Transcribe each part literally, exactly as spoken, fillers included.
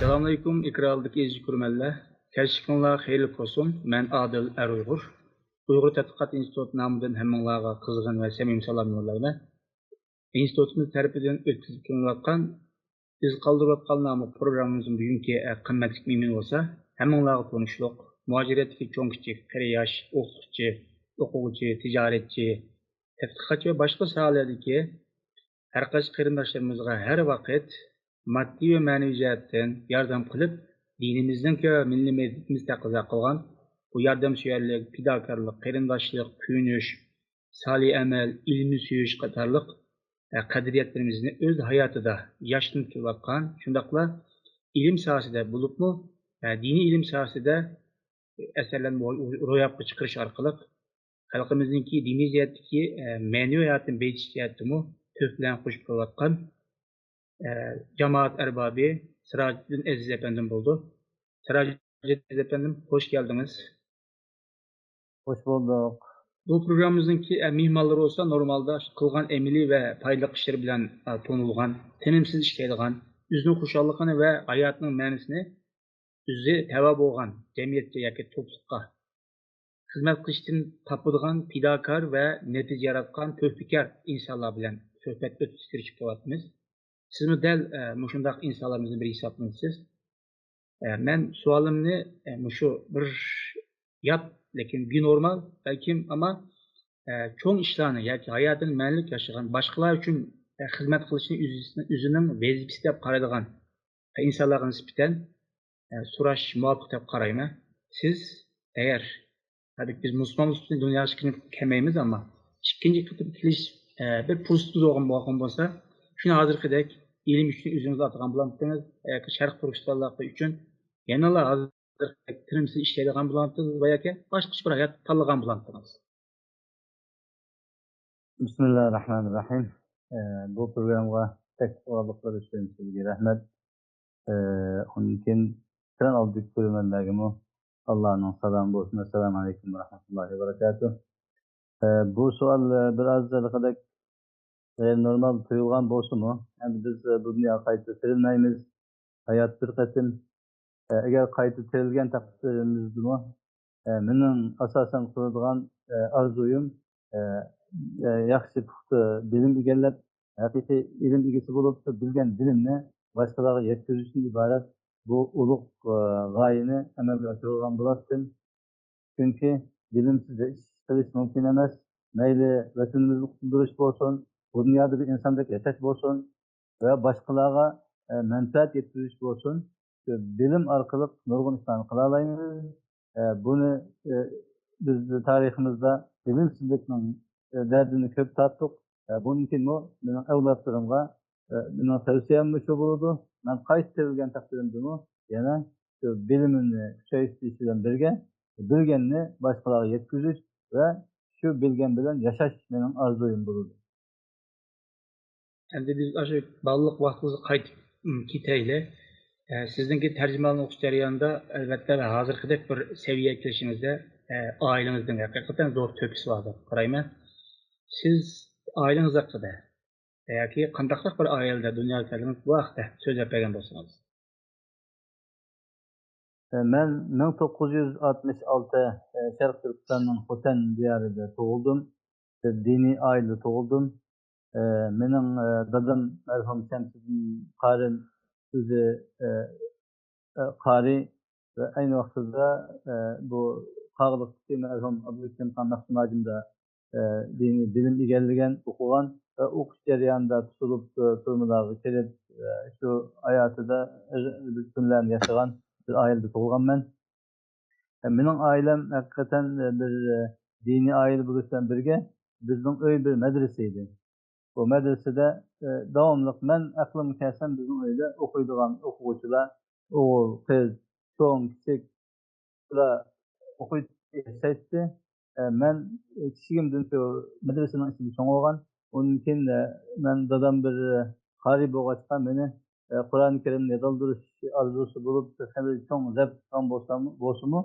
ئەسسالامۇئەلەيكۇم، ئېكرانلىقتىكى ئەزىز كۆرۈرمەنلەر. كەچلىكىڭلار خەيرلىك بولسۇن. مەن ئادىل ئەر ئۇيغۇر. ئۇيغۇر تەتقىقات ئىنستىتۇتى نامىدىن ھەممىڭلارغا قىزغىن ۋە سەمىمىي سالام يوللايمەن. ئىنستىتۇتىمىز تەرىپىدىن ئۆتكۈزۈپ كېلىنىۋاتقان ئىز قالدۇرۇۋاتقان ناملىق پروگراممىمىزنىڭ بۈگۈنكى، ئە، قىممەتلىك مېھمىنى بولسا، ھەممىڭلارغا تونۇشلۇق، مۇھاجىرەتتىكى چوڭ-كىچىك، قېرى-ياش، ئوقۇتقۇچى، ئوقۇغۇچى، تىجارەتچى، تەتقىقاتچى ۋە باشقا ساھەلەردىكى ھەر قايسى قېرىنداشلىرىمىزغا ھەر ۋاقىت ماددىي ۋە مەنىۋى جەھەتتىن ياردەم قىلىپ، دىنىمىزنىڭكى ۋە مىللىي مەدەنىيىتىمىز تەقەززا قىلغان بۇ ياردەمسۆيەرلىك، پىداكارلىق، قېرىنداشلىق، كۆيۈنۈش، سالىھ ئەمەل، ئىلمىي سۆيۈش قاتارلىق، ئە، قەدرىيەتلىرىمىزنى ئۆز ھاياتىدا ياشنىتىپ كېلىۋاتقان، شۇنداقلا ئىلىم ساھەسىدە بولۇپمۇ، ئە، دىنىي ئىلىم ساھەسىدە ئەسەرلەرنى روياپقا چىقىرىش ئارقىلىق خەلقىمىزنىڭكى دىنىي جەھەتتىكى، ئە، مەنىۋى ھاياتىنى بېيىتىش جەھەتتىمۇ تۆھپىلەرنى قوشۇپ كېلىۋاتقان، ئە، جامائەت ئەربابى سىراجىدىن ئەزىز ئەپەندىم بولىدۇ. سىراجىدىن ئەزىز ئەپەندىم، خوش كەلدىڭىز. خوش بولدۇق. بۇ پروگراممىمىزنىڭكى، ئە، مېھمانلىرى بولسا نورمالدا قىلغان ئەمەلىي ۋە پايدىلىق ئىشلىرى بىلەن، ئە، تونۇلغان، تىنىمسىز ئىشلەيدىغان، ئۆزىنىڭ خۇشاللىقىنى ۋە ھاياتنىڭ مەنىسىنى ئۆزى تەۋە بولغان جەمئىيەتكە ياكى توپلۇققا خىزمەت قىلىشتىن تاپىدىغان پىداكار ۋە نەتىجە ياراتقان تۆھپىكار ئىنسانلار بىلەن سۆھبەت ئۆتكۈزۈشكە تىرىشىپ كېلىۋاتىمىز. سىزمۇ دەل، ئە، مۇشۇنداق ئىنسانلارمىزدىن بىرى ھېسابلىنىسىز. ئە، مەن سوئالىمنى، ئە، مۇشۇ بىر يات، لېكىن بىنورمال، بەلكىم، ئەمما، ئە، چوڭ ئىشلارنى ياكى ھاياتىنى مەنىلىك ياشىغان، باشقىلار ئۈچۈن، ئە، خىزمەت قىلىشنى ئۆز-، ئۆزىنىڭ ۋەزىپىسى دەپ قارايدىغان ئىنسانلارغا نىسبەتەن، ئە، سوراش مۇۋاپىق دەپ قارايمەن. سىز ئەگەر، تەبىئىيكى، بىز مۇسۇلمانلار ئۈچۈن دۇنياغا ئىككىنچى قېتىم كەلمەيمىز، ئەمما ئىككىنچى قېتىم كېلىش، ئە، بىر پۇرسىتىمىز بولغان، بولغان بولسا، شۇنى ھازىرقىدەك ئىلىم ئۈچۈن ئۆزىڭىزنى ئاتىغان بولامتىڭىز ياكى شەرق تۈركىستانلىقى ئۈچۈن يەنىلا ھازىرقىدەك تىنىمسىز ئىشلەيدىغان بولامتىڭىز ۋە ياكى باشقىچە بىر ھايات تاللىغان بولامتىڭىز؟ بىسمىللاھىر راھمانىر راھىم. ئە، بۇ پروگرامغا تەكلىپ قىلغانلىقلىرى ئۈچۈن سىزگە رەھمەت. ئە، ئۇندىن كېيىن ئېكران ئالدىدىكى كۆرۈرمەنلەرگىمۇ ئاللانىڭ سالامى بولسۇن. ئەسسالامۇ ئەلەيكۇم ۋە رەھمەتۇللاھى ۋە بەرىكاتۇھ. ئە، بۇ سوئال، ئە، بىر ئاز ھېلىقىدەك غەيرىي نورمال تۇيۇلغان بولسىمۇ، ئەمدى بىز، ئە، بۇ دۇنياغا قايتا تىرىلمەيمىز. ھايات بىر قېتىم. ئە، ئەگەر قايتا تىرىلگەن تەقدىرىمىزدىمۇ، ئە، مېنىڭ ئاساسەن قىلىدىغان، ئە، ئارزۇيۇم، ئە، ئە، ياخشى پۇختا بىلىم ئىگىلەپ، ھەقىقىي ئىلىم ئىگىسى بولۇپ، شۇ بىلگەن بىلىمنى باشقىلارغا يەتكۈزۈشتىن ئىبارەت بۇ ئۇلۇغ، ئە، غايىنى ئەمەلگە ئاشۇرغان بولاتتىم. چۈنكى بىلىمسىز ھېچ ئىش قىلىش مۇمكىن ئەمەس. مەيلى ۋەتىنىمىزنى قۇتۇلدۇرۇش بولسۇن، بۇ دۇنيادا بىر ئىنساندەك ياشاش بولسۇن ۋە باشقىلارغا، ئە، مەنپەئەت يەتكۈزۈش بولسۇن، شۇ بىلىم ئارقىلىق نۇرغۇن ئىشلارنى قىلالايمىز. ئە، بۇنى، ئە، بىز تارىخىمىزدا بىلىمسىزلىكنىڭ، ئە، دەردىنى كۆپ تارتتۇق. ئە، بۇندىن كېيىنمۇ مېنىڭ ئەۋلادلىرىمغا، ئە، مېنىڭ تەۋسىيەم مۇشۇ بولىدۇ. مەن قايتا تىرىلگەن تەقدىرىمدىمۇ يەنە شۇ بىلىمىمنى كۈچەيتىش بىلەن بىرگە، بىلگەننى باشقىلارغا يەتكۈزۈش ۋە شۇ بىلگەن بىلەن ياشاش مېنىڭ ئارزۇيۇم بولىدۇ. ئەمدى بىز ئاشۇ بالىلىق ۋاقتىمىزغا قايتىپ، ئىم، كېتەيلى. ئە، سىزنىڭكى تەرجىمىھالنى ئوقۇش جەريانىدا، ئەلۋەتتە، ھازىرقىدەك بىر سەۋىيەگە كېلىشىڭىزدە، ئە، ئائىلىڭىزنىڭ ھەقىقەتەن زور تۆھپىسى بار دەپ قارايمەن. سىز ئائىلىڭىز ھەققىدە ياكى قانداقراق بىر ئائىلىدە دۇنياغا كەلدىڭىز، بۇ ھەقتە سۆزلەپ بەرگەن بولسىڭىز. مەن مىڭ توققۇز يۈز ئاتمىش ئالتە، شەرقىي تۈركىستاننىڭ خوتەن دىيارىدا تۇغۇلدۇم. دىنىي ئائىلىدە تۇغۇلدۇم. مېنىڭ دادام مەرھۇم شەمسىدىن قارىم ئۆزى قارىي ۋە ئەينى ۋاقتىدا بۇ قاغىلىقتىكى مەرھۇم ئابدۇلكېرىم خان مەختۇم ھاجىمدا، ئە، دىنىي بىلىم ئىگىلىگەن، ئوقۇغان ۋە ئوقۇش جەريانىدا تۇتۇلۇپ، ئە، تۈرمىلەرگە كىرىپ، ئە، شۇ ھاياتىدا ئەجەبىي كۈنلەرنى ياشىغان بىر ئائىلىدە تۇغۇلغانمەن. ئە، مېنىڭ ئائىلەم ھەقىقەتەن، ئە، بىر، ئە، دىنىي ئائىلە بولۇش بىلەن بىرگە، بىزنىڭ ئۆي بىر مەدرىسە ئىدى. بۇ مەدرىسىدە، ئە، داۋاملىق مەن ئەقلىمگە كەلسەم بىزنىڭ ئۆيدە ئوقۇيدىغان ئوقۇغۇچىلار، ئوغۇل، قىز، چوڭ، كىچىك، ئوقۇيتتى، ياشايتتى. ئە، مەن كىچىكىمدىن شۇ مەدرىسىنىڭ ئىچىدە چوڭ بولغان. ئۇندىن كېيىن، ئە، مەن دادام بىر، ئە، قارىي بولغاچقا مېنى، ئە، قۇرئان كەرىمنى يادالدۇرۇش ئارزۇسى بولۇپ خېلى چوڭ زەپ تۇتقان بولسام، بولسىمۇ،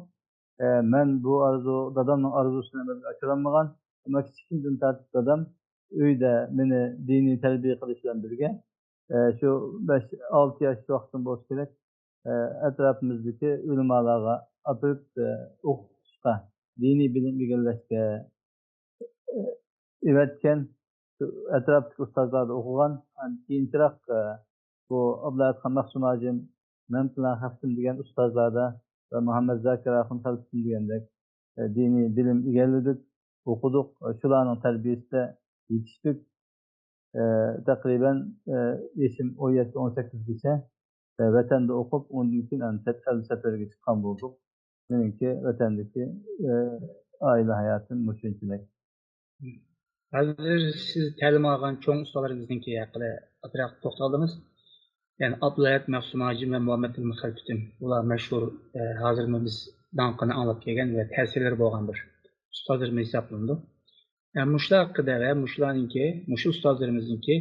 ئە، مەن بۇ ئارزۇ، دادامنىڭ ئارزۇسىنى ئەمەلگە ئاشۇرالمىغان. ئەمما كىچىكىمدىن تارتىپ دادام ئۆيدە مېنى دىنىي تەربىيە قىلىش بىلەن بىرگە، ئە، شۇ بەش، ئالتە ياش ۋاقتىم بولسا كېرەك، ئە، ئەتراپىمىزدىكى ئۆلىمالارغا ئاپىرىپ، ئە، ئوقۇتۇشقا، دىنىي بىلىم ئىگىلەشكە، ئە، ئەۋەتكەن، شۇ ئەتراپتىكى ئۇستازلاردا ئوقۇغان، ئاندىن كېيىنچىراق، ئە، بۇ ئابلاھەتخان مەخسۇم ھاجىم، مەمتىلا خەختىم دېگەن ئۇستازلاردا ۋە مۇھەممەد زاكىر ئاخۇن خەلپىتىم دېگەندەك، ئە، دىنىي بىلىم ئىگىلىدۇق، ئوقۇدۇق. شۇلارنىڭ تەربىيەسىدە يېتىشتۇق. ئە، تەقرىبەن، ئە، يېشىم ئون يەتتە، ئون سەككىزگىچە، ئە، ۋەتەندە ئوقۇپ، ئۇندىن كېيىن ئەنە چەت ئەل سەپىرىگە چىققان بولدۇق. مېنىڭكى ۋەتەندىكى، ئە، ئائىلە ھاياتىم مۇشۇنچىلىك. ھازىر سىز تەلىم ئالغان چوڭ ئۇستازلىرىمىزنىڭكى ھەققىدە ئازراق توختالدىڭىز. يەنى ئابدۇلھەيات مەخسۇم ھاجىم ۋە مۇھەممەد ئىلمى خەلپىتىم. بۇلار مەشھۇر، ئە، ھازىرمۇ بىز داڭقىنى ئاڭلاپ كەلگەن ۋە تەسىرلىرى بولغان بىر ئۇستازلىرىمىز ھېسابلىنىدۇ. ئە، مۇشۇلار ھەققىدە ۋە مۇشۇلارنىڭكى، مۇشۇ ئۇستازلىرىمىزنىڭكى،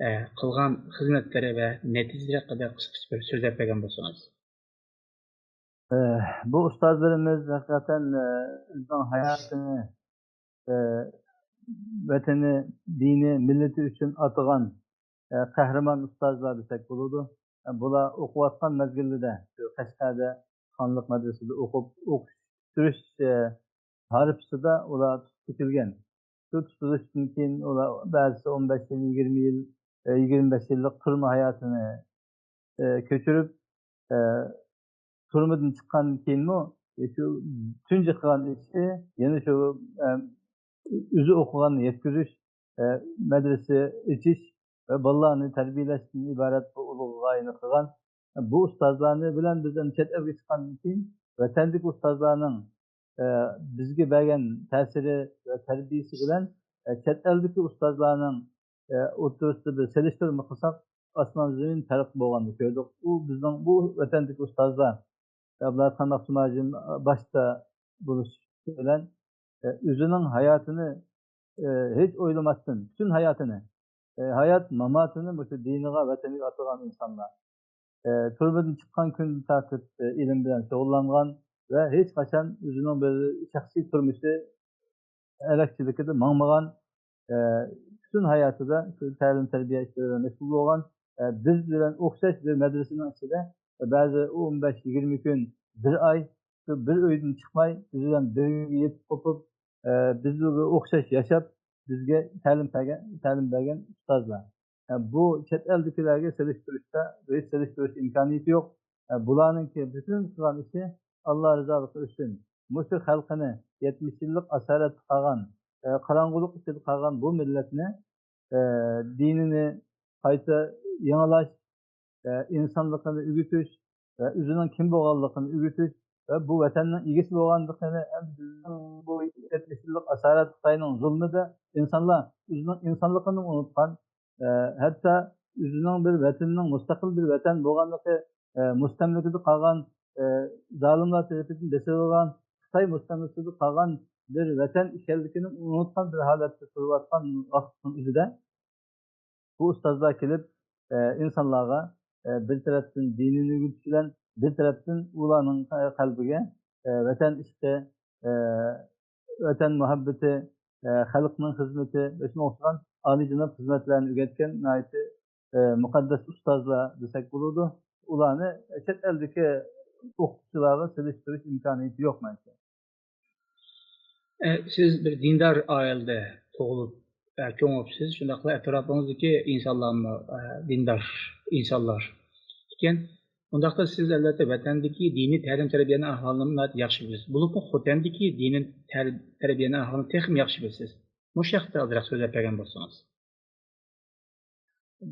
ئە، قىلغان خىزمەتلىرى ۋە نەتىجىلىرى ھەققىدە قىسقىچە بىر سۆزلەپ بەرگەن بولسىڭىز. ئە، بۇ ئۇستازلىرىمىز ھەقىقەتەن، ئە، ئۆزىنىڭ ھاياتىنى، ئە، ۋەتىنى، دىنى، مىللىتى ئۈچۈن ئاتىغان، ئە، قەھرىمان ئۇستازلار دېسەك بولىدۇ. ئە، بۇلار ئوقۇۋاتقان مەزگىلىدە شۇ قەشقەردە خانلىق مەدرىسىدە ئوقۇپ، ئوقۇش پۈتتۈرۈش، ئە، ھارپىسىدا ئۇلار تۇتۇپ كېتىلگەن. شۇ تۇتۇلۇشتىن كېيىن ئۇلار بەزىسى ئون بەش يىل، يىگىرمە يىل، ئە، يىگىرمە بەش يىللىق تۈرمە ھاياتىنى، ئە، كۆچۈرۈپ، ئە، تۈرمىدىن چىققاندىن كېيىنمۇ، ئە، شۇ تۇنجى قىلغان ئىشى يەنە شۇ، ئە، ئۆزى ئوقۇغاننى يەتكۈزۈش، ئە، مەدرىسە ئېچىش ۋە بالىلارنى تەربىيەلەشتىن ئىبارەت بۇ ئۇلۇغ غايىنى قىلغان. بۇ ئۇستازلارنى بىلەن بىز ئەمدى چەت ئەلگە چىققاندىن كېيىن، ۋەتەندىكى ئۇستازلارنىڭ، ئە، بىزگە بەرگەن تەسىرى ۋە تەربىيەسى بىلەن، ئە، چەت ئەلدىكى ئۇستازلارنىڭ، ئە، ئوتتۇرىسىدا بىر سېلىشتۇرما قىلساق، ئاسمان زېمىن پەرق بولغاننى كۆردۇق. ئۇ بىزنىڭ بۇ ۋەتەندىكى ئۇستازلار، ئابلەت خان مەخسۇم ھاجىم باشتا بولۇش بىلەن، ئە، ئۆزىنىڭ ھاياتىنى، ئە، ھېچ ئويلىماستىن، پۈتۈن ھاياتىنى، ئە، ھايات ماماتىنى مۇشۇ دىنىغا، ۋەتىنىگە ئاتىغان ئىنسانلار. ئە، تۈرمىدىن چىققان كۈندىن تارتىپ، ئە، ئىلىم بىلەن شۇغۇللانغان ۋە ھېچقاچان ئۆزىنىڭ بىر شەخسىي تۇرمۇشى ھەلەكچىلىكىدە ماڭمىغان، ئە، پۈتۈن ھاياتىدا شۇ تەلىم-تەربىيە ئىشلىرى بىلەن مەشغۇل بولغان، ئە، بىز بىلەن ئوخشاش بىر مەدرىسىنىڭ ئىچىدە بەزى ئون بەش، يىگىرمە كۈن، بىر ئاي شۇ بىر ئۆيدىن چىقماي، بىز بىلەن بىر ئۆيگە يېتىپ قوپۇپ، ئە، بىزگە ئوخشاش ياشاپ، بىزگە تەلىم بەرگەن، تەلىم بەرگەن ئۇستازلار. ئە، بۇ چەت ئەلدىكىلەرگە سېلىشتۇرۇشتا ھېچ سېلىشتۇرۇش ئىمكانىيىتى يوق. ئە، بۇلارنىڭكى پۈتۈن قىلغان ئىشى ئاللا رىزالىقى ئۈچۈن مۇشۇ خەلقىنى، يەتمىش يىللىق ئاسارەتتە قالغان، ئە، قاراڭغۇلۇق ئىچىدە قالغان بۇ مىللەتنى، ئە، دىنىنى قايتا يېڭىلاش، ئە، ئىنسانلىقىنى ئۆگىتىش ۋە ئۆزىنىڭ كىم بولغانلىقىنى ئۆگىتىش ۋە بۇ ۋەتەننىڭ ئىگىسى بولغانلىقىنى، ئەمدى بىزنىڭ بۇ يەتمىش يىللىق ئاسارەت خىتاينىڭ زۇلمىدا ئىنسانلار ئۆزىنىڭ ئىنسانلىقىنى ئۇنتقان، ئە، ھەتتا ئۆزىنىڭ بىر ۋەتىنىنىڭ مۇستەقىل بىر ۋەتەن بولغانلىقى، ئە، مۇستەملىكىدە قالغان، ئە، زالىملار تەرىپىدىن بېسىلغان خىتاي مۇستەملىكىسىدە قالغان بىر ۋەتەن ئىكەنلىكىنى ئۇنتقان بىر ھالەتتە تۇرۇۋاتقان ۋاقىتنىڭ ئۆزىدە، بۇ ئۇستازلار كېلىپ، ئە، ئىنسانلارغا، ئە، بىر تەرەپتىن دىنىنى ئۆگىتىش بىلەن، بىر تەرەپتىن ئۇلارنىڭ، ئە، قەلبىگە، ئە، ۋەتەن ئىشقى، ئە، ۋەتەن مۇھەببىتى، ئە، خەلقنىڭ خىزمىتى ۋە شۇنىڭغا ئوخشىغان ئالىيجاناب خىزمەتلەرنى ئۆگەتكەن ناھايىتى، ئە، مۇقەددەس ئۇستازلار دېسەك بولىدۇ. ئۇلارنى چەت ئەلدىكى ئوقۇتقۇچىلارغا سېلىشتۇرۇش ئىمكانىيىتى يوق مەنچە. ئە، سىز بىر دىندار ئائىلىدە تۇغۇلۇپ، ئە، چوڭ بوپسىز. شۇنداقلا ئەتراپىڭىزدىكى ئىنسانلارمۇ، ئە، دىندار ئىنسانلار ئىكەن. ئۇنداقتا سىز، ئەلۋەتتە، ۋەتەندىكى دىنىي تەلىم-تەربىيەنىڭ ئەھۋالىنىمۇ ناھايىتى ياخشى بىلىسىز. بولۇپمۇ خوتەندىكى دىنىي تەل-، تەربىيەنىڭ ئەھۋالىنى تېخىمۇ ياخشى بىلىسىز. مۇشۇ ھەقتە ئازراق سۆزلەپ بەرگەن بولسىڭىز.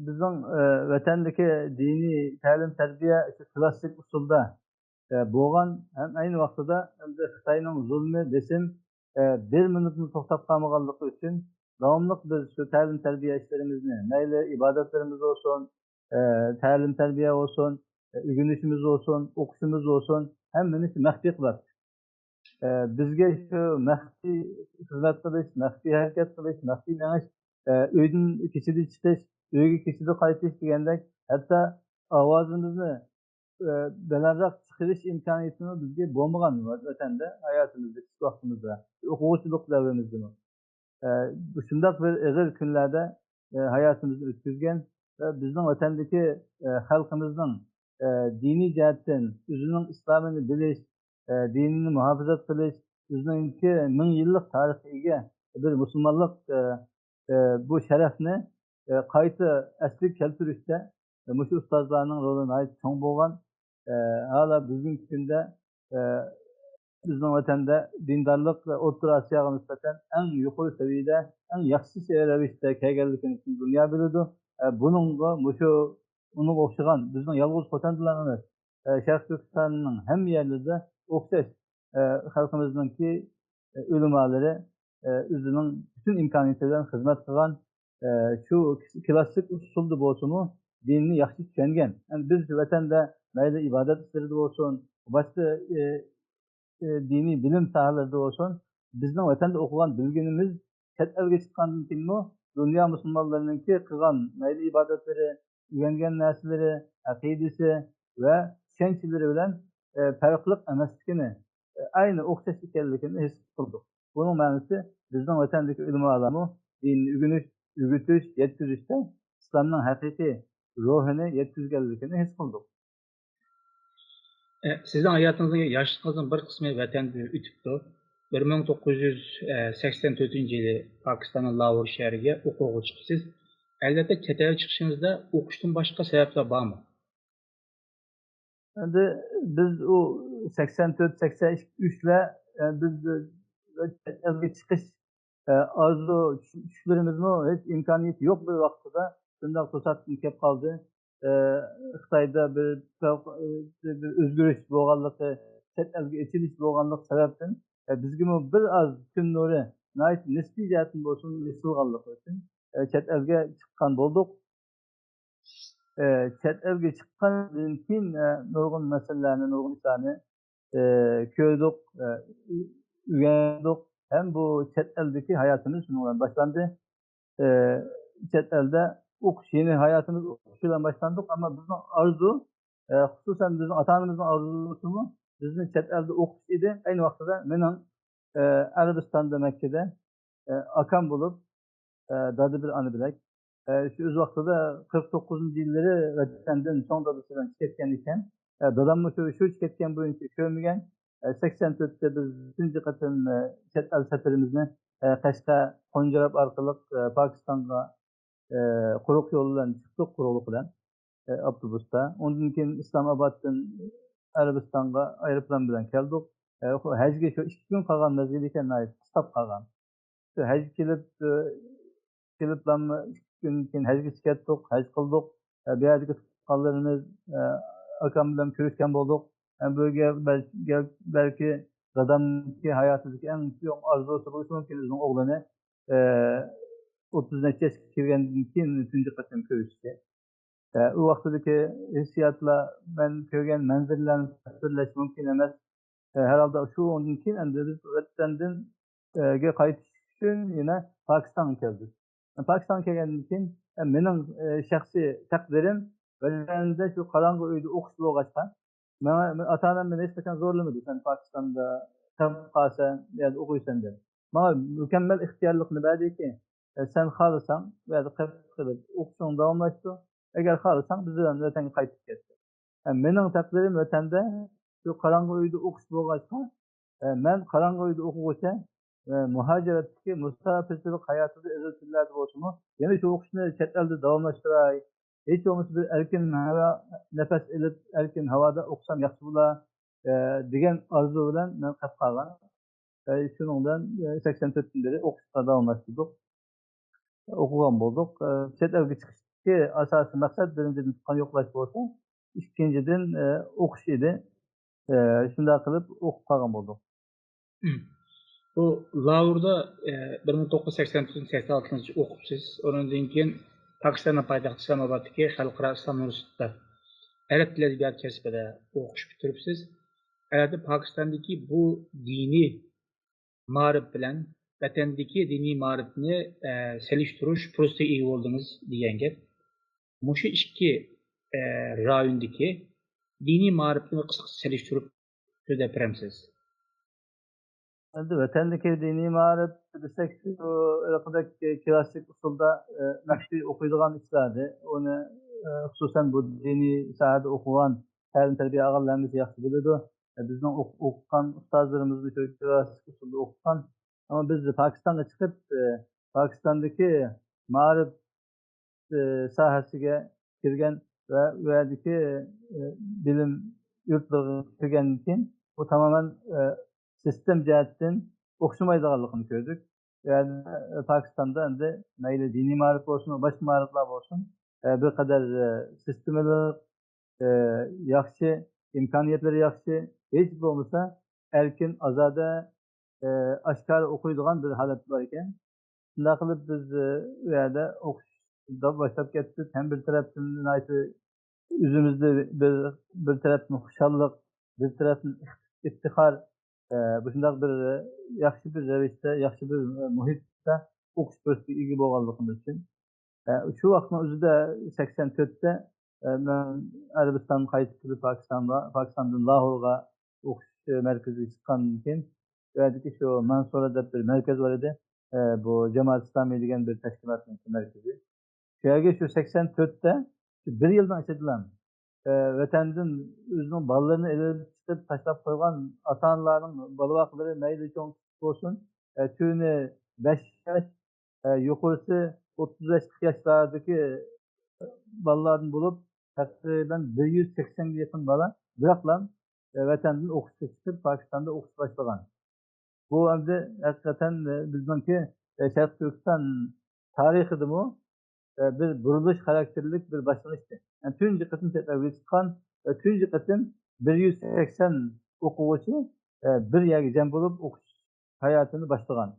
بىزنىڭ، ئە، ۋەتەندىكى دىنىي تەلىم-تەربىيە شۇ كلاسسىك ئۇسۇلدا، ئە، بولغان ھەم ئەينى ۋاقتىدا ئەمدى خىتاينىڭ زۇلمى، بېسىم، ئە، بىر مىنۇتمۇ توختاپ قالمىغانلىقى ئۈچۈن داۋاملىق بىز شۇ تەلىم-تەربىيە ئىشلىرىمىزنى، مەيلى ئىبادەتلىرىمىز بولسۇن، ئە، تەلىم-تەربىيە بولسۇن، ئە، ئۆگىنىشىمىز بولسۇن، ئوقۇشىمىز بولسۇن، ھەممىنى شۇ مەخپىي قىلاتتى. ئە، بىزگە شۇ مەخپىي خىزمەت قىلىش، مەخپىي ھەرىكەت قىلىش، مەخپىي مېڭىش، ئە، ئۆيدىن كېچىدە چىقىش، ئۆيگە كېچىدە قايتىش دېگەندەك، ھەتتا ئاۋازىمىزنى، ئە، بەلەنراق چىقىرىش ئىمكانىيىتىمۇ بىزگە بولمىغان ۋەتەندە، ھاياتىمىزدا، كىچىك ۋاقتىمىزدا، ئوقۇغۇچىلىق دەۋرىمىزدىمۇ. ئە، شۇنداق بىر ئېغىر كۈنلەردە، ئە، ھاياتىمىزنى ئۆتكۈزگەن ۋە بىزنىڭ ۋەتەندىكى، ئە، خەلقىمىزنىڭ، ئە، دىنىي جەھەتتىن ئۆزىنىڭ ئىسلامىنى بىلىش، ئە، دىنىنى مۇھاپىزەت قىلىش، ئۆزىنىڭكى مىڭ يىللىق تارىخقا ئىگە بىر مۇسۇلمانلىق، ئە، ئە، بۇ شەرەپنى، ئە، قايتا ئەسلىگە كەلتۈرۈشتە، ئە، مۇشۇ ئۇستازلارنىڭ رولى ناھايىتى چوڭ بولغان. ئە، ھالا بۈگۈنكى كۈندە، ئە، بىزنىڭ ۋەتەندە دىندارلىق ئوتتۇرا ئاسىياغا نىسبەتەن ئەڭ يۇقىرى سەۋىيەدە، ئەڭ ياخشى رەۋىشتە كەلگەنلىكىنى پۈتۈن دۇنيا بىلىدۇ. ئە، بۇنىڭغا مۇشۇ، ئۇنىڭغا ئوخشىغان بىزنىڭ يالغۇز خوتەندىلا ئەمەس، ئە، شەرقىي تۈركىستاننىڭ ھەممە يەرلىرىدە ئوخشاش، ئە، خەلقىمىزنىڭكى، ئە، ئۆلىمالىرى، ئە، ئۆزىنىڭ پۈتۈن ئىمكانىيىتى بىلەن خىزمەت قىلغان، ئە، شۇ كلاسسىك ئۇسۇلدا بولسىمۇ دىننى ياخشى چۈشەنگەن. ئەمدى بىز ۋەتەندە مەيلى ئىبادەت ئىشلىرىدا بولسۇن، باشقا، ئە، ئە، دىنىي بىلىم ساھەلىرىدە بولسۇن، بىزنىڭ ۋەتەندە ئوقۇغان بىلگىنىمىز چەت ئەلگە چىققاندىن كېيىنمۇ دۇنيا مۇسۇلمانلىرىنىڭكى قىلغان مەيلى ئىبادەتلىرى، ئۆگەنگەن نەرسىلىرى، ئەقىدىسى ۋە چۈشەنچىلىرى بىلەن، ئە، پەرقلىق ئەمەسلىكىنى، ئە، ئەينى ئوخشاش ئىكەنلىكىنى ھېس قىلدۇق. بۇنىڭ مەنىسى بىزنىڭ ۋەتەندىكى ئۆلىمالارمۇ دىننى ئۆگىنىش، ئۆگىتىش، يەتكۈزۈشتە ئىسلامنىڭ ھەقىقىي روھىنى يەتكۈزگەنلىكىنى ھېس قىلدۇق. ئە، سىزنىڭ ھاياتىڭىزنىڭ، ياشلىقىڭىزنىڭ بىر قىسمى ۋەتەندە ئۆتۈپتۇ. بىر مىڭ توققۇز يۈز سەكسەن تۆتىنچى يىلى پاكىستاننىڭ لاھور شەھىرىگە ئوقۇغىلى چىقىسىز. ئەلۋەتتە، چەت ئەلگە چىقىشىڭىزدا ئوقۇشتىن باشقا سەۋەبلەر بارمۇ؟ ئەمدى بىز ئۇ سەكسەن تۆت، سەكسەن ئۈچلەر، ئە، بىز، ئە، چەت ئەلگە چىقىش، ئە، ئارزۇ چۈشلىرىمىزمۇ ھېچ ئىمكانىيىتى يوق بىر ۋاقتىدا شۇنداق توساتتىن كەپ قالدى. ئە، خىتايدا بىر، بىر ئۆزگىرىش بولغانلىقى، چەت ئەلگە ئېچىلىش بولغانلىقى سەۋەبتىن، ئە، بىزگىمۇ بىر ئاز كۈن نۇرى ناھايىتى نىسپىي جەھەتتىن بولسىمۇ يېشىلغانلىقى ئۈچۈن، ئە، چەت ئەلگە چىققان بولدۇق. ئە، چەت ئەلگە چىققاندىن كېيىن، ئە، نۇرغۇن مەسىلىلەرنى، نۇرغۇن ئىشلارنى، ئە، كۆردۇق، ئە، ئۆگەندۇق. ھەم بۇ چەت ئەلدىكى ھاياتىمىز شۇنىڭ بىلەن باشلاندى. ئە، چەت ئەلدە ئوقۇش، يېڭى ھاياتىمىز ئوقۇش بىلەن باشلاندۇق. ئەمما بىزنىڭ ئارزۇ، ئە، خۇسۇسەن بىزنىڭ ئاتا-ئانىمىزنىڭ ئارزۇسىمۇ بىزنى چەت ئەلدە ئوقۇش ئىدى. ئەينى ۋاقتىدا مېنىڭ، ئە، ئەرەبىستاندا، مەككىدە، ئە، ئاكام بولۇپ، ئە، دادا بىر، ئانا بىلەك. ئە، شۇ ئۆز ۋاقتىدا قىرىق توققۇزىنچى يىللىرى ۋەتەندىن چوڭ دادىسى بىلەن چىقىپ كەتكەن ئىكەن. ئە، داداممۇ شۇ، شۇ چىقىپ كەتكەن بويىچە كۆرمىگەن. ئە، سەكسەن تۆتتە بىز تۇنجى قېتىم، ئە، چەت ئەل سەپىرىمىزنى، ئە، قەشقەر، قونجىراپ ئارقىلىق، ئە، پاكىستانغا، ئە، قۇرۇق يول بىلەن چىقتۇق، قۇرۇقلۇق بىلەن، ئە، ئاپتوبۇستا. ئۇندىن كېيىن ئىسلامئابادتىن ئەرەبىستانغا ئايروپىلان بىلەن كەلدۇق. ئە، خو-، ھەجگە شۇ ئىككى كۈن قالغان مەزگىل ئىكەن، ناھايىتى قىستاپ قالغان. شۇ ھەجگە كېلىپ، ئە، كېلىپلاممۇ ئىككى كۈندىن كېيىن ھەجگە كەتتۇق، ھەج قىلدۇق. ئە، بۇ يەردىكى تۇغقانلىرىمىز، ئە، ئاكام بىلەن كۆرۈشكەن بولدۇق. ئە، بۇ يەرگە بەل-، گەل-، بەلكى دادامنىڭكى ھاياتىدىكى ئەڭ چوڭ ئارزۇسى بولۇشى مۇمكىن، ئۆزىنىڭ ئوغلىنى، ئە، ئوتتۇز نەچچە ياشقا كىرگەندىن كېيىن تۇنجى قېتىم كۆرۈشۈشى. ئە، ئۇ ۋاقتىدىكى ھېسسىياتلار، مەن كۆرگەن مەنزىرىلەرنى تەسۋىرلەش مۇمكىن ئەمەس. ئە، ھەرھالدا شۇ ئۇندىن كېيىن ئەمدى بىز ۋەتەندىن، ئە، گە قايتىش ئۈچۈن يەنە پاكىستانغا كەلدۇق. پاكىستانغا كەلگەندىن كېيىن، ئە، مېنىڭ، ئە، شەخسىي تەقدىرىم ۋەتەندە شۇ قاراڭغۇ ئۆيدە ئوقۇش بولغاچقا، ماڭا ئاتا-ئانام مېنى ھېچقاچان زورلىمىدى، سەن پاكىستاندا قېلىپ قالىسەن، بۇ يەردە ئوقۇيسەن دەپ. ماڭا مۇكەممەل ئىختىيارلىقنى بەردىكى، ئە، سەن خالىساڭ بۇ يەردە قېلىپ، قېلىپ ئوقۇشۇڭنى داۋاملاشتۇر. ئەگەر خالىساڭ بىز بىلەن ۋەتەنگە قايتىپ كەت. ئە، مېنىڭ تەقدىرىم ۋەتەندە شۇ قاراڭغۇ ئۆيدە ئوقۇش بولغاچقا، ئە، مەن قاراڭغۇ ئۆيدە ئوقۇغۇچە، ئە، مۇھاجىرەتتىكى مۇساپىرچىلىق ھاياتىدا ئەزىل كۈنلەردە بولسىمۇ، يەنە شۇ ئوقۇشنى چەت ئەلدە داۋاملاشتۇراي، ھېچ بولمىسا بىر ئەركىن ھاۋا، نەپەس ئېلىپ، ئەركىن ھاۋادا ئوقۇسام ياخشى بولا، ئە، دېگەن ئارزۇ بىلەن مەن قېلىپ قالغان. ئە، شۇنىڭ بىلەن، ئە، سەكسەن تۆتتىن بېرى ئوقۇشقا داۋاملاشتۇردۇق. ئوقۇغان بولدۇق. ئە، چەت ئەلگە چىقىشتىكى ئاساسىي مەقسەت بىرىنچىدىن تۇغقان يوقلاش بولسا، ئىككىنچىدىن، ئە، ئوقۇش ئىدى. ئە، شۇنداق قىلىپ ئوقۇپ قالغان بولدۇق. بۇ لاھوردا، ئە، بىر مىڭ توققۇز يۈز سەكسەن تۆتىنچى، سەكسەن ئالتىنچى ئوقۇپسىز. ئۇنىڭدىن كېيىن پاكىستاننىڭ پايتەختى ئىسلامئابادتىكى خەلقئارا ئىسلام ئۇنىۋېرسىتېتىدا ئەرەب تىلى ئەدەبىياتى كەسپىدە ئوقۇش پۈتتۈرۈپسىز. ئەلۋەتتە، پاكىستاندىكى بۇ دىنىي مائارىپ بىلەن ۋەتەندىكى دىنىي مائارىپنى، ئە، سېلىشتۇرۇش پۇرسىتىگە ئىگە بولدىڭىز دېگەن گەپ. مۇشۇ ئىككى، ئە، رايوندىكى دىنىي مائارىپنى قىسقىچە سېلىشتۇرۇپ سۆزلەپ بېرەمسىز؟ ئەمدى ۋەتەندىكى دىنىي مائارىپ دېسەك، شۇ ھېلىقىدەك كلاسسىك ئۇسۇلدا، ئە، مەخپىي ئوقۇيدىغان ئىشلاردى. ئۇنى، ئە، خۇسۇسەن بۇ دىنىي ساھەدە ئوقۇغان، تەلىم تەربىيە ئالغانلار ھەممىسى ياخشى بىلىدۇ. ئە، بىزنىڭ ئوق-، ئوقۇتقان ئۇستازلىرىمىزمۇ شۇ كلاسسىك ئۇسۇلدا ئوقۇتقان. ئەمما بىز پاكىستانغا چىقىپ، ئە، پاكىستاندىكى مائارىپ، ئە، ساھەسىگە كىرگەن ۋە ئۇ يەردىكى، ئە، بىلىم يۇرتلىرىغا كىرگەندىن كېيىن، بۇ تامامەن، ئە، سىستېم جەھەتتىن ئوخشىمايدىغانلىقىنى كۆردۇق. يەنى، ئە، پاكىستاندا ئەمدى مەيلى دىنىي مائارىپ بولسۇن، باشقا مائارىپلار بولسۇن، ئە، بىر قەدەر، ئە، سىستېمىلىق، ئە، ياخشى، ئىمكانىيەتلىرى ياخشى، ھېچ بولمىسا ئەركىن، ئازادە، ئە، ئاشكارا ئوقۇيدىغان بىر ھالەت بار ئىكەن. شۇنداق قىلىپ بىز، ئە، ئۇ يەردە ئوقۇشدا باشلاپ كەتتۇق. ھەم بىر تەرەپتىن ناھايىتى ئۆزىمىزدە بىر، بىر تەرەپتىن خۇشاللىق، بىر تەرەپتىن ئىفتىخار، ئە، بۇ شۇنداق بىر، ئە، ياخشى بىر رەۋىشتە، ياخشى بىر، ئە، مۇھىتتا ئوقۇش پۇرسىتىگە ئىگە بولغانلىقىمىز ئۈچۈن. ئە، شۇ ۋاقىتنىڭ ئۆزىدە سەكسەن تۆتتە، ئە، مەن ئەرەبىستانغا قايتىپ كېلىپ، پاكىستانغا، پاكىستاندىن لاھورغا ئوقۇش مەركىزىگە چىققاندىن كېيىن، ئۇ يەردىكى شۇ مانسۇرا دەپ بىر مەركەز بار ئىدى. ئە، بۇ جامائەت ئىسلامى دېگەن بىر تەشكىلاتنىڭ مەركىزى. شۇ يەرگە شۇ سەكسەن تۆتتە، شۇ بىر يىلنىڭ ئىچىدىلا، ئە، ۋەتەندىن ئۆزىنىڭ بالىلىرىنى ئېلىپ چىقىپ تاشلاپ قويغان ئاتا-ئانىلارنىڭ بالىۋاقلىرى مەيلى چوڭ بولسۇن، ئە، تۆۋىنى بەش ياش، ئە، يۇقىرىسى ئوتتۇز ياشلىق ياشلاردىكى بالىلاردىن بولۇپ، تەقرىبەن بىر يۈز سەكسەنگە يېقىن بالا بىراقلا، ئە، ۋەتەندىن ئوقۇشقا چىقىپ، پاكىستاندا ئوقۇش باشلىغان. بۇ ئەمدى ھەقىقەتەن، ئە، بىزنىڭكى، ئە، شەرقىي تۈركىستان تارىخىدىمۇ، ئە، بىر بۇرۇلۇش خاراكتېرلىك بىر باشلىنىشتى. يەنى تۇنجى قېتىم چەت ئەلگە چىققان، ئە، تۇنجى قېتىم بىر يۈز سەكسەن ئوقۇغۇچى، ئە، بىر يەرگە جەم بولۇپ ئوقۇش ھاياتىنى باشلىغان.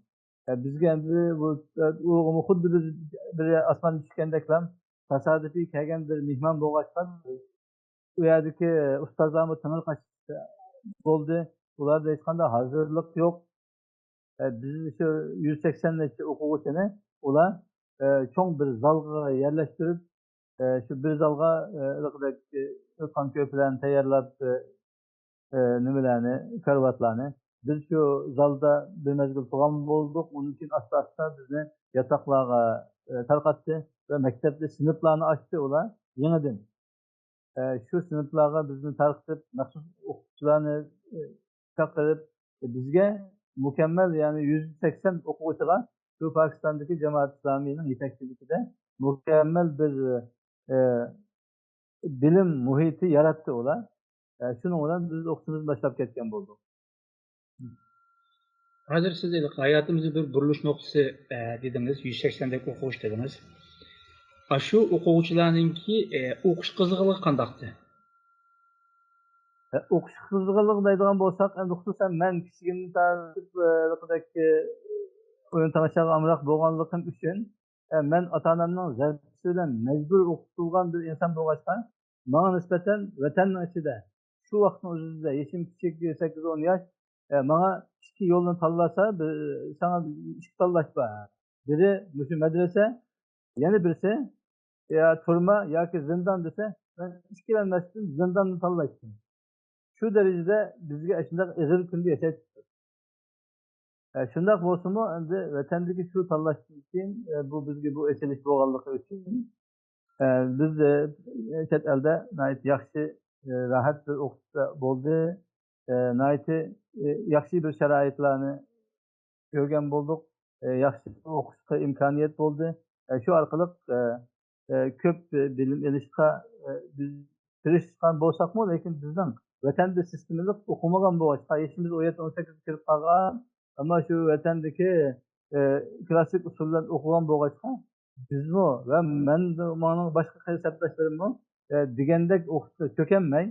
ئە، بىزگە ئەمدى بۇ، ئۇ خۇددى بىز بىر ئاسماندىن چۈشكەندەكلا تاسادىپىي كەلگەن بىر مېھمان بولغاچقا، ئۇ يەردىكى ئۇستازلارمۇ تېڭىرقاش بولدى. ئۇلاردا ھېچقانداق ھازىرلىق يوق. ئە، بىز شۇ يۈز سەكسەن نەچچە ئوقۇغۇچىنى ئۇلار، ئە، چوڭ بىر زالغا يەرلەشتۈرۈپ، ئە، شۇ بىر زالغا، ئە، ھېلىقىدەك، ئە، ئۆتكەن كۆرپىلەرنى تەييارلاپ، ئە، ئە، نېمىلەرنى، كارىۋاتلارنى. بىز شۇ زالدا بىر مەزگىل تۇرغان بولدۇق. ئۇنىڭ كېيىن ئاستا-ئاستا بىزنى ياتاقلارغا، ئە، تارقاتتى ۋە مەكتەپتە سىنىپلارنى ئاچتى ئۇلار يېڭىدىن. ئە، شۇ سىنىپلارغا بىزنى تارقىتىپ، مەخسۇس ئوقۇتقۇچىلارنى، ئە، چاقىرىپ، بىزگە مۇكەممەل، يەنى يۈز سەكسەن ئوقۇغۇچىغا شۇ پاكىستاندىكى جامائەت ئىسلامىينىڭ يېتەكچىلىكىدە مۇكەممەل بىر، ئە، بىلىم مۇھىتى ياراتتى ئۇلار. ئە، شۇنىڭ بىلەن بىز ئوقۇشىمىزنى باشلاپ كەتكەن بولدۇق. ھازىر سىز ھېلىقى ھاياتىمىزدا بىر بۇرۇلۇش نۇقتىسى، ئە، دېدىڭىز، يۈز سەكسەندەك ئوقۇغۇچى دېدىڭىز. ئاشۇ ئوقۇغۇچىلارنىڭكى، ئە، ئوقۇش قىزغىنلىقى قانداقتى؟ ئە، ئوقۇش قىزغىنلىقى دەيدىغان بولساق، ئەمدى خۇسۇسەن مەن كىچىكىمدىن تارتىپ، ئە، ھېلىقىدەك، ئە، ئويۇن تاماشاغا ئامراق بولغانلىقىم ئۈچۈن، ئە، مەن ئاتا-ئانامنىڭ زەربىسى بىلەن مەجبۇر ئوقۇتۇلغان بىر ئىنسان بولغاچقا، ماڭا نىسبەتەن ۋەتەننىڭ ئىچىدە، شۇ ۋاقىتنىڭ ئۆزىدە يېشىم كىچىك، سەككىز ئون ياش، ئە، ماڭا ئىككى يولنى تاللاسا، بىر، ساڭا ئىككى تاللاش بار. بىرى مۇشۇ مەدرەسە، يەنە بىرسى يا تۈرمە ياكى زىندان دېسە، مەن ئىككىلەنمەستىن زىنداننى تاللايتتىم. شۇ دەرىجىدە بىزگە ئاشۇنداق ئېغىر كۈندە ياشايتتۇق. ئە، شۇنداق بولسىمۇ، ئەمدى ۋەتەندىكى شۇ تاللاشتىن كېيىن، ئە، بۇ بىزگە بۇ ئېچىلىش بولغانلىقى ئۈچۈن، ئە، بىز، ئە، چەت ئەلدە ناھايىتى ياخشى، ئە، راھەت بىر ئوقۇتۇشتا بولدى. ئە، ناھايىتى، ئە، ياخشى بىر شارائىتلارنى كۆرگەن بولدۇق. ئە، ياخشى ئوقۇشقا ئىمكانىيەت بولدى. ئە، شۇ ئارقىلىق، ئە، ئە، كۆپ، ئە، بىلىم ئېلىشقا، ئە، بىز تىرىشقان بولساقمۇ، لېكىن بىزنىڭ ۋەتەندە سىستېمىلىق ئوقۇمىغان بولغاچقا، يېشىمىز ئون يەتتە، ئون سەككىزگە كىرىپ قالغان، ئەمما شۇ ۋەتەندىكى، ئە، كلاسسىك ئۇسۇل بىلەن ئوقۇغان بولغاچقا، بىزمۇ ۋە مەن، ماڭا باشقا قېرى سەپداشلىرىممۇ، ئە، دېگەندەك ئوقۇتقا چۆكەلمەي،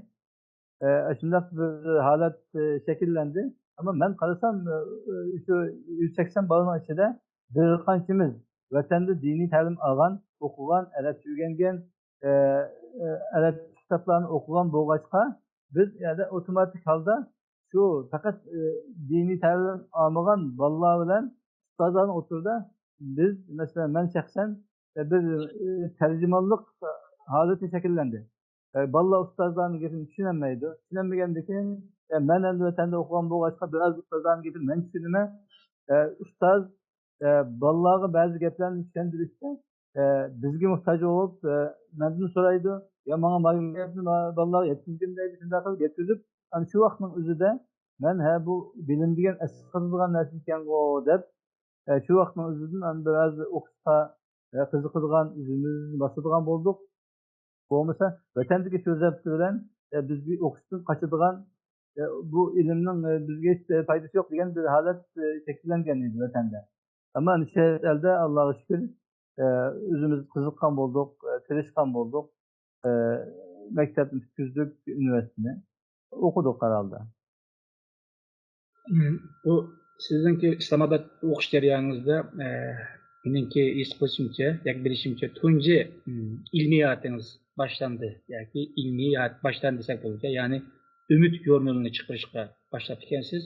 ئە، شۇنداق بىر ھالەت، ئە، شەكىللەندى. ئەمما مەن قارىسام، ئە، ئە، شۇ يۈز سەكسەن بالىنىڭ ئىچىدە بىر قانچىمىز ۋەتەندە دىنىي تەلىم ئالغان، ئوقۇغان، ئەرەبچە ئۆگەنگەن، ئە، ئە، ئەرەبچە كىتابلارنى ئوقۇغان بولغاچقا، بىز يەنە ئوتوماتىك ھالدا شۇ پەقەت، ئە، دىنىي تەلىم ئالمىغان بالىلار بىلەن ئۇستازلارنىڭ ئوتتۇرىدا بىز، مەسىلەن، مەن شەخسەن، ئە، بىر، ئە، تەرجىمانلىق ھالىتى شەكىللەندى. ئە، بالىلار ئۇستازلارنىڭ گېپىنى چۈشىنەلمەيدۇ. چۈشىنەلمىگەندىكىن، ئە، مەن ئەمدى ۋەتەندە ئوقۇغان بولغاچقا، بىر ئاز ئۇستازلارنىڭ گېپىنى مەن چۈشىنىمەن. ئە، ئۇستاز، ئە، بالىلارغا بەزى گەپلەرنى چۈشەندۈرۈشتە، ئە، بىزگە موھتاج بولۇپ، ئە، مەندىن سورايدۇ. يا ماڭا ماگنىتنى ما-، بالىلارغا يەتكۈزگىن دەيدۇ. شۇنداق قىلىپ يەتكۈزۈپ، ئەنە شۇ ۋاقىتنىڭ ئۆزىدە مەن، ھە، بۇ بىلىم دېگەن ئەسقاتىدىغان نەرسە ئىكەنغۇ دەپ، ئە، شۇ ۋاقىتنىڭ ئۆزىدىن ئەنە بىر ئاز ئوقۇشقا، ئە، قىزىقىدىغان، ئۆزىمىزنى باسىدىغان بولدۇق. بولمىسا، ۋەتەندىكى شۇ زەپتى بىلەن، ئە، بىزگە ئوقۇشتىن قاچىدىغان، ئە، بۇ ئىلىمنىڭ، ئە، بىزگە ھېچ پايدىسى يوق دېگەن بىر ھالەت، ئە، شەكىللەنگەن ئىدى ۋەتەندە. ئەمما ئەنە شۇ ئەلدە، ئاللاغا شۈكۈر، ئە، ئۆزىمىز قىزىققان بولدۇق، ئە، تىرىشقان بولدۇق. ئە، مەكتەپنى پۈتكۈزدۇق، ئۇنىۋېرسىتېتنى ئوقۇدۇق ھەر ھالدا. بۇ سىزنىڭكى ئىسلامئاباد ئوقۇش جەريانىڭىزدا، ئە، مېنىڭكى ھېس قىلىشىمچە ياكى بىلىشىمچە، تۇنجى، ئىم، ئىلمىي ھاياتىڭىز باشلاندى ياكى ئىلمىي ھايات باشلاندى دېسەك بولىدۇ، يەنى ئۈمىد ژۇرنىلىنى چىقىرىشقا باشلاپتىكەنسىز.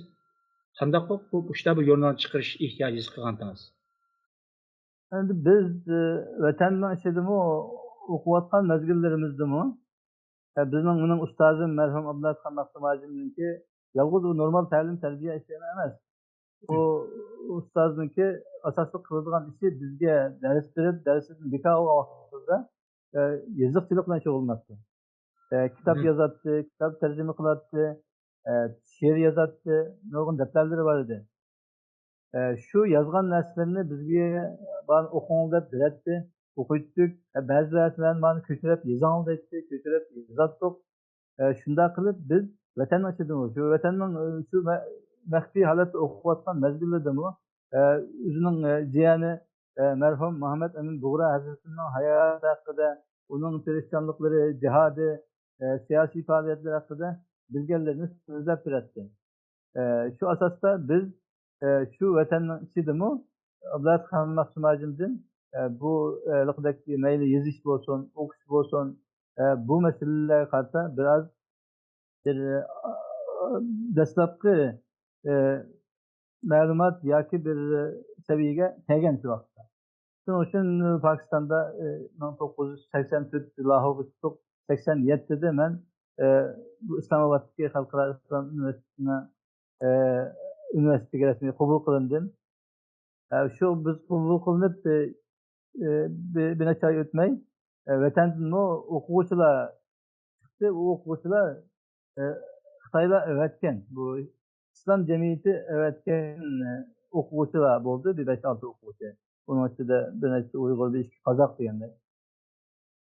قانداق بولۇپ بۇ، مۇشۇنداق بىر ژۇرنال چىقىرىش ئېھتىياجى ھېس قىلغانتىڭىز؟ ئەمدى بىز، ئە، ۋەتەننىڭ ئىچىدىمۇ ئوقۇۋاتقان مەزگىللىرىمىزدىمۇ، ئە، بىزنىڭ، مېنىڭ ئۇستازىم مەرھۇم ئابدۇللاتىخان مەخسۇم ھاجىمنىڭكى يالغۇز ئۇ نورمال تەلىم تەربىيە ئىشلىرى ئەمەس. ئۇ ئۇستازنىڭكى ئاساسلىق قىلىدىغان ئىشى بىزگە دەرس بېرىپ، دەرسىدىن بىكار بولغان ۋاقتىمىزدا، ئە، يېزىقچىلىق بىلەن شۇغۇللىناتتى. ئە، كىتاب يازاتتى، كىتاب تەرجىمە قىلاتتى، ئە، شېئىر يازاتتى، نۇرغۇن دەپتەرلىرى بار ئىدى. ئە، شۇ يازغان نەرسىلىرىنى بىزگە بارىن ئوقۇڭ دەپ بېرەتتى، ئوقۇيتتۇق. ئە، بەزى نەرسىلەرنى مانا كۆچۈرۈپ يېزىڭ دەيتتى، كۆچۈرۈپ يېزاتتۇق. ئە، شۇنداق قىلىپ بىز ۋەتەننىڭ ئىچىدىمۇ، شۇ ۋەتەننىڭ، ئە، شۇ مە-، مەخپىي ھالەتتە ئوقۇۋاتقان مەزگىللىرىدىمۇ، ئە، ئۆزىنىڭ، ئە، جىيەنى، ئە، مەرھۇم مۇھەممەد ئەمىن بۇغرا ھەزرىتىنىڭ ھاياتى ھەققىدە، ئۇنىڭ تىرىشچانلىقلىرى، جىھادى، ئە، سىياسىي پائالىيەتلىرى ھەققىدە بىلگەنلىرىنى سۆزلەپ بېرەتتى. ئە، شۇ ئاساستا بىز، ئە، شۇ ۋەتەننىڭ ئىچىدىمۇ ئابلەت خان مەخسۇم ھاجىمدىن، ئە، بۇ، ئە، ھېلىقىدەك مەيلى يېزىش بولسۇن، ئوقۇش بولسۇن، ئە، بۇ مەسىلىلەرگە قارىتا بىر ئاز بىر، ئە، دەسلەپكى، ئە، مەلۇمات ياكى بىر، ئە، سەۋىيەگە كەلگەن شۇ ۋاقىتتا. شۇنىڭ ئۈچۈن پاكىستاندا، ئە، مىڭ توققۇز يۈز سەكسەن تۆت لاھورغا چىقتۇق. سەكسەن يەتتىدە مەن، ئە، بۇ ئىسلامئابادتىكى خەلقئارا ئىسلام ئۇنىۋېرسىتېتىنىڭ، ئە، ئۇنىۋېرسىتېتىگە رەسمىي قوبۇل قىلىندىم. ئە، شۇ بىز قوبۇل قىلىنىپ، ئە، ئە، بىر، بىر نەچچە ئاي ئۆتمەي، ئە، ۋەتەندىنمۇ ئوقۇغۇچىلار چىقتى. ئۇ ئوقۇغۇچىلار، ئە، خىتايلار ئەۋەتكەن، بۇ ئىسلام جەمئىيىتى ئەۋەتكەن، ئە، ئوقۇغۇچىلار بولدى، بىر بەش-ئالتە ئوقۇغۇچى. ئۇنىڭ ئىچىدە بىر نەچچە ئۇيغۇر، بىر ئىككى قازاق دېگەندەك.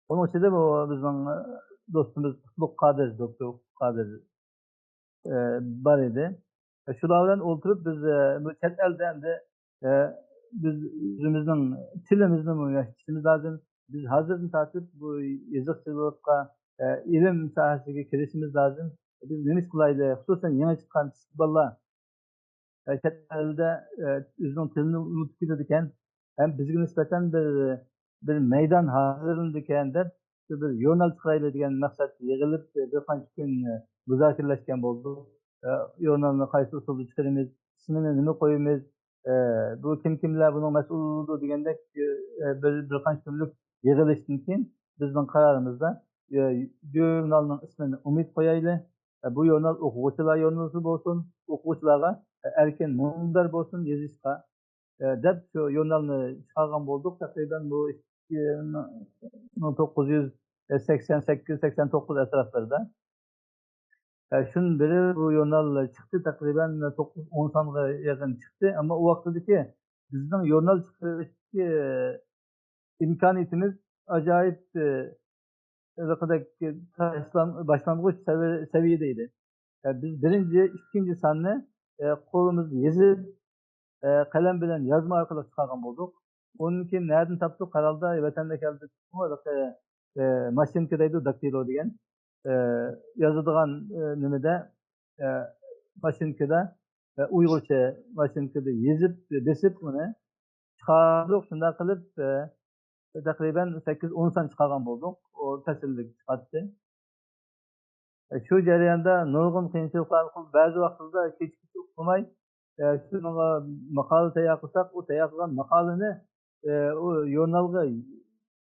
ئۇنىڭ ئىچىدە بۇ بىزنىڭ، ئە، دوستىمىز قۇتلۇق قادىر، دوكتور قۇتلۇق قادىر، ئە، بار ئىدى. شۇلار بىلەن ئولتۇرۇپ بىز، ئە، بۇ چەت ئەلدە ئەمدى، ئە، بىز ئۆزىمىزنىڭ تىلىمىزنىمۇ ياشىتىشىمىز لازىم. بىز ھازىردىن تارتىپ بۇ يېزىقچىلىققا، ئە، ئىلىم ساھەسىگە كىرىشىمىز لازىم. بىز نېمە ئىش قىلايلى؟ خۇسۇسەن يېڭى چىققان كىچىك بالىلار، ئە، چەت ئەلدە، ئە، ئۆزىنىڭ تىلىنى ئۇنتۇپ كېتىدىكەن. ھەم بىزگە نىسبەتەن بىر، بىر مەيدان ھازىرلىنىدىكەن دەپ، شۇ بىر ژۇرنال چىقىرايلى دېگەن مەقسەتتە يىغىلىپ، بىر قانچە كۈن، ئە، مۇزاكىرىلەشكەن بولدۇق. ئە، ژۇرنالنى قايسى ئۇسۇلدا چىقىرىمىز، ئىسمىنى نېمە قويىمىز، ئە، بۇ كىم كىملەر بۇنىڭ مەسئۇلى بولىدۇ دېگەندەك، ئە، بىر، بىر قانچە كۈنلۈك يىغىلىشتىن كېيىن بىزنىڭ قارارىمىزدا، ئە، ژۇرنالنىڭ ئىسمىنى ئۈمىد قويايلى. ئە، بۇ ژۇرنال ئوقۇغۇچىلار ژۇرنىلى بولسۇن، ئوقۇغۇچىلارغا، ئە، ئەركىن مۇنبەر بولسۇن يېزىشقا، ئە، دەپ شۇ ژۇرنالنى چىقارغان بولدۇق. تەقرىبەن بۇ ئىككى مىڭ توققۇز يۈز سەكسەن سەككىز، سەكسەن توققۇز ئەتراپلىرىدا. ئە، شۇندىن بېرى بۇ ژۇرنال چىقتى، تەقرىبەن توققۇز ئون سانغا يېقىن چىقتى. ئەمما ئۇ ۋاقتىدىكى بىزنىڭ ژۇرنال چىقىرىشتىكى ئىمكانىيىتىمىز ئاجايىپ، ئە، ھېلىقىدەك تاشلان-، باشلانغۇچ سەۋى-، سەۋىيەدە ئىدى. ئە، بىز بىرىنچى، ئىككىنچى ساننى، ئە، قولىمىزدا يېزىپ، ئە، قەلەم بىلەن يازما ئارقىلىق چىقارغان بولدۇق. ئۇنىڭ كېيىن نەدىن تاپتۇق؟ قارالدا ۋەتەندە كەلدۇق، ئە، ماشىنكا دەيدۇ، داكتىلو دېگەن. ئە، يازىدىغان، ئە، نېمىدە، ئە، ماشىنكىدا، ئە، ئۇيغۇرچە ماشىنكىدا يېزىپ، بېسىپ ئۇنى چىقاردۇق. شۇنداق قىلىپ، ئە، تەقرىبەن سەككىز ئون سان چىقارغان بولدۇق. ئۇ پەسىللىك چىقاتتى. ئە، شۇ جەرياندا نۇرغۇن قىيىنچىلىقلار، بەزى ۋاقىتلاردا كېچە-كېچە ئۇخلىماي، ئە، شۇنىڭغا ماقالە تەييار قىلساق، ئۇ تەييار قىلغان ماقالىنى، ئە، ئۇ ژۇرنالغا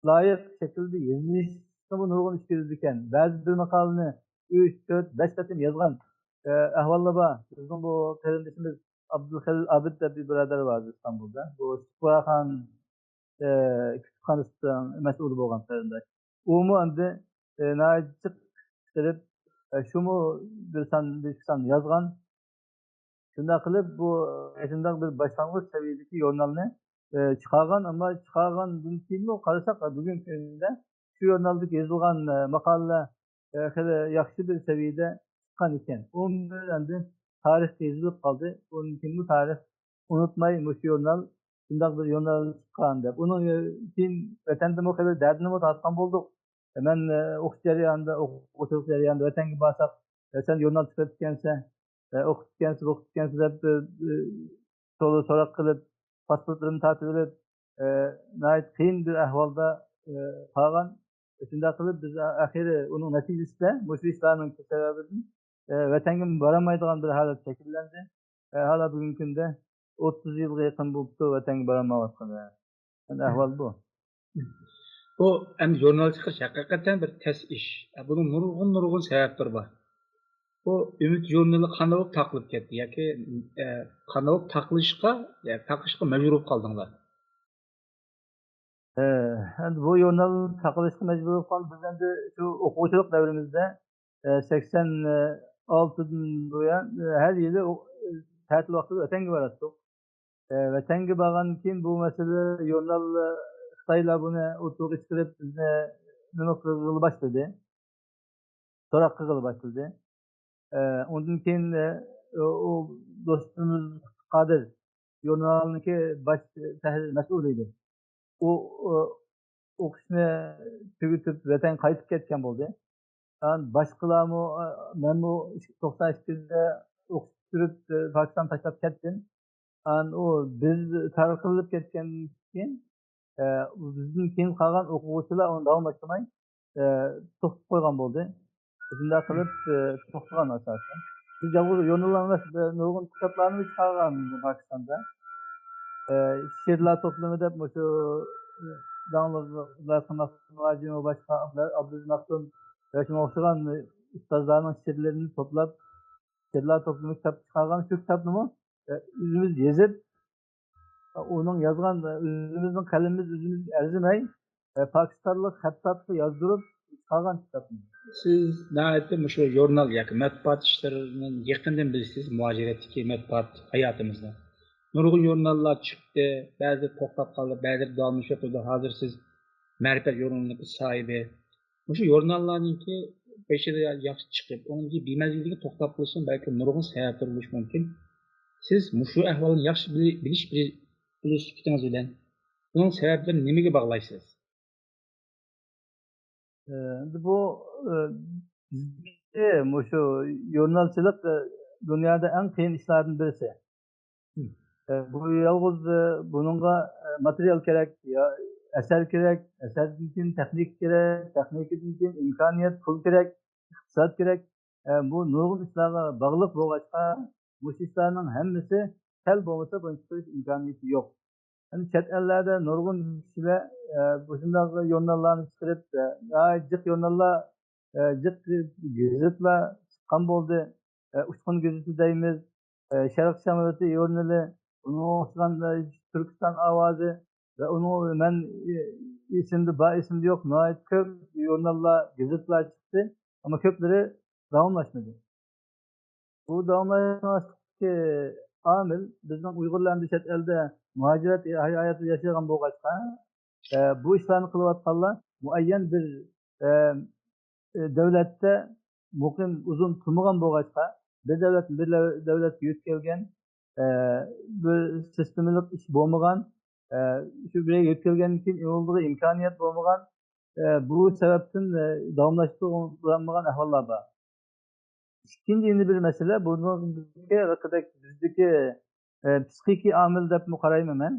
لايىق شەكىلدە يېزىشقىمۇ نۇرغۇن ئىش كېتىدىكەن. بەزى بىر ماقالىنى ئۈچ، تۆت، بەش قېتىم يازغان، ئە، ئەھۋاللار بار. بىزنىڭ بۇ قېرىندىشىمىز ئابدۇلخېلىل ئابىد دەپ بىر بۇرادەر بار ئىستانبۇلدا. بۇ سۇپراخان ئە، كۇتۇپخانىسىنىڭ مەسئۇلى بولغان قېرىنداش. ئۇمۇ ئەمدى، ئە، ناھايىتى جىق چىقىرىپ، ئە، شۇمۇ بىر سان، بىر ئىككى سان يازغان. شۇنداق قىلىپ، بۇ شۇنداق بىر باشلانغۇچ سەۋىيەدىكى ژۇرنالنى، ئە، چىقارغان، ئەمما چىقارغاندىن كېيىنمۇ قارىساق، بۈگۈنكى كۈندە شۇ ژۇرنالدىكى يېزىلغان، ئە، ماقالىلەر، ئە، خېلى ياخشى بىر سەۋىيەدە چىققان ئىكەن. ئۇ ئەمدى تارىخقا يېزىلىپ قالدى. ئۇنىڭ كېيىنمۇ تارىخ ئۇنتۇماي مۇشۇ ژۇرنال، شۇنداق بىر ژۇرنال چىققان دەپ. ئۇنىڭ كېيىن ۋەتەندىمۇ خېلى دەردىنىمۇ تارتقان بولدۇق. مەن، ئە، ئوقۇش جەريانىدا، ئوقۇغۇچىلىق جەريانىدا ۋەتەنگە بارساق، ئە، سەن ژۇرنال چىقىرىپتىكەنسەن، ئە، ئوقۇپتىكەنسىز، ئوقۇپتىكەنسىز دەپ، ئە، ئە، سورا-، سوراق قىلىپ، پاسپورتلىرىمنى تارتىۋېلىپ، ئە، ناھايىتى قىيىن بىر ئەھۋالدا، ئە، قالغان. شۇنداق قىلىپ بىز ئا-، ئاخىرى ئۇنىڭ نەتىجىسىدە مۇشۇ ئىشلارنىڭ سەۋەبىدىن، ئە، ۋەتەنگە بارالمايدىغان بىر ھالەت شەكىللەندى. ئە، ھالا بۈگۈنكى كۈندە ئوتتۇز يىلغا يېقىن بولۇپتۇ ۋەتەنگە بارالمايۋاتقىنى. ئەمدى ئەھۋال بۇ. بۇ ئەمدى ژۇرنال چىقىرىش ھەقىقەتەن بىر تەس ئىش. ئە، بۇنىڭ نۇرغۇن، نۇرغۇن سەۋەبلىرى بار. بۇ ئۈمىد ژۇرنىلى قانداق بولۇپ تاقىلىپ كەتتى ياكى، ئە، قانداق بولۇپ تاقىلىشقا، يا، تاقىشقا مەجبۇر بولۇپ قالدىڭلار؟ ئە، ئەمدى بۇ ژۇرنال تاقىلىشقا مەجبۇر بولۇپ قالدى. بىز ئەمدى شۇ ئوقۇغۇچىلىق دەۋرىمىزدە، ئە، سەكسەن ئالتىدىن بۇيان، ئە، ھەر يىلى ئو-، تەتىل ۋاقتىدا ۋەتەنگە باراتتۇق. ئە، ۋەتەنگە بارغاندىن كېيىن بۇ مەسىلە ژۇرنال، ئە، خىتايلار بۇنى ئوتتۇرىغا چىقىرىپ، بىزنى نېمە قىلغىلى باشلىدى. سوراق قىلغىلى باشلىدى. ئە، ئۇندىن كېيىن، ئە، ئۇ، ئۇ دوستىمىز قادىر ژۇرنالنىڭكى باش تەھرىر مەسئۇلى ئىدى. ئۇ، ئۇ ئوقۇشنى تۈگىتىپ، ۋەتەنگە قايتىپ كەتكەن بولدى. ئان باشقىلارمۇ، ئە، مەنمۇ توقسان ئىككىدە ئوقۇش پۈتتۈرۈپ، ئە، پاكىستان تاشلاپ كەتتىم. ئان ئۇ بىز تارقىلىپ كەتكەندىن كېيىن، ئە، بىزدىن كېيىن قالغان ئوقۇغۇچىلار ئۇنى داۋاملاشتۇرماي، ئە، توختىتىپ قويغان بولدى. شۇنداق قىلىپ، ئە، توختىغان ئاساسەن. بىز يالغۇز ژۇرناللار ئەمەس، بىر نۇرغۇن كىتابلارنى چىقارغان پاكىستاندا. ئە، شېئىرلار توپلىمى دەپ مۇشۇ، ئە، داڭلىق ئابدۇللا ساماق مۇھاجىر ۋە باشقا ئابدۇللا، ئابدۇللا مەختۇم ۋە شۇنىڭغا ئوخشىغان ئۇستازلارنىڭ شېئىرلىرىنى توپلاپ، شېئىرلار توپلىمى كىتاب چىقارغان. شۇ كىتابنىمۇ، ئە، ئۆزىمىز يېزىپ، ئۇنىڭ يازغان، ئۆزىمىزنىڭ قەلىمىمىز ئۆزىمىزگە ئەرزىمەي، ئە، پاكىستانلىق خەتتاتقا يازدۇرۇپ چىقارغان كىتابنى. سىز ناھايىتى مۇشۇ ژۇرنال ياكى مەتبۇئات ئىشلىرىنى يېقىندىن بىلىسىز، مۇھاجىرەتتىكى مەتبۇئات ھاياتىمىزدا. نۇرغۇن ژۇرناللار چىقتى، بەزىلىرى توختاپ قالدى، بەزىلىرى داۋاملىشىۋاتىدۇ. ھازىر سىز مەرىپەت ژۇرنىلىنىڭ ساھىبى. مۇشۇ ژۇرناللارنىڭكى بېشىدا ياخشى چىقىپ، ئۇنىڭ كېيىن بىمەزگىلىككە توختاپ قېلىشنىڭ بەلكىم نۇرغۇن سەۋەبلىرى بولۇشى مۇمكىن. سىز مۇشۇ ئەھۋالنى ياخشى بىلى-، بىلىش، بىلىش، بىلىش سۈپىتىڭىز بىلەن بۇنىڭ سەۋەبلىرىنى نېمىگە باغلايسىز؟ ئە، ئەمدى بۇ، ئە، بىزدىكى مۇشۇ ژۇرنالچىلىق، ئە، دۇنيادا ئەڭ قىيىن ئىشلاردىن بىرسى. ئە، بۇ يالغۇز، ئە، بۇنىڭغا، ئە، ماتېرىيال كېرەك، يا ئەسەر كېرەك، ئەسەردىن كېيىن تېخنىكا كېرەك، تېخنىكىدىن كېيىن ئىمكانىيەت، پۇل كېرەك، ئىقتىساد كېرەك. ئە، بۇ نۇرغۇن ئىشلارغا باغلىق بولغاچقا، مۇشۇ ئىشلارنىڭ ھەممىسى سەل بولمىسا بۇنى چىقىرىش ئىمكانىيىتى يوق. يەنى چەت ئەللەردە نۇرغۇن كىشىلەر، ئە، مۇشۇنداق ژۇرناللارنى چىقىرىپ، ئە، ناھايىتى جىق ژۇرناللار، ئە، جىق گېزىتلار چىققان بولدى. ئە، ئۇچقۇن گېزىتى دەيمىز، ئە، شەرق شامالىتى ژۇرنىلى، ئۇنىڭغا ئوخشىغان، ئە، تۈركىستان ئاۋازى ۋە ئۇنىڭ مەن، ئە، ئېسىمدە بار، ئېسىمدە يوق، ناھايىتى كۆپ ژۇرناللار، گېزىتلار چىقتى. ئەمما كۆپلىرى داۋاملاشمىدى. بۇ داۋاملاشماسلىقتىكى ئامىل بىزنىڭ ئۇيغۇرلار ئەمدى چەت ئەلدە مۇھاجىرەت ھاياتىدا ياشايدىغان بولغاچقا، ئە، بۇ ئىشلارنى قىلىۋاتقانلار مۇئەييەن بىر، ئە، ئە، دۆلەتتە مۇقىم، ئۇزۇن تۇرمىغان بولغاچقا، بىر دۆلەت، بىر لەۋ-، دۆلەتكە يۆتكەلگەن، ئە، بىر سىستېمىلىق ئىش بولمىغان، ئە، شۇ بىر يەرگە يۆتكەلگەندىن كېيىن ئۇنىڭغا ئىمكانىيەت بولمىغان، ئە، بۇ سەۋەبتىن، ئە، داۋاملاشتۇرۇلالمىغان ئەھۋاللار بار. ئىككىنچى يەنە بىر مەسىلە، بۇنىڭدىكى ھېلىقىدەك بىزدىكى، ئە، پسىخىكىي ئامىل دەپمۇ قارايمەن مەن.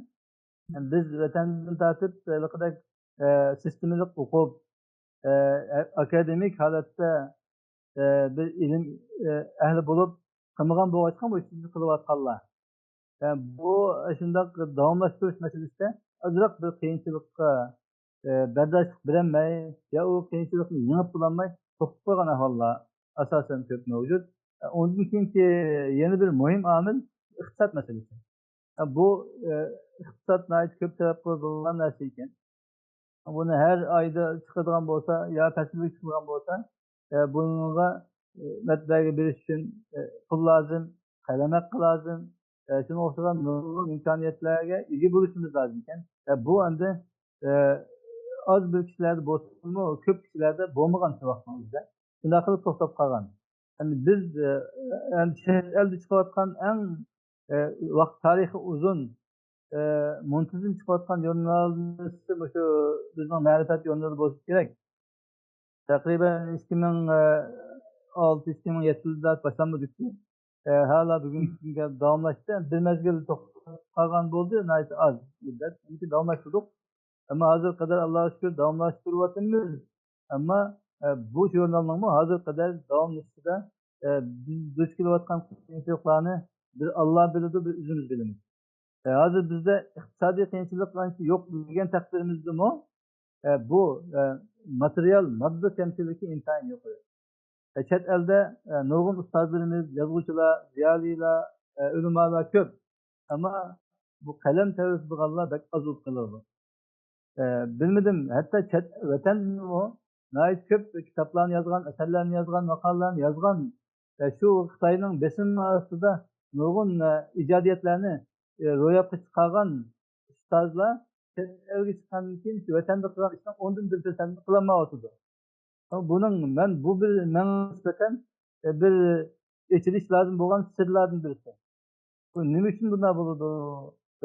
بىز ۋەتەندىن تارتىپ ھېلىقىدەك، ئە، سىستېمىلىق ئوقۇپ، ئە، ئاكادېمىك ھالەتتە، ئە، بىر ئىلىم، ئە، ئەھلى بولۇپ قىلمىغان بولغاچقا بۇ ئىشنى قىلىۋاتقانلار. ئە، بۇ شۇنداق داۋاملاشتۇرۇش مەسىلىسىدە ئازراق بىر قىيىنچىلىققا، ئە، بەرداشلىق بېرەلمەي، يا ئۇ قىيىنچىلىقنى يېڭىپ بولالماي توختاپ قالغان ئەھۋاللار ئاساسەن كۆپ مەۋجۇت. ئە، ئۇندىن كېيىنكى يەنە بىر مۇھىم ئامىل ئىقتىساد مەسىلىسى. ئە، بۇ، ئە، ئىقتىساد ناھايىتى كۆپ تەلەپ قىلىدىغان نەرسە ئىكەن. بۇنى ھەر ئايدا چىقىدىغان بولسا يا پەسىللىك چىقىدىغان بولسا، ئە، بۇنىڭغا، ئە، مەتبەئەگە بېرىش ئۈچۈن، ئە، پۇل لازىم، قەلەم ھەققى لازىم، ئە، شۇنىڭغا ئوخشىغان نۇرغۇن ئىمكانىيەتلەرگە ئىگە بولۇشىمىز لازىم ئىكەن. ئە، بۇ ئەمدى، ئە، ئاز بىر كىشىلەردە بولسىمۇ، كۆپ كىشىلەردە بولمىغان شۇ ۋاقىتنىڭ ئۆزىدە. شۇنداق قىلىپ توختاپ قالغان. ئەمدى بىز، ئە، ئەمدى چەت ئەلدە چىقىۋاتقان ئەڭ، ئە، ۋاقىت تارىخى ئۇزۇن، ئە، مۇنتىزىم چىقىۋاتقان ژۇرنالىمىز مۇشۇ بىزنىڭ مەرىپەت ژۇرنىلى بولسا كېرەك. تەقرىبەن ئىككى مىڭ ئالتە، ئىككى مىڭ يەتتە يىلدا باشلانمىدۇقكى. ئە، ھالا بۈگۈنكى كۈنگە داۋاملاشتى. بىر مەزگىل توختاپ قالغان بولدى، ناھايىتى ئاز مۇددەت. چۈنكى داۋاملاشتۇردۇق. ئەمما ھازىرغا قەدەر، ئاللاغا شۈكۈر، داۋاملاشتۇرۇۋاتىمىز. ئەمما، ئە، بۇ ژۇرنالنىڭمۇ ھازىرغا قەدەر داۋاملىشىشىدا، ئە، بىز دۇچ كېلىۋاتقان قىيىنچىلىقلارنى بىر ئاللا بىلىدۇ، بىر ئۆزىمىز بىلىمىز. ئە، ھازىر بىزدە ئىقتىسادىي قىيىنچىلىق ئانچە يوق دېگەن تەقدىرىمىزدىمۇ، ئە، بۇ، ئە، ماتېرىيال ماددا كەمچىلىكى ئىنتايىن يۇقىرى. ئە، چەت ئەلدە، ئە، نۇرغۇن ئۇستازلىرىمىز، يازغۇچىلار، زىيالىيلار، ئە، ئۆلىمالار كۆپ. ئەمما بۇ قەلەم تەۋرىتىدىغانلار بەك ئاز بولۇپ قېلىدۇ. ئە، بىلمىدىم، ھەتتا چەت، ۋەتەندىمۇ ناھايىتى كۆپ كىتابلارنى يازغان، ئەسەرلەرنى يازغان، ماقالىلەرنى يازغان، ئە، شۇ خىتاينىڭ بېسىمى ئاستىدا نۇرغۇن، ئە، ئىجادىيەتلەرنى، ئە، روياپقا چىقارغان ئۇستازلار چەت ئەلگە چىققاندىن كېيىن شۇ ۋەتەندە قىلغان ئىشنىڭ ئوندىن بىر پىرسەنتىنى قىلالمايۋاتىدۇ. بۇنىڭ، مەن بۇ بىر، ماڭا نىسبەتەن، ئە، بىر ئېچىلىش لازىم بولغان سىرلاردىن بىرسى. بۇ نېمە ئۈچۈن بۇنداق بولىدۇ؟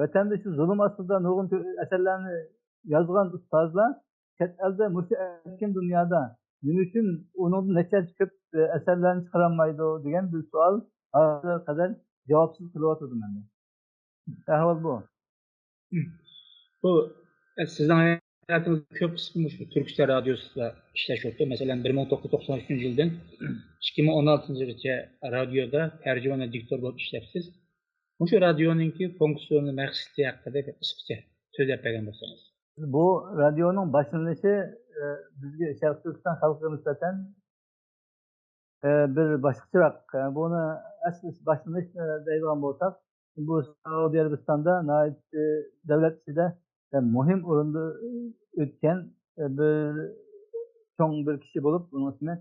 ۋەتەندە شۇ زۇلۇم ئاستىدا نۇرغۇن ئەسەرلەرنى يازغان ئۇستازلار چەت ئەلدە مۇشۇ ئەركىن دۇنيادا نېمە ئۈچۈن ئۇنىڭدىن نەچچە ھەسسە كۆپ ئەسەرلەرنى چىقىرالمايدۇ دېگەن بىر سوئال ھازىرغا قەدەر جاۋابسىز قېلىۋاتىدۇ مەندە. ئەھۋال بۇ. بۇ، ئە، سىزنىڭ ھاياتىڭىزنىڭ كۆپ قىسمى مۇشۇ تۈركىستان رادىيوسىدا ئىشلەش بولۇپتۇ. مەسىلەن، بىر مىڭ توققۇز يۈز توقسان ئۈچىنچى يىلدىن ئىككى مىڭ ئون ئالتىنچى يىلغىچە رادىيودا تەرجىمان دىكتور بولۇپ ئىشلەپسىز. مۇشۇ رادىيونىڭكى فۇنكسىيونى، مەقسىتى ھەققىدە بىر قىسقىچە سۆزلەپ بەرگەن بولسىڭىز. بۇ رادىيونىڭ باشلىنىشى، ئە، بىزگە شەرقىي تۈركىستان خەلقىگە نىسبەتەن، ئە، بىر باشقىچىراق. ئە، بۇنى ئەسلى باشلىنىش، ئە، دەيدىغان بولساق، بۇ سەئۇدى ئەرەبىستاندا ناھايىتى دۆلەت ئىچىدە، ئە، مۇھىم ئورۇندا ئۆتكەن، ئە، بىر چوڭ بىر كىشى بولۇپ، بۇنىڭ ئىسمى،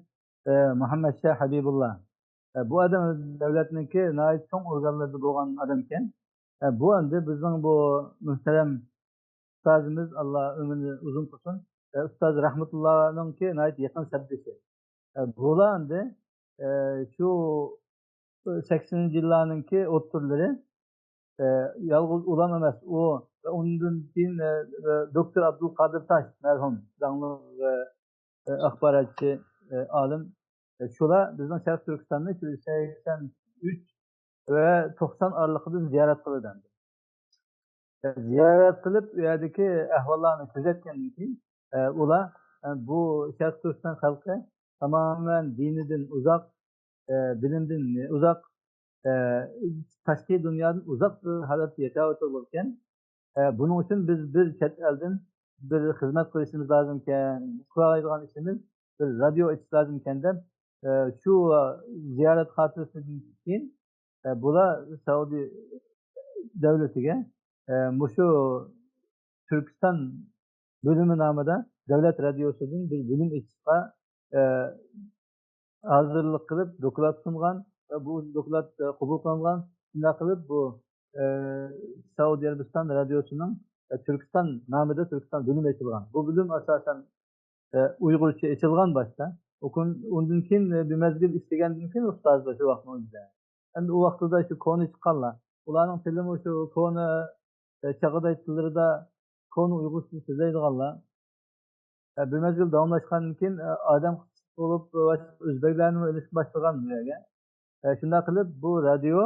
ئە، مۇھەممەد شاھ ھەبىبۇللا. ئە، بۇ ئادەم دۆلەتنىڭكى ناھايىتى چوڭ ئورگانلىرىدا بولغان ئادەم ئىكەن. ئە، بۇ ئەمدى بىزنىڭ بۇ مۆھتەرەم ئۇستازىمىز، ئاللا ئۆمرىنى ئۇزۇن قىلسۇن، ئە، ئۇستاز رەھمەتۇللانىڭكى ناھايىتى يېقىن سەپدىشى. ئە، بۇلار ئەمدى، ئە، شۇ سەكسىنىنچى يىللارنىڭكى ئوتتۇرىلىرى، ئە، يالغۇز ئۇلام ئەمەس، ئۇ ۋە ئۇنىڭدىن كېيىن، ئە، ئە، دوكتور ئابدۇلقادىر تاش مەرھۇم، داڭلىق، ئە، ئە، ئاخباراتچى، ئە، ئالىم، ئە، شۇلار بىزنىڭ شەرقىي تۈركىستاننى شۇ سەكسەن ئۈچ ۋە توقسان ئارىلىقىدا زىيارەت قىلىدۇ. ئە، زىيارەت قىلىپ، ئۇ يەردىكى ئەھۋاللارنى كۆزەتكەندىن كېيىن، ئە، ئۇلار، ئە، بۇ شەرقىي تۈركىستان خەلقى تامامەن دىنىدىن ئۇزاق، ئە، بىلىمدىن ئۇزاق، ئە، تاشقى دۇنيادىن ئۇزاق بىر ھالەتتە ياشاۋاتىدىغان ئىكەن. ئە، بۇنىڭ ئۈچۈن بىز بىر چەت ئەلدىن بىر خىزمەت قىلىشىمىز لازىمكەن، قىلالايدىغان ئىشىمىز بىر رادىيو ئېچىش لازىمكەن دەپ، ئە، شۇ زىيارەت خاتىرىسىدىن كېيىن، ئە، بۇلار سەئۇدى دۆلىتىگە، ئە، مۇشۇ تۈركىستان بۆلۈمى نامىدا دۆلەت رادىيوسىدىن بىر بۆلۈم ئېچىشقا، ئە، ھازىرلىق قىلىپ دوكلات سۇنغان ۋە بۇ دوكلات، ئە، قوبۇل قىلىنغان. شۇنداق قىلىپ بۇ، ئە، سەئۇدى ئەرەبىستان رادىيوسىنىڭ، ئە، تۈركىستان نامىدا تۈركىستان بۆلۈمى ئېچىلغان. بۇ بۆلۈم ئاساسەن، ئە، ئۇيغۇرچە ئېچىلغان باشتا. ئۇكۇن-، ئۇندىن كېيىن، ئە، بىر مەزگىل ئىشلىگەندىن كېيىن ئۇستازلار شۇ ۋاقىتنىڭ ئۆزىدە. ئەمدى ئۇ ۋاقتىدا شۇ كونا چىققانلار. ئۇلارنىڭ تىلىمۇ شۇ كونا، ئە، چاغداي تىللىرىدا كونا ئۇيغۇرچە سۆزلەيدىغانلار. ئە، بىر مەزگىل داۋاملاشقاندىن كېيىن، ئە، ئادەم قىسىق بولۇپ، ئۆزبەكلەرنىمۇ ئېلىشقا باشلىغان بۇ يەرگە. ئە، شۇنداق قىلىپ بۇ رادىيو،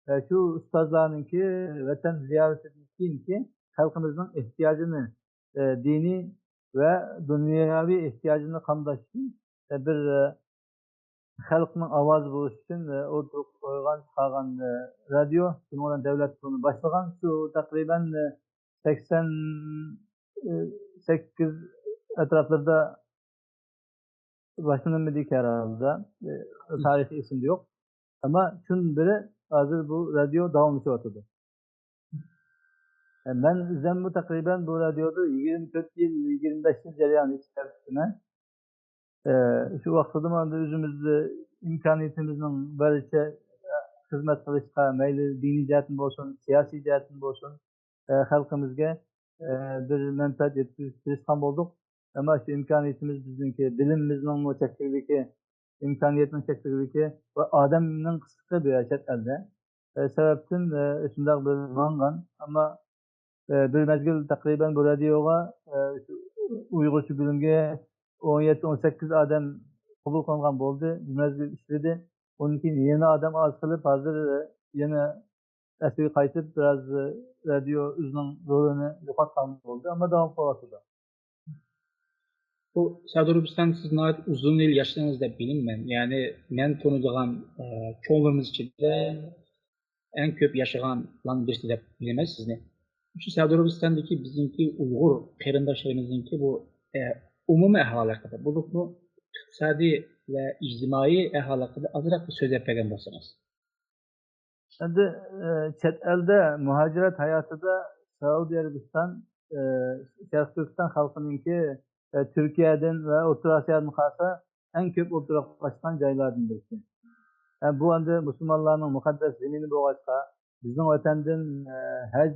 ئە، شۇ ئۇستازلارنىڭكى ۋەتەن زىيارىتىدىن كېيىنكى خەلقىمىزنىڭ ئېھتىياجىنى، ئە، دىنىي ۋە دۇنياۋى ئېھتىياجىنى قامداش ئۈچۈن، ئە، بىر، ئە، خەلقنىڭ ئاۋازى بولۇش ئۈچۈن، ئە، ئولتۇرۇپ قويغان، چىقارغان، ئە، رادىيو. شۇنىڭ بىلەن دۆلەت بۇنى باشلىغان. شۇ تەقرىبەن، ئە، سەكسەن سەككىز ئەتراپلىرىدا باشلىنىلمىدى ھەرھالدا. ئە، تارىخى ئېسىمدە يوق. ئەمما شۇندىن بېرى ھازىر بۇ رادىيو داۋاملىشىۋاتىدۇ. مەن ئۆزۈممۇ تەقرىبەن بۇ رادىيودا يىگىرمە تۆت يىل، يىگىرمە بەش يىل جەريانىدا ئىشلەپ كېتىمەن. ئە، شۇ ۋاقتىدا مانا ئۆزىمىزدە ئىمكانىيىتىمىزنىڭ بارىچە، ئە، خىزمەت قىلىشقا، مەيلى دىنىي جەھەتتىن بولسۇن، سىياسىي جەھەتتىن بولسۇن، ئە، خەلقىمىزگە، ئە، بىر مەنپەئەت يەتكۈزۈشكە تىرىشقان بولدۇق. ئەمما شۇ ئىمكانىيىتىمىز بىزنىڭكى، بىلىمىمىزنىڭمۇ چەكلىكلىكى، ئىمكانىيەتنىڭ چەكلىكلىكى ۋە ئادەمنىڭ قىسلىقى بۇ يەر چەت ئەلدە. ئە، سەۋەبتىن، ئە، شۇنداق بىر ماڭغان. ئەمما، ئە، بىر مەزگىل تەقرىبەن بۇ رادىيوغا، ئە، شۇ ئۇيغۇرچە بۆلۈمگە ئون يەتتە، ئون سەككىز ئادەم قوبۇل قىلىنغان بولدى. بىر مەزگىل ئىشلىدى. ئۇندىن كېيىن يەنە ئادەم ئاز قىلىپ، ھازىر، ئە، يەنە ئەسلىگە قايتىپ، بىراز، ئە، رادىيو ئۆزىنىڭ رولىنى يوقاتقان بولدى، ئەمما داۋام قىلىۋاتىدۇ. بۇ سەئۇدى ئەرەبىستان، سىز ناھايىتى ئۇزۇن يىل ياشىدىڭىز دەپ بىلىمەن. يەنى مەن تونۇيدىغان، ئە، چوڭلىرىمىز ئىچىدە ئەڭ كۆپ ياشىغانلارنىڭ بىرسى دەپ بىلىمەن سىزنى. شۇ سەئۇدى ئەرەبىستاندىكى بىزنىڭكى ئۇيغۇر قېرىنداشلىرىمىزنىڭكى بۇ، ئە، ئومۇمىي ئەھۋالى ھەققىدە، بولۇپمۇ ئىقتىسادىي ۋە ئىجتىمائىي ئەھۋالى ھەققىدە ئازراق بىر سۆزلەپ بەرگەن بولسىڭىز. ئەمدى، ئە، چەت ئەلدە مۇھاجىرەت ھاياتىدا سەئۇدى ئەرەبىستان، ئە، شەرقىي تۈركىستان خەلقىنىڭكى، ئە، تۈركىيەدىن ۋە ئوتتۇرا ئاسىيادىن قالسا ئەڭ كۆپ ئولتۇراقلاشقان جايلاردىن بىرسى. ئە، بۇ ئەمدى مۇسۇلمانلارنىڭ مۇقەددەس زېمىنى بولغاچقا، بىزنىڭ ۋەتەندىن، ئە، ھەج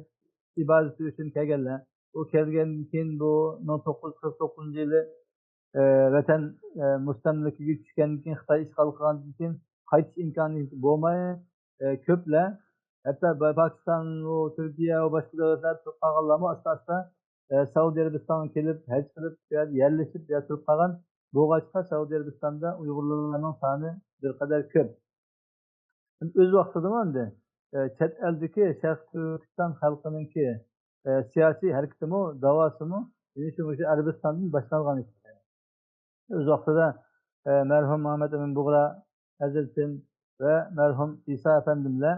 ئىبادىتى ئۈچۈن كەلگەنلەر. ئۇ كەلگەندىن كېيىن بۇ مىڭ توققۇز يۈز قىرىق توققۇزىنچى يىلى، ئە، ۋەتەن، ئە، مۇستەملىكىگە چۈشكەندىن كېيىن، خىتاي ئىشغال قىلغاندىن كېيىن قايتىش ئىمكانىيىتى بولماي، ئە، كۆپلەر، ھەتتا با-، پاكىستان، ئۇ تۈركىيە ۋە باشقا دۆلەتلەردە تۇرۇپ قالغانلارمۇ ئاستا-ئاستا، ئە، سەئۇدى ئەرەبىستانغا كېلىپ، ھەج قىلىپ، بۇ يەردە يەرلىشىپ، بۇ يەردە تۇرۇپ قالغان. بولغاچقا، سەئۇدى ئەرەبىستاندا ئۇيغۇرلارنىڭ سانى بىر قەدەر كۆپ. ئۆز ۋاقتىدىمۇ ئەمدى، ئە، چەت ئەلدىكى شەرقىي تۈركىستان خەلقىنىڭكى، ئە، سىياسىي ھەرىكىتىمۇ، داۋاسىمۇ، يەنى شۇ، شۇ ئەرەبىستاندىن باشلانغان ئىكەن. ئۆز ۋاقتىدا، ئە، مەرھۇم مۇھەممەد ئەمىن بۇغرا ھەزرىتىم ۋە مەرھۇم ئىسا ئەپەندىملەر،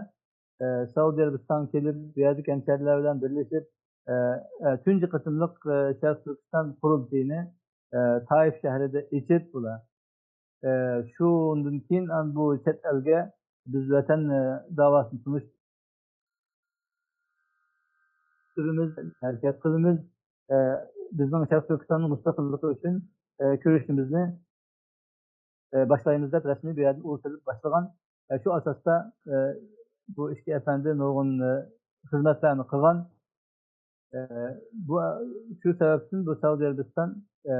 ئە، سەئۇدى ئەرەبىستانغا كېلىپ، بۇ يەردىكى ھەمشەھرىلەر بىلەن بىرلىشىپ، ئە، ئە، تۇنجى قېتىملىق، ئە، شەرقىي تۈركىستان قۇرۇلتىيىنى، ئە، تائىف شەھىرىدە ئېچىپ، بۇلار ئە، شۇندىن كېيىن ئەمدى بۇ چەت ئەلگە بىز ۋەتەن، ئە، داۋاسىنى تونۇشتۇرىمىز، ھەرىكەت قىلىمىز. ئە، بىزنىڭ شەرقىي تۈركىستاننىڭ مۇستەقىللىقى ئۈچۈن، ئە، كۈرىشىمىزنى، ئە، باشلايمىز دەپ رەسمىي بۇ يەردىن ئۇل سېلىپ باشلىغان. ئە، شۇ ئاساستا، ئە، بۇ ئىككى ئەپەندى نۇرغۇن، ئە، خىزمەتلەرنى قىلغان. ئە، بۇ، شۇ سەۋەبتىن بۇ سەئۇدى ئەرەبىستان، ئە،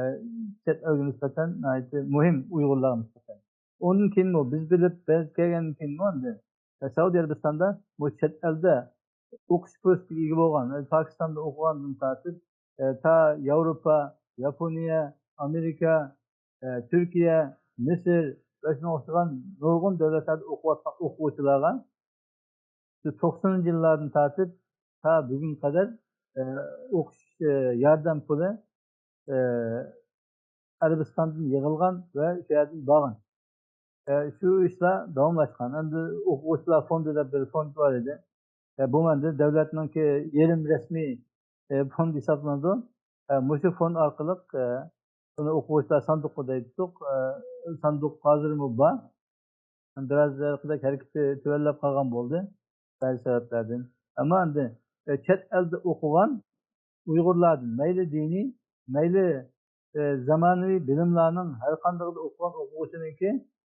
چەت ئەلگە نىسبەتەن ناھايىتى مۇھىم، ئۇيغۇرلارغا نىسبەتەن. ئۇندىن كېيىنمۇ، بىز بىلىپ، بىز كەلگەندىن كېيىنمۇ ئەمدى، ئە، سەئۇدى ئەرەبىستاندا بۇ چەت ئەلدە ئوقۇش پۇرسىتىگە ئىگە بولغان، ئە، پاكىستاندا ئوقۇغاندىن تارتىپ، ئە، تا ياۋروپا، ياپونىيە، ئامېرىكا، ئە، تۈركىيە، مىسىر ۋە شۇنىڭغا ئوخشىغان نۇرغۇن دۆلەتلەردە ئوقۇۋاتقان ئوقۇغۇچىلارغا شۇ توقسىنىنچى يىللاردىن تارتىپ تا بۈگۈنگە قەدەر، ئە، ئوقۇش، ئە، ياردەم پۇلى، ئە، ئەرەبىستاندىن يىغىلغان ۋە شۇ يەردىن بارغان. ئە، شۇ ئىشلار داۋاملاشقان. ئەمدى ئوقۇغۇچىلار فوندى دەپ بىر فوند بار ئىدى. ئە، بۇمۇ ئەمدى دۆلەتنىڭكى يېرىم رەسمىي، ئە، فوند ھېسابلىنىدۇ. ئە، مۇشۇ فوند ئارقىلىق، ئە، بۇنى ئوقۇغۇچىلار ساندۇقى دەيتتۇق. ئە، ساندۇق ھازىرمۇ بار. بىراز ھېلىقىدەك ھەرىكىتى تۆۋەنلەپ قالغان بولدى، بەزى سەۋەبلەردىن. ئەمما ئەمدى، ئە، چەت ئەلدە ئوقۇغان ئۇيغۇرلاردىن، مەيلى دىنىي، مەيلى، ئە، زامانىۋى بىلىملەرنىڭ ھەر قاندىقىدا ئوقۇغان ئوقۇغۇچىنىڭكى،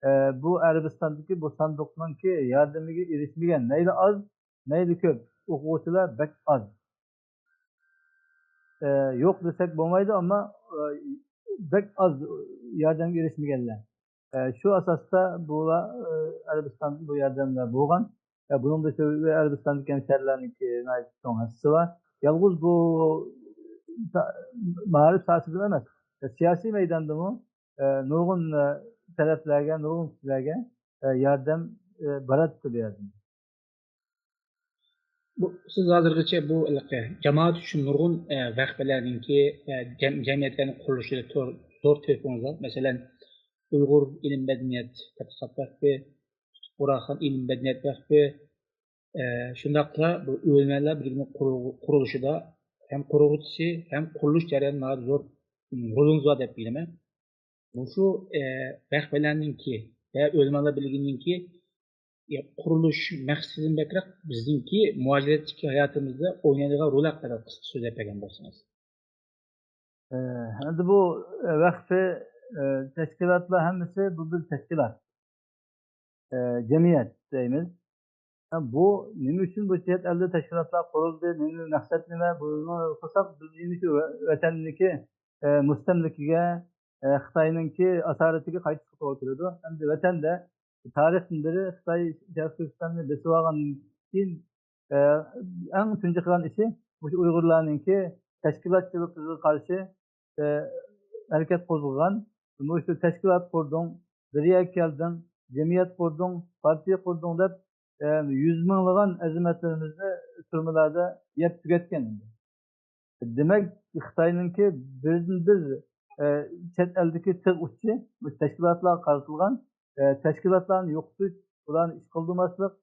ئە، بۇ ئەرەبىستاندىكى بۇ ساندۇقنىڭكى ياردىمىگە ئېرىشمىگەن، مەيلى ئاز، مەيلى كۆپ، ئوقۇغۇچىلار بەك ئاز. ئە، يوق دېسەك بولمايدۇ، ئەمما، ئە، بەك ئاز ياردەمگە ئېرىشمىگەنلەر. ئە، شۇ ئاساستا بۇلار، ئە، ئەرەبىستاندىن بۇ ياردەملەر بولغان. ئە، بۇنىڭدا شۇ ئەرەبىستاندىكى ھەمشەھرىلەرنىڭكى ناھايىتى چوڭ ھەسسىسى بار. يالغۇز بۇ سا-، مائارىپ ساھەسىدىلا ئەمەس، سىياسىي مەيداندىمۇ، ئە، نۇرغۇن، ئە، تەرەپلەرگە، نۇرغۇن كىشىلەرگە، ئە، ياردەم، ئە، باراتتى بۇ يەردىن. بۇ، سىز ھازىرغىچە بۇ ھېلىقى جامائەت ئۈچۈن نۇرغۇن، ئە، ۋەقپىلەرنىڭكى، ئە، جەم-، جەمئىيەتلەرنىڭ قۇرۇلۇشىدا تور-، زور تۆھپىڭىز بار. مەسىلەن، ئۇيغۇر ئىلىم مەدەنىيەت تەتقىقات ۋەقپى، قۇراخان ئىلىم مەدەنىيەت ۋەقپى، ئە، شۇنداقلا بۇ ئۆلىمالار بىرلىكىنىڭ قۇرۇ-، قۇرۇلۇشىدا ھەم قۇرغۇچىسى، ھەم قۇرۇلۇش جەريانىدا ناھايىتى زور، م، رولىڭىز بار دەپ بىلىمەن. مۇشۇ، ئە، ۋەقپىلەرنىڭكى ۋە ئۆلىمالار بىرلىكىنىڭكى قۇرۇلۇش مەقسىتىدىن بەكرەك بىزنىڭكى مۇھاجىرەتتىكى ھاياتىمىزدا ئوينايدىغان رول ھەققىدە قىسقا سۆزلەپ بەرگەن بولسىڭىز. ئەمدى بۇ ۋەقفى تەشكىلاتلار ھەممىسى بۇ بىر تەشكىلات، جەمئىيەت دەيمىز. بۇ نېمە ئۈچۈن بۇ چەت ئەلدە تەشكىلاتلار قۇرۇلدى، نېمە، مەقسەت نېمە؟ بۇنى قىلساق بىز يەنە شۇ ۋەتەندىكى مۇستەملىكىگە، خىتاينىڭكى ئاسارىتىگە قايتىشقا توغرا كېلىدۇ. ئەمدى ۋەتەندە تارىختىن بېرى خىتاي شەرقىي تۈركىستاننى بېسىۋالغاندىن كېيىن ئەڭ تۇنجى قىلغان ئىشى مۇشۇ ئۇيغۇرلارنىڭكى تەشكىلاتچىلىقىغا قارشى ھەرىكەت قوزغىغان. مۇشۇ تەشكىلات قۇردۇڭ، بىر يەرگە كەلدىڭ، جەمئىيەت قۇردۇڭ، پارتىيە قۇردۇڭ دەپ يۈز مىڭلىغان ئەزىمەتلىرىمىزنى تۈرمىلەردە يەپ تۈگەتكەن. دېمەك، خىتاينىڭكى بىردىنبىر چەت ئەلدىكى تىغ ئۇچى مۇشۇ تەشكىلاتلارغا قارىتىلغان، تەشكىلاتلارنى يوقىتىش، بۇلارنى ئىش قىلدۇرماسلىق،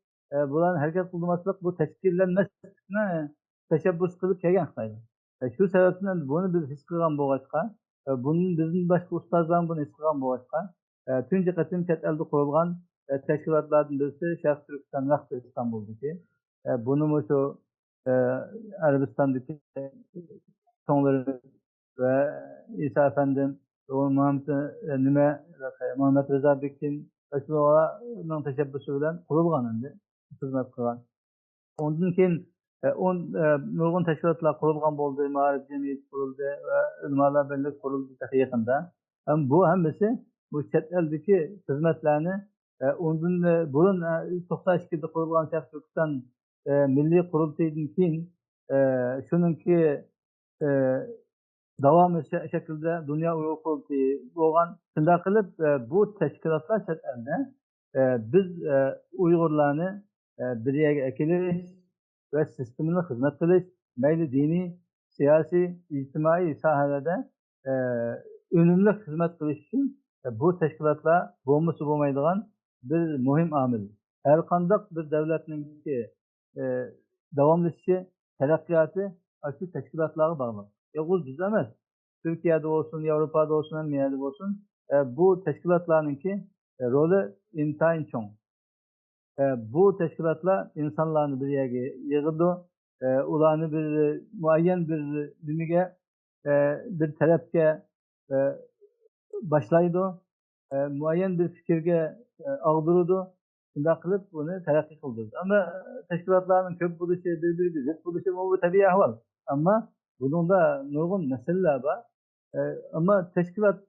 بۇلارنى ھەرىكەت قىلدۇرماسلىق، بۇ تەشكىللەنمەسلىكنى تەشەببۇس قىلىپ كەلگەن خىتايلار. شۇ سەۋەبتىن ئەمدى بۇنى بىز ھېس قىلغان بولغاچقا، بۇندىن بىزدىن باشقا ئۇستازلارمۇ بۇنى ھېس قىلغان بولغاچقا، تۇنجى قېتىم چەت ئەلدە قۇرۇلغان تەشكىلاتلاردىن بىرسى شەرقىي تۈركىستان ۋەقپى ئىستانبۇلدىكى. بۇنىمۇ شۇ ئەرەبىستاندىكى چوڭلىرى ۋە ئىسا ئەپەندىم، مۇھەممەد، نېمە، مۇھەممەد رىزا بېكىن ۋە شۇلارنىڭ تەشەببۇسى بىلەن قۇرۇلغان ئەمدى، خىزمەت قىلغان. ئۇندىن كېيىن ئون، نۇرغۇن تەشكىلاتلار قۇرۇلغان بولدى، مائارىپ جەمئىيىتى قۇرۇلدى ۋە ئۆلىمالار بىرلىكى قۇرۇلدى تېخى يېقىندا. بۇ ھەممىسى بۇ چەت ئەلدىكى خىزمەتلەرنى ئۇندىن بۇرۇن توقسان ئىككىدە قۇرۇلغان شەرقىي تۈركىستان مىللىي قۇرۇلتىيىدىن كېيىن شۇنىڭكى داۋامى شەكلىدە دۇنيا ئۇيغۇر قۇرۇلتىيى بولغان. شۇنداق قىلىپ بۇ تەشكىلاتلار چەت ئەلدە بىز ئۇيغۇرلارنى بىر يەرگە ئەكېلىش ۋە سىستېمىلىق خىزمەت قىلىش، مەيلى دىنىي، سىياسىي، ئىجتىمائىي ساھەلەردە ئۈنۈملۈك خىزمەت قىلىش ئۈچۈن بۇ تەشكىلاتلار بولمىسا بولمايدىغان بىر مۇھىم ئامىل. ھەرقانداق بىر دۆلەتنىڭكى داۋاملىشىشى، تەرەققىياتى ئاشۇ تەشكىلاتلارغا باغلىق. يالغۇز بىز ئەمەس، تۈركىيەدە بولسۇن، ياۋروپادا بولسۇن، ھەممە يەردە بولسۇن، بۇ تەشكىلاتلارنىڭكى رولى ئىنتايىن چوڭ. بۇ تەشكىلاتلار ئىنسانلارنى بىر يەرگە يىغىدۇ، ئۇلارنى بىر مۇئەييەن بىر نېمىگە، بىر تەرەپكە باشلايدۇ، مۇئەييەن بىر پىكىرگە ئاغدۇرىدۇ. شۇنداق قىلىپ بۇنى تەرەققىي قىلدۇرىدۇ. ئەمما تەشكىلاتلارنىڭ كۆپ بولۇشى، بىر-بىرىگە زىت بولۇشى، بۇ تەبىئىي ئەھۋال. ئەمما بۇنىڭدا نۇرغۇن مەسىلىلەر بار. ئەمما تەشكىلات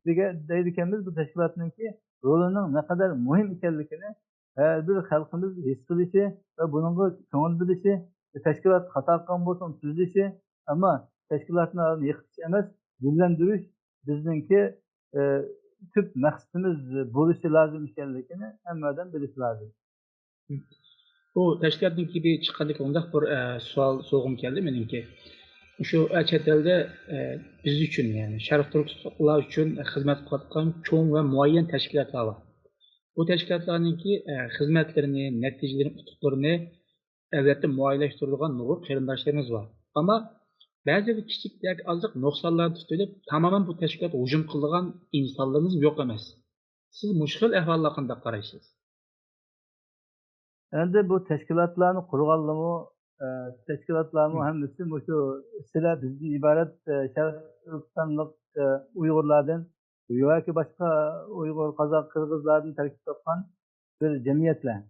دېگەن، دەيدىكەنمىز، بۇ تەشكىلاتنىڭكى رولىنىڭ نەقەدەر مۇھىم ئىكەنلىكىنى ھەر بىر خەلقىمىز ھېس قىلىشى ۋە بۇنىڭغا كۆڭۈل بۆلۈشى، تەشكىلات خاتا قىلغان بولسا ئۇنى تۈزىشى، ئەمما تەشكىلاتنى يىقىتىش ئەمەس، گۈللەندۈرۈش بىزنىڭكى تۈپ مەقسىتىمىز بولۇشى لازىم ئىكەنلىكىنى ھەممە ئادەم بىلىشى لازىم. بۇ تەشكىلاتنىڭكى بىر چىققاندىكى مۇنداق بىر سوئال سورىغۇم كەلدى مېنىڭكى. شۇ چەت ئەلدە بىز ئۈچۈن، يەنى شەرقىي تۈركىستانلار ئۈچۈن خىزمەت قىلىۋاتقان چوڭ ۋە مۇئەييەن تەشكىلاتلار بار. بۇ تەشكىلاتلارنىڭكى خىزمەتلىرىنى، نەتىجىلىرىنى، ئۇتۇقلىرىنى ئەلۋەتتە مۇئەييەنلەشتۈرىدىغان نۇرغۇن قېرىنداشلىرىمىز بار. ئەمما بەزىدە كىچىك ياكى ئازراق نۇقسانلارنى تۇتۇۋېلىپ، تامامەن بۇ تەشكىلاتقا ھۇجۇم قىلىدىغان ئىنسانلىرىمىز يوق ئەمەس. سىز مۇشۇ خىل ئەھۋاللارغا قانداق قارايسىز؟ ئەمدى بۇ تەشكىلاتلارنى قۇرغانلىرىمۇ، ئە، تەشكىلاتلارمۇ ھەممىسى مۇشۇ سىلەر بىزدىن ئىبارەت، ئە، شەرقىي تۈركىستانلىق، ئە، ئۇيغۇرلاردىن ياكى باشقا ئۇيغۇر، قازاق، قىرغىزلاردىن تەركىب تاپقان بىر جەمئىيەتلەر.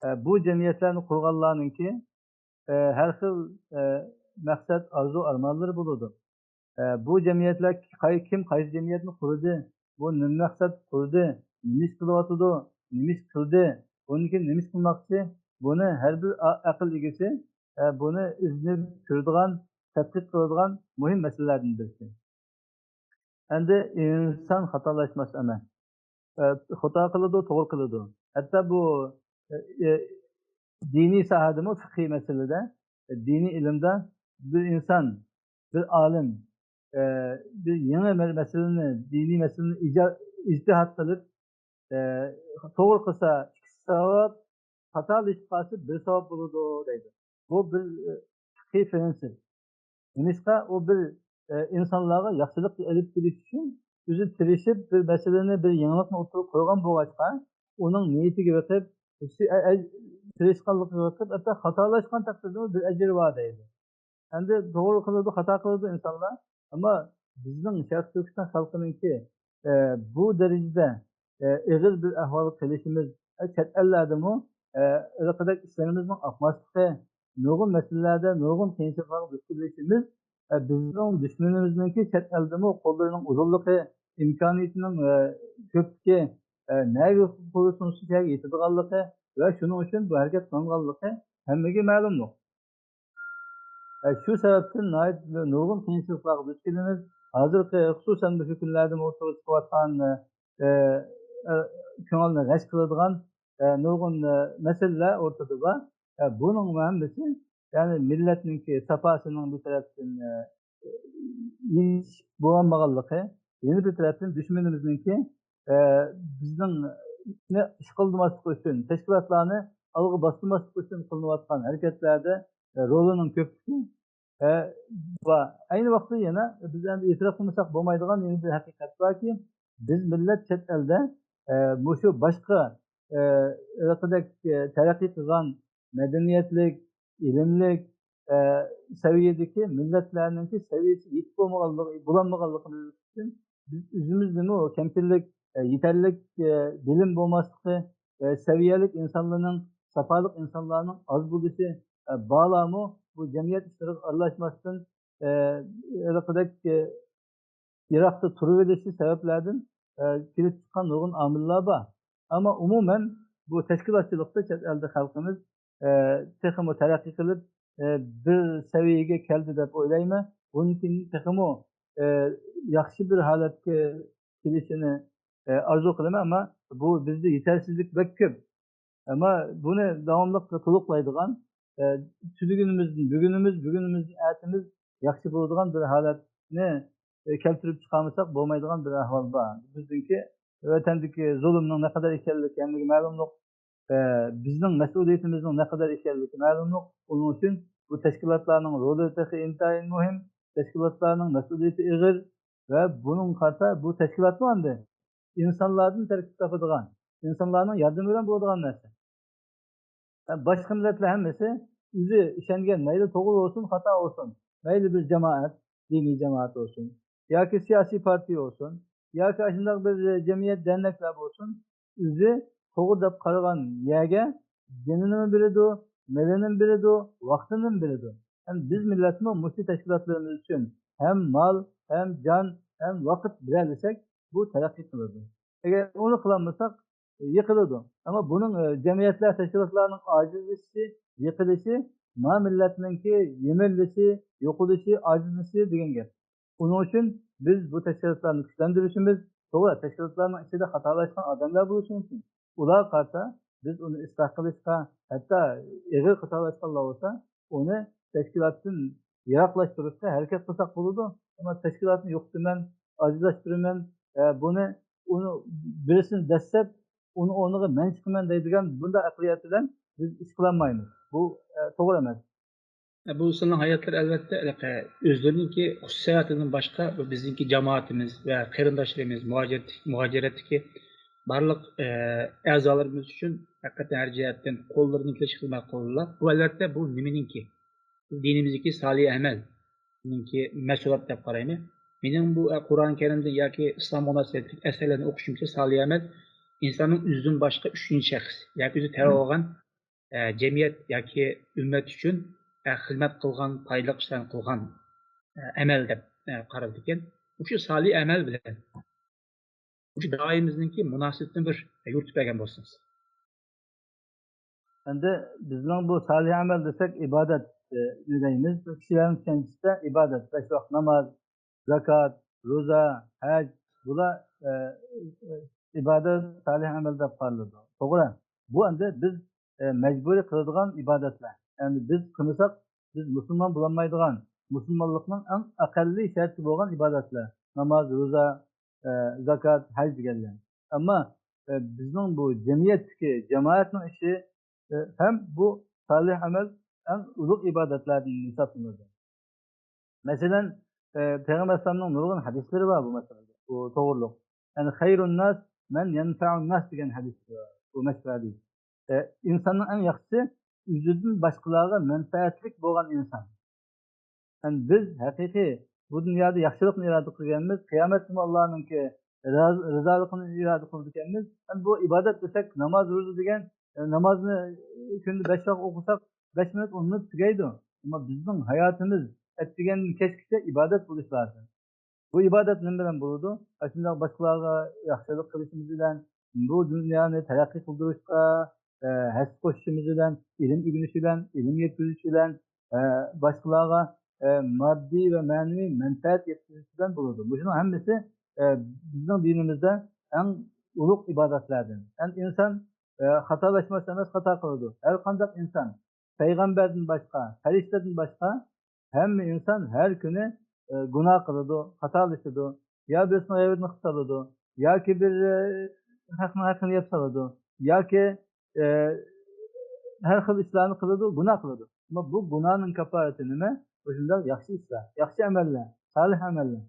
ئە، بۇ جەمئىيەتلەرنى قۇرغانلارنىڭكى، ئە، ھەر خىل، ئە، مەقسەت، ئارزۇ، ئارمانلىرى بولىدۇ. ئە، بۇ جەمئىيەتلەر قاي-، كىم قايسى جەمئىيەتنى قۇردى؟ بۇ نېمە مەقسەت قۇردى؟ نېمە ئىش قىلىۋاتىدۇ؟ نېمە ئىش قىلدى؟ بۇندىن كېيىن نېمە ئىش قىلماقچى؟ بۇنى ھەر بىر ئا-، ئەقىل ئىگىسى، ئە، بۇنى ئىزدىنىپ كۆرىدىغان، تەتقىق قىلىدىغان مۇھىم مەسىلىلەردىن بىرسى. ئەمدى ئىنسان خاتالاشماس ئەمەس. ئە، خاتا قىلىدۇ، توغرا قىلىدۇ. ھەتتا بۇ، ئە، ئە، دىنىي ساھەدىمۇ، فىقھىي مەسىلىدە، ئە، دىنىي ئىلىمدا بىر ئىنسان، بىر ئالىم، ئە، بىر يېڭى مە-، مەسىلىنى، دىنىي مەسىلىنى ئىجا-، ئىجتىھات قىلىپ، ئە، توغرا قىلسا ئىككى ساۋاب، خاتالىشىپ قالسا بىر ساۋاب بولىدۇ دەيدۇ. بۇ بىر، ئە، فىقھىي پىرىنسىپ. نېمىشقا ئۇ بىر، ئە، ئىنسانلارغا ياخشىلىق ئېلىپ كېلىش ئۈچۈن ئۆزى تىرىشىپ، بىر مەسىلىنى، بىر يېڭىلىقنى ئوتتۇرىغا قويغان بولغاچقا، ئۇنىڭ نىيىتىگە بېقىپ، ئىشى ئە-، ئە-، تىرىشقانلىقىغا قىلىپ، ھەتتا خاتالاشقان تەقدىردىمۇ بىر ئەجىر بار دەيدۇ. ئەمدى توغرا قىلىدۇ، خاتا قىلىدۇ ئىنسانلار. ئەمما بىزنىڭ شەرقىي تۈركىستان خەلقىنىڭكى، ئە، بۇ دەرىجىدە، ئە، ئېغىر بىر ئەھۋالغا قېلىشىمىز، ئە، چەت ئەللەردىمۇ، ئە، ھېلىقىدەك ئىشلىرىمىزنىڭ ئاقماسلىقى، نۇرغۇن مەسىلىلەردە نۇرغۇن قىيىنچىلىقلارغا دۇچ كېلىشىمىز، ئە، بىزنىڭ دۈشمىنىمىزنىڭكى چەت ئەلدىمۇ قوللىرىنىڭ ئۇزۇنلۇقى، ئىمكانىيىتىنىڭ، ئە، كۆپلۈكى، ئە، نەگە قولى سۇنسا شۇ يەرگە يېتىدىغانلىقى ۋە شۇنىڭ ئۈچۈن بۇ ھەرىكەت قىلىنغانلىقى ھەممىگە مەلۇملۇق. ئە، شۇ سەۋەبتىن ناھايىتى نۇرغۇن قىيىنچىلىقلارغا دۇچ كېلىمىز. ھازىرقى، خۇسۇسەن، مۇشۇ كۈنلەردىمۇ ئوتتۇرىغا چىقىۋاتقان، ئە، ئە، كۆڭۈلنى غەش قىلىدىغان، ئە، نۇرغۇن، ئە، مەسىلىلەر ئورتىدا بار. ئە، بۇنىڭ ھەممىسى، يەنى، مىللەتنىڭكى ساپاسىنىڭ بىر تەرەپتىن، ئە، يېتىشىپ بولالمىغانلىقى، يەنە بىر تەرەپتىن دۈشمىنىمىزنىڭكى، ئە، بىزنىڭ ئىشقىلدىماسلىق ئۈچۈن، تەشكىلاتلارنى ئالغا باستۇرماسلىق ئۈچۈن قىلىنىۋاتقان ھەرىكەتلەردە، ئە، رولىنىڭ كۆپلۈكى، ئە، بار. ئەينى ۋاقىتتا يەنە بىز ئەمدى ئېتىراپ قىلمىساق بولمايدىغان يەنە بىر ھەقىقەت باركى، بىز مىللەت چەت ئەلدە، ئە، مۇشۇ باشقا، ئە، ھېلىقىدەك، ئە، تەرەققىي قىلغان مەدەنىيەتلىك، ئىلىملىك، ئە، سەۋىيەدىكى مىللەتلەرنىڭكى سەۋىيەسىگە يېتىپ بولمىغانلىقى، بولالمىغانلىقىمىز ئۈچۈن بىز ئۆزىمىزدىمۇ كەمچىللىك، ئە، يېتەرلىك، ئە، بىلىم بولماسلىقى، ئە، سەۋىيەلىك ئىنسانلارنىڭ، ساپالىق ئىنسانلارنىڭ ئاز بولۇشى، ئە، بالامۇ بۇ جەمئىيەت ئىشلىرىغا ئارىلاشماستىن، ئە، ھېلىقىدەك، ئە، يىراقتا تۇرۇۋېلىشى سەۋەبلەردىن، ئە، كېلىپ چىققان نۇرغۇن ئامىللار بار. ئەمما ئومۇمەن بۇ تەشكىلاتچىلىقتا چەت ئەلدە خەلقىمىز، ئە، تېخىمۇ تەرەققىي قىلىپ، ئە، بىر سەۋىيەگە كەلدى دەپ ئويلايمەن. بۇندىن كېيىن تېخىمۇ، ئە، ياخشى بىر ھالەتكە كېلىشىنى، ئە، ئارزۇ قىلىمەن. ئەمما بۇ بىزدە يېتەرسىزلىك بەك كۆپ. ئەمما بۇنى داۋاملىق تولۇقلايدىغان، ئە، تۈنۈگۈنىمىزدىن بۈگۈنىمىز، بۈگۈنىمىزدىن ئەتىمىز ياخشى بولىدىغان بىر ھالەتنى، ئە، كەلتۈرۈپ چىقارمىساق بولمايدىغان بىر ئەھۋال بار. بىزنىڭكى ۋەتەندىكى زۇلۇمنىڭ نەقەدەر ئىكەنلىكى ھەممىگە مەلۇملۇق. ئە، بىزنىڭ مەسئۇلىيىتىمىزنىڭ نەقەدەر ئىكەنلىكى مەلۇملۇق. ئۇنىڭ ئۈچۈن بۇ تەشكىلاتلارنىڭ رولى تېخى ئىنتايىن مۇھىم. تەشكىلاتلارنىڭ مەسئۇلىيىتى ئېغىر ۋە بۇنىڭغا قارىتا بۇ تەشكىلاتمۇ ئەمدى ئىنسانلاردىن تەركىب تاپىدىغان، ئىنسانلارنىڭ ياردىمى بىلەن بولىدىغان نەرسە. ھە، باشقا مىللەتلەر ھەممىسى ئۆزى ئىشەنگەن، مەيلى توغرا بولسۇن، خاتا بولسۇن، مەيلى بىر جامائەت، دىنىي جامائەت بولسۇن، ياكى سىياسىي پارتىيە بولسۇن، ياكى ئاشۇنداق بىر جەمئىيەت، دەرنەكلەر بولسۇن، ئۆزى توغرا دەپ قارىغان يەرگە جېنىنىمۇ بېرىدۇ، مېلىنىمۇ بېرىدۇ، ۋاقتىنىمۇ بېرىدۇ. ھەم بىز مىللەتمۇ مۇشۇ تەشكىلاتلىرىمىز ئۈچۈن ھەم مال، ھەم جان، ھەم ۋاقىت بېرەلىسەك، بۇ تەرەققىي قىلىدۇ. ئەگەر ئۇنى قىلالمىساق، يىقىلىدۇ. ئەمما بۇنىڭ، ئە، جەمئىيەتلەر، تەشكىلاتلارنىڭ ئاجىزلىشىشى، يىقىلىشى، ما مىللەتنىڭكى يېمىرىلىشى، يوقىلىشى، ئاجىزلىشىشى دېگەن گەپ. ئۇنىڭ ئۈچۈن بىز بۇ تەشكىلاتلارنى كۈچلەندۈرۈشىمىز، توغرا، تەشكىلاتلارنىڭ ئىچىدە خاتالاشقان ئادەملەر بولۇشى مۇمكىن. ئۇلارغا قارىتا بىز ئۇنى ئىسلاھ قىلىشقا، ھەتتا ئېغىر خاتالاشقانلار بولسا، ئۇنى تەشكىلاتتىن يىراقلاشتۇرۇشقا ھەرىكەت قىلساق بولىدۇ. ئەمما تەشكىلاتنى يوقىتىمەن، ئاجىزلاشتۇرىمەن، ئە، بۇنى، ئۇنى، بىرسىنى دەسسەپ، ئۇنى ئورنىغا مەن چىقىمەن دەيدىغان بۇنداق ئەقلىيەت بىلەن بىز ئىش قىلالمايمىز. بۇ، ئە، توغرا ئەمەس. بۇ سىلىنىڭ ھاياتلىرى، ئەلۋەتتە، ھېلىقى ئۆزلىرىنىڭكى خۇسۇسىي ھاياتىدىن باشقا، بۇ بىزنىڭكى جامائىتىمىز ۋە قېرىنداشلىرىمىز، مۇھاجىرەت-، مۇھاجىرەتتىكى بارلىق، ئە، ئەزالىرىمىز ئۈچۈن ھەقىقەتەن ھەر جەھەتتىن قوللىرىدىن كېلىشىچە خىزمەت قىلىدۇ. بۇ، ئەلۋەتتە، بۇ نېمىنىڭكى؟ بۇ دىنىمىزدىكى سالىھ ئەمەل. بۇنىڭكى مەسئۇلىيەت دەپ قارايمەن. مېنىڭ بۇ، ئە، قۇرئان كەرىمدىن ياكى ئىسلامغا مۇناسىۋەتلىك ئەسەرلەرنى ئوقۇشۇمچە، سالىھ ئەمەل ئىنساننىڭ ئۆزىدىن باشقا ئۈچىنچى شەخس ياكى ئۆزى تەۋە بولغان، ئە، جەمئىيەت ياكى ئۈممەت ئۈچۈن، ئە، خىزمەت قىلغان، پايدىلىق ئىشلارنى قىلغان، ئە، ئەمەل دەپ، ئە، قارىلىدىكەن. مۇشۇ سالىھ ئەمەل بىلەن مۇشۇ دائىرىمىزنىڭكى مۇناسىۋىتىنى بىر يورۇتۇپ بەرگەن بولسىڭىز. ئەمدى بىزنىڭ بۇ سالىھ ئەمەل دېسەك، ئىبادەت، ئە، دەيمىز. كىشىلەرنىڭ چۈشەنچىسىدە ئىبادەت، بەش ۋاق ناماز، زاكات، روزا، ھەج، بۇلار، ئە، ئە، ئىبادەت، سالىھ ئەمەل دەپ قارىلىدۇ. توغرا. بۇ ئەمدى بىز، ئە، مەجبۇرىي قىلىدىغان ئىبادەتلەر. يەنى بىز قىلمىساق، بىز مۇسۇلمان بولالمايدىغان، مۇسۇلمانلىقنىڭ ئەڭ ئەقەللىي شەرتى بولغان ئىبادەتلەر. ناماز، روزا، ئە، زاكات، ھەج دېگەنلەر. ئەمما، ئە، بىزنىڭ بۇ جەمئىيەتتىكى جامائەتنىڭ ئىشى، ئە، ھەم بۇ سالىھ ئەمەل ئەڭ ئۇلۇغ ئىبادەتلەردىن ھېسابلىنىدۇ. مەسىلەن، ئە، پەيغەمبەر ئەلەيھىسسالامنىڭ نۇرغۇن ھەدىسلىرى بار بۇ مەسىلىدە، بۇ توغرۇلۇق. يەنى، «خەيرۇن ناس مەن يەنفەئۇن ناس» دېگەن ھەدىس بار. بۇ مەشھۇر ھەدىس. ئە، ئىنساننىڭ ئەڭ ياخشىسى ئۆزىدىن باشقىلارغا مەنپەئەتلىك بولغان ئىنسان. يەنى بىز ھەقىقىي بۇ دۇنيادا ياخشىلىقنى ئىرادە قىلغانمىز، قىيامەتتىمۇ ئاللانىڭكى راز-، رىزالىقىنى ئىرادە قىلىدىكەنمىز. يەنى بۇ ئىبادەت دېسەك، ناماز، روزا دېگەن، ئە، نامازنى كۈندە بەش ۋاق ئوقۇساق، بەش مىنۇت، ئون مىنۇت تۈگەيدۇ. ئەمما بىزنىڭ ھاياتىمىز ئەتىگەندىن كەچكىچە ئىبادەت بولۇشى لازىم. بۇ ئىبادەت نېمە بىلەن بولىدۇ؟ ئاشۇنداق باشقىلارغا ياخشىلىق قىلىشىمىز بىلەن، بۇ دۇنيانى تەرەققىي قىلدۇرۇشقا، ئە، ھەسسە قوشۇشىمىز بىلەن، ئىلىم ئۆگىنىش بىلەن، ئىلىم يەتكۈزۈش بىلەن، ئە، باشقىلارغا، ئە، ماددىي ۋە مەنىۋى مەنپەئەت يەتكۈزۈش بىلەن بولىدۇ. مۇشۇنىڭ ھەممىسى، ئە، بىزنىڭ دىنىمىزدە ئەڭ ئۇلۇغ ئىبادەتلەردىن. ھەم ئىنسان، ئە، خاتالاشماس ئەمەس، خاتا قىلىدۇ. ھەر قانداق ئىنسان، پەيغەمبەردىن باشقا، پەرىشتىدىن باشقا، ھەممە ئىنسان ھەر كۈنى، ئە، گۇناھ قىلىدۇ، خاتالىشىدۇ. يا بىرسىنىڭ غەيۋىتىنى قىلىپ سالىدۇ، ياكى بىر، ئە، ھەقنىڭ ھەققىنى يەپ سالىدۇ، ياكى، ئە، ھەر خىل ئىشلارنى قىلىدۇ، گۇناھ قىلىدۇ. ئەمما بۇ گۇناھنىڭ كاپپارىتى نېمە؟ مۇشۇنداق ياخشى ئىشلار، ياخشى ئەمەللەر، سالىھ ئەمەللەر.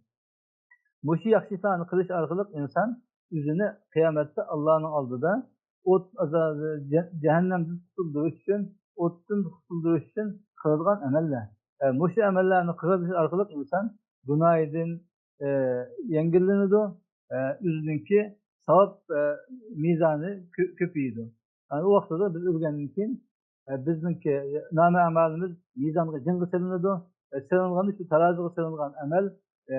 مۇشۇ ياخشى ئىشلارنى قىلىش ئارقىلىق ئىنسان ئۆزىنى قىيامەتتە ئاللانىڭ ئالدىدا ئوت ئازابى، جە-، جەھەننەمدىن قۇتۇلدۇرۇش ئۈچۈن، ئوتتىن قۇتۇلدۇرۇش ئۈچۈن قىلىدىغان ئەمەللەر. ئە، مۇشۇ ئەمەللەرنى قىلىش ئارقىلىق ئىنسان گۇناھىدىن، ئە، يەڭگىللىنىدۇ، ئە، ئۆزىنىڭكى ساۋاب، ئە، مىزانى كۆ-، كۆپىيىدۇ. يەنى ئۇ ۋاقتىدا بىز ئۆلگەندىن كېيىن، ئە، بىزنىڭكى نامە ئەمالىمىز مىزانغا، جىڭغا سېلىنىدۇ. ئە، سېلىنغان شۇ تارازىغا سېلىنغان ئەمەل، ئە،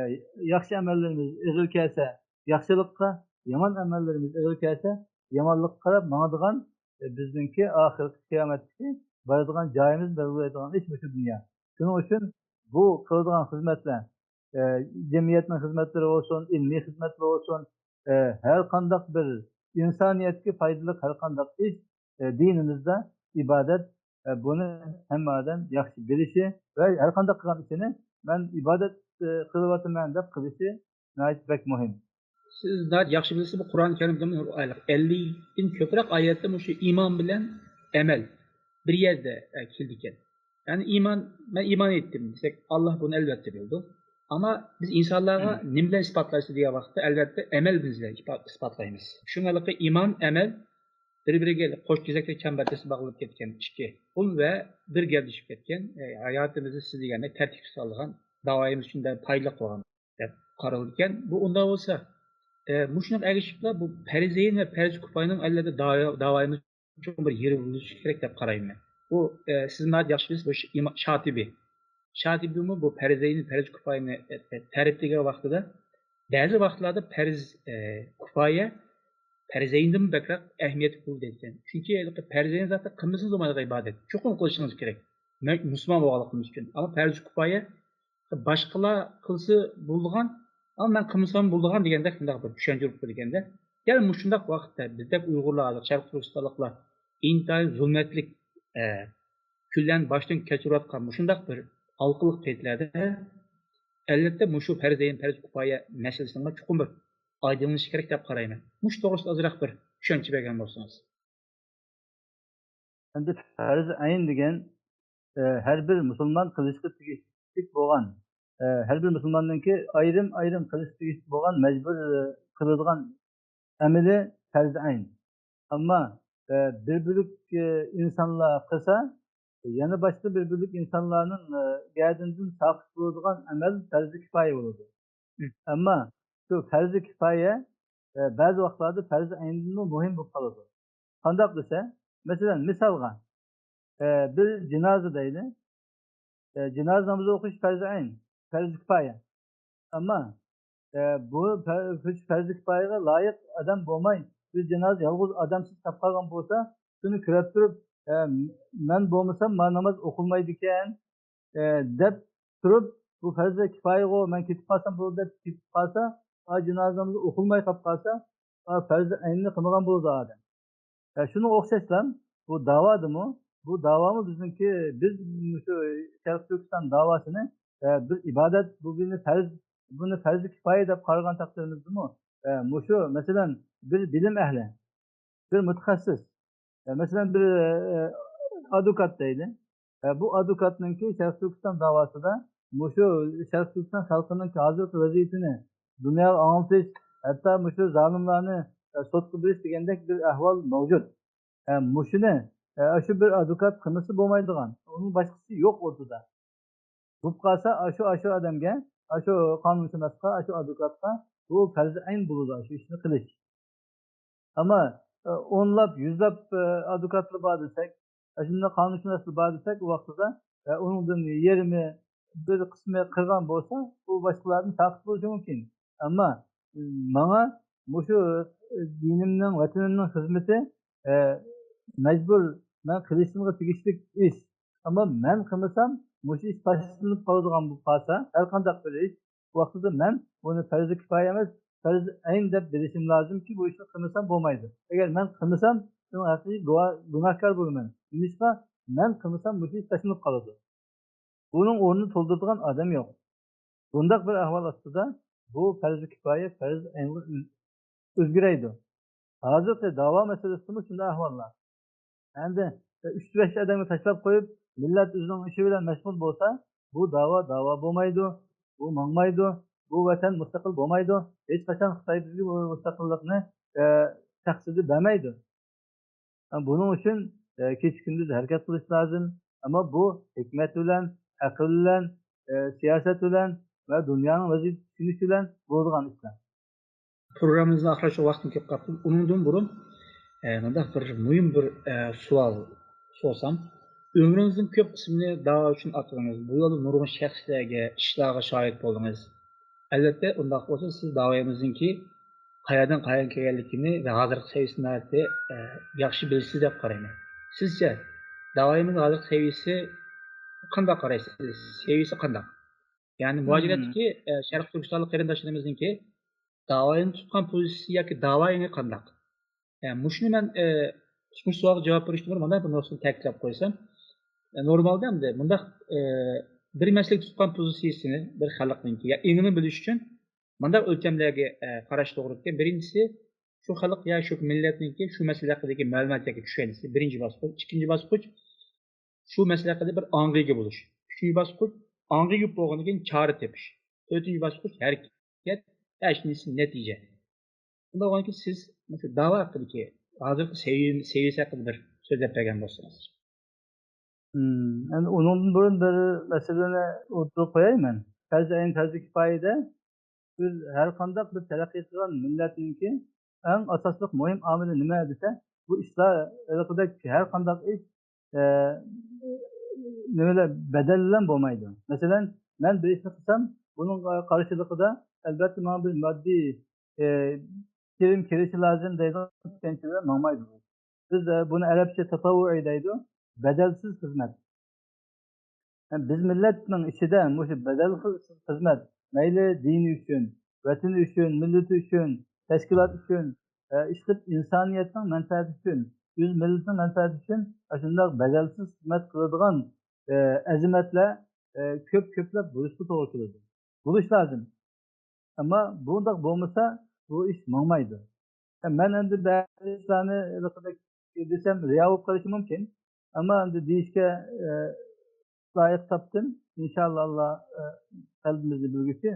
ياخشى ئەمەللىرىمىز ئېغىر كەلسە ياخشىلىققا، يامان ئەمەللىرىمىز ئېغىر كەلسە يامانلىققا قاراپ ماڭىدىغان، ئە، بىزنىڭكى ئاخىرقى قىيامەتتىكى بارىدىغان جايىمىز، بەلگىلەيدىغان ئىش مۇشۇ دۇنيا. شۇنىڭ ئۈچۈن بۇ قىلىدىغان خىزمەتلەر، ئە، جەمئىيەتنىڭ خىزمەتلىرى بولسۇن، ئىلمىي خىزمەتلەر بولسۇن، ئە، ھەر قانداق بىر ئىنسانىيەتكە پايدىلىق ھەر قانداق ئىش، ئە، دىنىمىزدا ئىبادەت، ئە، بۇنى ھەممە ئادەم ياخشى بىلىشى ۋە ھەر قانداق قىلغان ئىشىنى مەن ئىبادەت، ئە، قىلىۋاتىمەن دەپ قىلىشى ناھايىتى بەك مۇھىم. سىز ناھايىتى ياخشى بىلىسىز، بۇ قۇرئان كەرىمدە ئەللىدىن كۆپرەك ئايەتتە مۇشۇ ئىمان بىلەن ئەمەل بىر يەردە، ئە، كېلىدىكەن. يەنى ئىمان، مەن ئىمان ئېيتتىم دېسەك، ئاللا بۇنى ئەلۋەتتە بىلىدۇ. ئەمما بىز ئىنسانلارغا مىم. نېمە بىلەن ئىسپاتلايسىز دېگەن ۋاقىتتا، ئەلۋەتتە ئەمەل بىلەن ئىسپات-، ئىسپاتلايمىز. شۇڭا ھېلىقى ئىمان، ئەمەل بىر-بىرىگە قوش كېزەكتەك چەمبەردەك باغلىنىپ كەتكەن ئىككى قول ۋە بىر گەۋدىلىشىپ كەتكەن، ئە، ھاياتىمىزنى سىز دېگەندەك تەرتىپكە سالىدىغان، داۋايىمىز ئۈچۈن دە پايدىلىق بولغان دەپ قارىلىدىكەن. بۇ ئۇنداق بولسا، ئە، مۇشۇنىڭغا ئەگىشىپلا بۇ پەرزەين ۋە پەرز كۇپايىنىڭ ئەلۋەتتە داۋا-، داۋايىمىز چوڭ بىر يېرى بولۇشى كېرەك دەپ قارايمەن. بۇ، ئە، سىز ناھايىتى ياخشى بىلىسىز، بۇ ش-، ئىما-، شاتىبى. شاتىبىمۇ بۇ پەرزەينى، پەرز كۇپايىنى، ئە، ئە، تەرىپلىگەن ۋاقتىدا، بەزى ۋاقىتلاردا پەرز، ئە، كۇپايە پەرزەيندىنمۇ بەكرەك ئەھمىيەتلىك بولىدۇ دەيدىكەن. چۈنكى پەرزەين زاتى قىلمىسىڭىز بولمايدىغان ئىبادەت. چوقۇم قىلىشىڭىز كېرەك. مە-، مۇسۇلمان بولغانلىقىمىز ئۈچۈن. ئەمما پەرز كۇپايە باشقىلار قىلسا بولىدىغان، ئەمما مەن قىلمىسام بولىدىغان دېگەندەك شۇنداق بىر چۈشەنچە بولۇپ كەلگەندە، دەل مۇشۇنداق ۋاقىتتا بىزدەك ئۇيغۇرلار، شەرقىي تۈركىستانلىقلار ئىنتايىن زۇلمەتلىك، ئە، كۈنلەرنى باشتىن كەچۈرۈۋاتقان مۇشۇنداق بىر ھالقىلىق پەيتلەردە، ئەلۋەتتە، مۇشۇ پەرزەين، پەرز كۇپايە مەسىلىسىنىڭ چوقۇم بىر ئايدىڭلىنىشى كېرەك دەپ قارايمەن. مۇشۇ توغرىسىدا ئازراق بىر چۈشەنچە بەرگەن بولسىڭىز. ئەمدى پەرز ئەين دېگەن، ئە، ھەر بىر مۇسۇلمان قىلىشقا تېگىشلىك بولغان، ئە، ھەر بىر مۇسۇلماننىڭكى ئايرىم-ئايرىم قىلىشقا تېگىشلىك بولغان مەجبۇر، ئە، قىلىدىغان ئەمىلى پەرز ئەين. ئەمما، ئە، بىر بۆلەك، ئە، ئىنسانلار قىلسا، يەنە باشقا بىر بۆلەك ئىنسانلارنىڭ، ئە، گەدىنىدىن ساقىت بولىدىغان ئەمەل پەرزى كىپايە بولىدۇ. ئەمما شۇ پەرزى كىپايە، ئە، بەزى ۋاقىتلاردا پەرزى ئەيندىنمۇ مۇھىم بولۇپ قالىدۇ. قانداق دېسە، مەسىلەن، مىسالغا، ئە، بىر جىنازا دەيلى. ئە، جىنازا نامىزى ئوقۇش پەرزى ئەين، پەرزى كىپايە. ئەمما، ئە، بۇ پە-، پەرزى كىپايەگە لايىق ئادەم بولماي، بىر جىنازا يالغۇز ئادەمسىز قېلىپ قالغان بولسا، شۇنى كۆرۈپ تۇرۇپ، ئە، مەن بولمىسام، ما ناماز ئوقۇلمايدىكەن، ئە، دەپ تۇرۇپ، بۇ پەرزى كىپايىغۇ، مەن كېتىپ قالسام بولىدۇ دەپ كېتىپ قالسا، ئا، جىنازا نامىزى ئوقۇلماي قاپ قالسا، ئا، پەرزى ئەيننى قىلمىغان بولىدۇ ئادەم. ئە، شۇنىڭغا ئوخشاشلا، بۇ داۋادىمۇ، بۇ داۋامۇ بىزنىڭكى، بىز مۇشۇ شەرقىي تۈركىستان داۋاسىنى، ئە، بىر ئىبادەت، بۇ بىرنى پەرز، بۇنى پەرزى كىپايە دەپ قارىغان تەقدىرىمىزدىمۇ، ئە، مۇشۇ، مەسىلەن، بىر بىلىم ئەھلى، بىر مۇتەخەسسىس، ئە، مەسىلەن، بىر، ئە، ئادۋوكات دەيلى. ئە، بۇ ئادۋوكاتنىڭكى شەرقىي تۈركىستان داۋاسىدا مۇشۇ شەرقىي تۈركىستان خەلقىنىڭكى ھازىرقى ۋەزىيىتىنى دۇنياغا ئاڭلىتىش، ھەتتا مۇشۇ زالىملارنى، ئە، سوتقا بېرىش دېگەندەك بىر ئەھۋال مەۋجۇت. ئە، مۇشۇنى، ئە، شۇ بىر ئادۋوكات قىلمىسا بولمايدىغان، ئۇنىڭ باشقىسى يوق ئوتتۇرىدا. بولۇپ قالسا، ئاشۇ، ئاشۇ ئادەمگە، ئاشۇ قانۇنشۇناسقا، ئاشۇ ئادۋوكاتقا بۇ پەرزى ئەين بولىدۇ، شۇ ئىشنى قىلىش. ئەمما، ئە، ئونلاپ، يۈزلەپ، ئە، ئادۋوكاتلار بار دېسەك، ئە، شۇنداق قانۇنشۇناسلار بار دېسەك، ئۇ ۋاقتىدا، ئە، ئۇنىڭدىن يېرىمى، بىر قىسمى قىلغان بولسا، بۇ باشقىلاردىن ساقىت بولۇشى مۇمكىن. ئەمما، ئە، ماڭا مۇشۇ، ئە، دىنىمنىڭ، ۋەتىنىمنىڭ خىزمىتى، ئە، مەجبۇر مەن قىلىشىمغا تېگىشلىك ئىش. ئەمما مەن قىلمىسام، مۇشۇ ئىش تاشلىنىپ قالىدىغان بولۇپ قالسا، ھەر قانداق بىر ئىش، ۋاقتىدا مەن بۇنى پەرزى كىپايە ئەمەس، پەرزى ئەين دەپ بىلىشىم لازىمكى، بۇ ئىشنى قىلمىسام بولمايدۇ. ئەگەر مەن قىلمىسام، شۇنىڭ ھەققىدە گۇۋا-، گۇناھكار بولىمەن. نېمىشقا؟ مەن قىلمىسام، مۇشۇ ئىش تاشلىنىپ قالىدۇ. بۇنىڭ ئورنىنى تولدۇرىدىغان ئادەم يوق. بۇنداق بىر ئەھۋال ئاستىدا بۇ پەرزى كىپايە، پەرزى ئەينغا ئۆز-، ئۆزگىرەيدۇ. ھازىرقى داۋا مەسىلىسىدىمۇ شۇنداق ئەھۋاللار. ئەمدى ئۈچ بەش ئادەمگە تاشلاپ قويۇپ، مىللەت ئۆزىنىڭ ئىشى بىلەن مەشغۇل بولسا، بۇ داۋا داۋا بولمايدۇ، بۇ ماڭمايدۇ، بۇ ۋەتەن مۇستەقىل بولمايدۇ، ھېچقاچان خىتاي بىزگە بۇ مۇستەقىللىقنى، ئە، تەقسىردە بەرمەيدۇ. بۇنىڭ ئۈچۈن، ئە، كېچە-كۈندۈز ھەرىكەت قىلىش لازىم. ئەمما بۇ ھېكمەت بىلەن، ئەقىل بىلەن، ئە، سىياسەت بىلەن ۋە دۇنيانىڭ ۋەزىيىتىنى چۈشىنىش بىلەن بولىدىغان ئىشلار. پروگراممىمىزنى ئاخىرلاشقا ۋاقتىم كېلىپ قاپتۇ. ئۇنىڭدىن بۇرۇن، ئە، مۇنداق بىر مۇھىم بىر، ئە، سوئال سورىسام، ئۆمرىڭىزنىڭ كۆپ قىسمىنى داۋا ئۈچۈن ئاتىدىڭىز. بۇ يولدا نۇرغۇن شەخسلەرگە، ئىشلارغا شاھىت بولدىڭىز. ئەلۋەتتە، ئۇنداق بولسا سىز داۋايىمىزنىڭكى قەيەردىن قەيەرگە كەلگەنلىكىنى ۋە ھازىرقى سەۋىيەسىنى ناھايىتى، ئە، ياخشى بىلىسىز دەپ قارايمەن. سىزچە، داۋايىمىزنىڭ ھازىرقى سەۋىيەسى قانداق قارايسىز؟ سەۋىيەسى قانداق؟ يەنى مۇھاجىرەتتىكى، ئە، شەرقىي تۈركىستانلىق قېرىنداشلىرىمىزنىڭكى داۋايىنى تۇتقان پوزىتسىيە ياكى داۋايىڭى قانداق؟ ئە، مۇشۇنى مەن، ئە، مۇشۇ سوئالغا جاۋاب بېرىشتىن بۇرۇن مانا بۇ نۇقتىنى تەكىتلەپ قويسام، ئە، نورمالدا ئەمدى مۇنداق، ئە، بىر مەسىلىگە تۇتقان پوزىتسىيىسىنى، بىر خەلقنىڭكى يا ئېڭىنى بىلىش ئۈچۈن مۇنداق ئۆلچەملەرگە، ئە، قاراش توغرا ئىكەن. بىرىنچىسى، شۇ خەلق يا شۇ مىللەتنىڭكى شۇ مەسىلە ھەققىدىكى مەلۇمات ياكى چۈشەنچىسى، بىرىنچى باسقۇچ. ئىككىنچى باسقۇچ، شۇ مەسىلە ھەققىدە بىر ئاڭغا ئىگە بولۇش. ئۈچىنچى باسقۇچ، ئاڭغا ئىگە بولغاندىن كېيىن چارە تېپىش. تۆتىنچى باسقۇچ، ھەرىكەت، بەشىنچىسى، نەتىجە. بۇنداق بولغاندىكىن سىز مۇشۇ داۋا ھەققىدىكى ھازىرقى سەۋىيە-، سەۋىيەسى ھەققىدە بىر سۆزلەپ بەرگەن بولسىڭىز. مم، ئەمدى ئۇنىڭدىن بۇرۇن بىر مەسىلىنى ئوتتۇرىغا قوياي مەن. پەرزى ئەين، پەرزى كىپايىدە بىز ھەر قانداق بىر تەرەققىي قىلغان مىللەتنىڭكى ئەڭ ئاساسلىق مۇھىم ئامىلى نېمە دېسە، بۇ ئىشلار ھېلىقىدەك ھەر قانداق ئىش، ئە، نېمىلەر بەدەل بىلەن بولمايدۇ. مەسىلەن، مەن بىر ئىشنى قىلسام، بۇنىڭ قارشىلىقىدا ئەلۋەتتە ماڭا بىر ماددىي، ئە، كىرىم كىرىشى لازىم دەيدىغان چۈشەنچە بىلەن ماڭمايدۇ. بىز، ئە، بۇنى ئەرەبچە تاتاۋۋۇئى دەيدۇ، بەدەلسىز خىزمەت. بىز مىللەتنىڭ ئىچىدە مۇشۇ بەدەلسىز خىزمەت، مەيلى دىنى ئۈچۈن، ۋەتىنى ئۈچۈن، مىللىتى ئۈچۈن، تەشكىلات ئۈچۈن، ئە، ئىشقىلىپ ئىنسانىيەتنىڭ مەنپەئەتى ئۈچۈن، ئۆز مىللىتىنىڭ مەنپەئەتى ئۈچۈن ئاشۇنداق بەدەلسىز خىزمەت قىلىدىغان، ئە، ئەزىمەتلەر، ئە، كۆپ كۆپلەپ بولۇشقا توغرا كېلىدۇ. بولۇش لازىم. ئەمما بۇنداق بولمىسا، بۇ ئىش ماڭمايدۇ. مەن ئەمدى بەزى ئىشلارنى ھېلىقىدەك دېسەم رىيا بولۇپ قېلىشى مۇمكىن. ئەمما ئەمدى دېيىشكە، ئە، لايىق تاپتىم. ئىنشاللا، ئاللا، ئە، قەلبىمىزنى بىلگۈچى.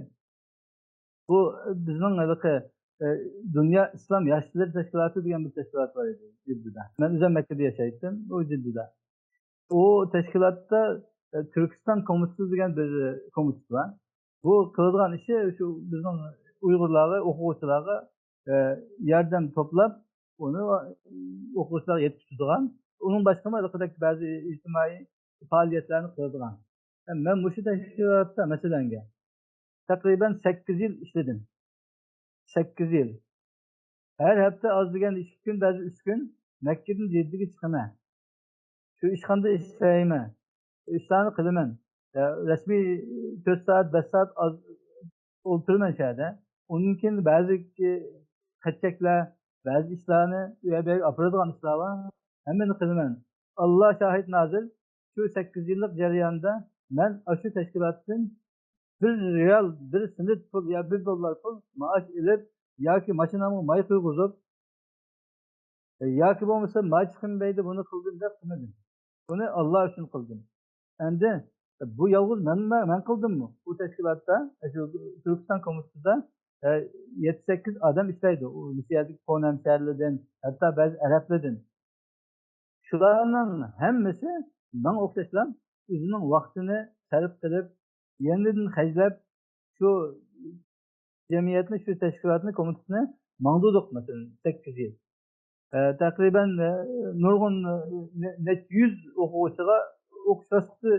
بۇ بىزنىڭ ھېلىقى، ئە، دۇنيا ئىسلام ياشلىرى تەشكىلاتى دېگەن بىر تەشكىلات بار ئىدى جىددىدا. مەن ئۆزۈم مەككىدە ياشايتتىم، ئۇ جىددىدا. ئۇ تەشكىلاتتا، ئە، تۈركىستان كومىتېتى دېگەن بىر، ئە، كومىتېت بار. بۇ قىلىدىغان ئىشى شۇ بىزنىڭ ئۇيغۇرلارغا، ئوقۇغۇچىلارغا، ئە، ياردەم توپلاپ، ئۇنى ئوقۇغۇچىلارغا يەتكۈزىدىغان، ئۇنىڭ باشقىمۇ ھېلىقىدەك بەزى ئىجتىمائىي پائالىيەتلەرنى قىلىدىغان. مەن مۇشۇ تەشكىلاتتا، مەسىلەنگە، تەقرىبەن سەككىز يىل ئىشلىدىم. سەككىز يىل. ھەر ھەپتە ئاز دېگەندە ئىككى كۈن، بەزى ئۈچ كۈن مەككىدىن جىددىگە چىقىمەن. شۇ ئىشخانىدا ئىشلەيمەن. ئىشلارنى قىلىمەن. يا، رەسمىي تۆت سائەت، بەش سائەت ئاز ئولتۇرىمەن شۇ يەردە. ئۇندىن كېيىن بەزى خەت-چەكلەر، بەزى ئىشلارنى ئۇ يەر بۇ يەرگە ئاپىرىدىغان ئىشلار بار. ھەممىنى قىلىمەن. ئاللا شاھىت ھازىر، شۇ سەككىز يىللىق جەرياندا مەن ئاشۇ تەشكىلاتتىن بىر رىيال، بىر سېنت پۇل يا بىر دوللار پۇل مائاش ئېلىپ ياكى ماشىنامغا ماي قۇيغۇزۇپ، ياكى بولمىسا ماي چىقىم دەيدۇ، بۇنى قىلدىم دەپ قىلمىدىم. بۇنى ئاللا ئۈچۈن قىلدىم. ئەمدى بۇ يالغۇز مەنمۇ، مەن قىلدىممۇ؟ بۇ تەشكىلاتتا، شۇ تۈركىستان كومىتېتىدا، ئە، يەتتە سەككىز ئادەم ئىشلەيدۇ. ئۇ مىسىردىكى قونا ھەمشەھەرلەردىن، ھەتتا بەزى ئەرەبلەردىن. شۇلارنىڭ ھەممىسى ماڭا ئوخشاشلا ئۆزىنىڭ ۋاقتىنى سەرپ قىلىپ، يېنىدىن خەجلەپ، شۇ جەمئىيەتنى، شۇ تەشكىلاتنى، كومىتېتنى ماڭدۇردۇق، مەسىلەن، سەككىز يىل. ئە، تەقرىبەن، ئە، نۇرغۇن، ئە، نە-، نەچچە يۈز ئوقۇغۇچىغا ئوقۇش ۋاسىتىسى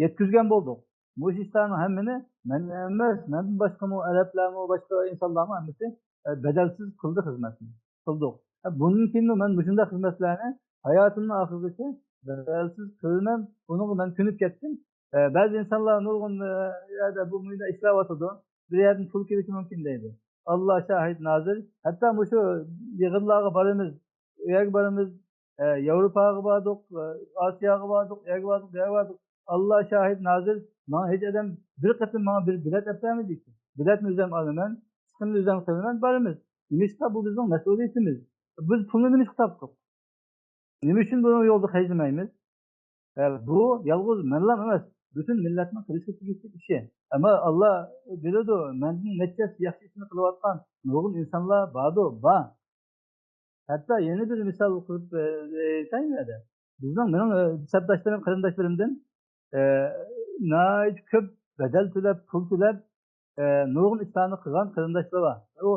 يەتكۈزگەن بولدۇق. مۇشۇ ئىشلارنىڭ ھەممىنى مەن ئەمەس، مەندىن باشقىمۇ، ئەرەبلەرمۇ، باشقا ئىنسانلارمۇ ھەممىسى، ئە، بەدەلسىز قىلدى خىزمەتنى. قىلدۇق. ئە، بۇندىن كېيىنمۇ مەن مۇشۇنداق خىزمەتلەرنى ھاياتىمنىڭ ئاخىرىغىچە بەدەلسىز قىلىمەن. بۇنىڭغا مەن كۆنۈپ كەتتىم. ئە، بەزى ئىنسانلار نۇرغۇن، ئە، يەردە بۇ مۇنداق ئىشلەۋاتىدۇ. بىر يەردىن پۇل كېلىشى مۇمكىن دەيدۇ. ئاللا شاھىت نازىر. ھەتتا مۇشۇ يىغىنلارغا بارىمىز، ئۇ يەرگە بارىمىز، ئە، ياۋروپاغا باردۇق، ئە، ئاسىياغا باردۇق، ئۇ يەرگە باردۇق، بۇ يەرگە باردۇق. ئاللا شاھىت نازىر، ماڭا ھېچ ئادەم بىر قېتىم ماڭا بىر بېلەت ئەپ بەرمىدى. بېلەتنى ئۆزۈم ئالىمەن، چىقىمنى ئۆزۈم قىلىمەن، بارىمىز. نېمىشقا؟ بۇ بىزنىڭ مەسئۇلىيىتىمىز. بىز پۇلنى نېمىشقا تاپتۇق؟ نېمە ئۈچۈن بۇنى يولدا خەجلىمەيمىز؟ ئە، بۇ يالغۇز مەنلا ئەمەس، پۈتۈن مىللەتنىڭ قىلىشقا تېگىشلىك ئىشى. ئەمما ئاللا بىلىدۇ، مەندىن نەچچە ياخشى ئىشنى قىلىۋاتقان نۇرغۇن ئىنسانلار باردۇ، بار. ھەتتا يەنە بىر مىسال قىلىپ، ئە، ئېيتايمۇ يەردە. بىزنىڭ، مېنىڭ، ئە، سەپداشلىرىم، قېرىنداشلىرىمدىن، ئە، ناھايىتى كۆپ بەدەل تۆلەپ، پۇل تۆلەپ، ئە، نۇرغۇن ئىشلارنى قىلغان قېرىنداشلار بار. ئۇ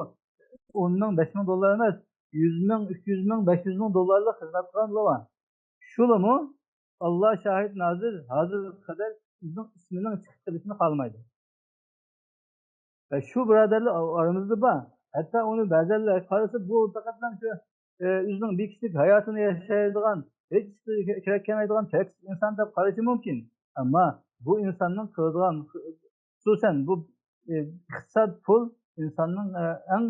ئون مىڭ، بەش مىڭ دوللار ئەمەس، يۈز مىڭ، ئۈچ يۈز مىڭ، بەش يۈز مىڭ دوللارلىق خىزمەت قىلغانلار بار. شۇلىمۇ، ئاللا شاھىت نازىر، ھازىرغا قەدەر ئۆزىنىڭ ئىسمىنىڭ چىقىپ قېلىشىنى خالىمايدۇ. ۋە شۇ بۇرادەرلەر ئارىمىزدا بار. ھەتتا ئۇنى بەزەنلەر قارىسا، بۇ پەقەتلا شۇ، ئە، ئۆزىنىڭ بىر كىشىلىك ھاياتىنى ياشايدىغان، ھېچ ئىشقا كېرەك كەلمەيدىغان چەكسىز ئىنسان دەپ قارىشى مۇمكىن. ئەمما بۇ ئىنساننىڭ قىلىدىغان، خۇسۇسەن بۇ، ئە، ئىقتىساد، پۇل ئىنساننىڭ، ئە، ئەڭ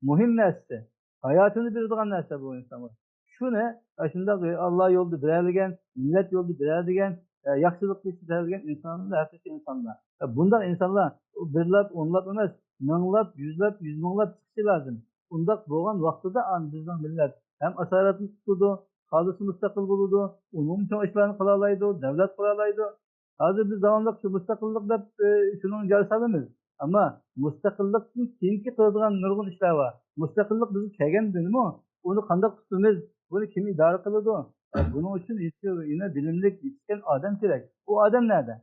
مۇھىم نەرسىسى. ھاياتىنى بېرىدىغان نەرسە بۇ ئىنسانغا. شۇنى، ئە، شۇنداق ئاللا يولىدا بېرەلىگەن، مىللەت يولىدا بېرەلىگەن، ئە، ياخشىلىق ئىشلىتەلىگەن ئىنسانلار ھەقىقىي ئىنسانلار. ئە، بۇنداق ئىنسانلار بىرلاپ، ئونلاپ ئەمەس، مىڭلاپ، يۈزلەپ، يۈز مىڭلاپ چىقىشى لازىم. ئۇنداق بولغان ۋاقتىدا ئان-، بىزنىڭ مىللەت ھەم ئاسارەتنى قۇتۇلىدۇ، خالىسا مۇستەقىل بولىدۇ، ئۇنىڭدىن چوڭ ئىشلارنى قىلالايدۇ، دەۋلەت قۇرالايدۇ. ھازىر بىز داۋاملىق شۇ مۇستەقىللىق دەپ، ئى، شۇنىڭ جارى سالىمىز. ئەمما مۇستەقىللىقتىن كېيىنكى قىلىدىغان نۇرغۇن ئىشلار بار. مۇستەقىللىق بىزگە كەلگەندىنمۇ، ئۇنى قانداق تۇتىمىز، بۇنى كىم ئىدارە قىلىدۇ؟ بۇنىڭ ئۈچۈن يەنە بىلىملىك، يېتىشكەن ئادەم كېرەك. ئۇ ئادەم نەدە؟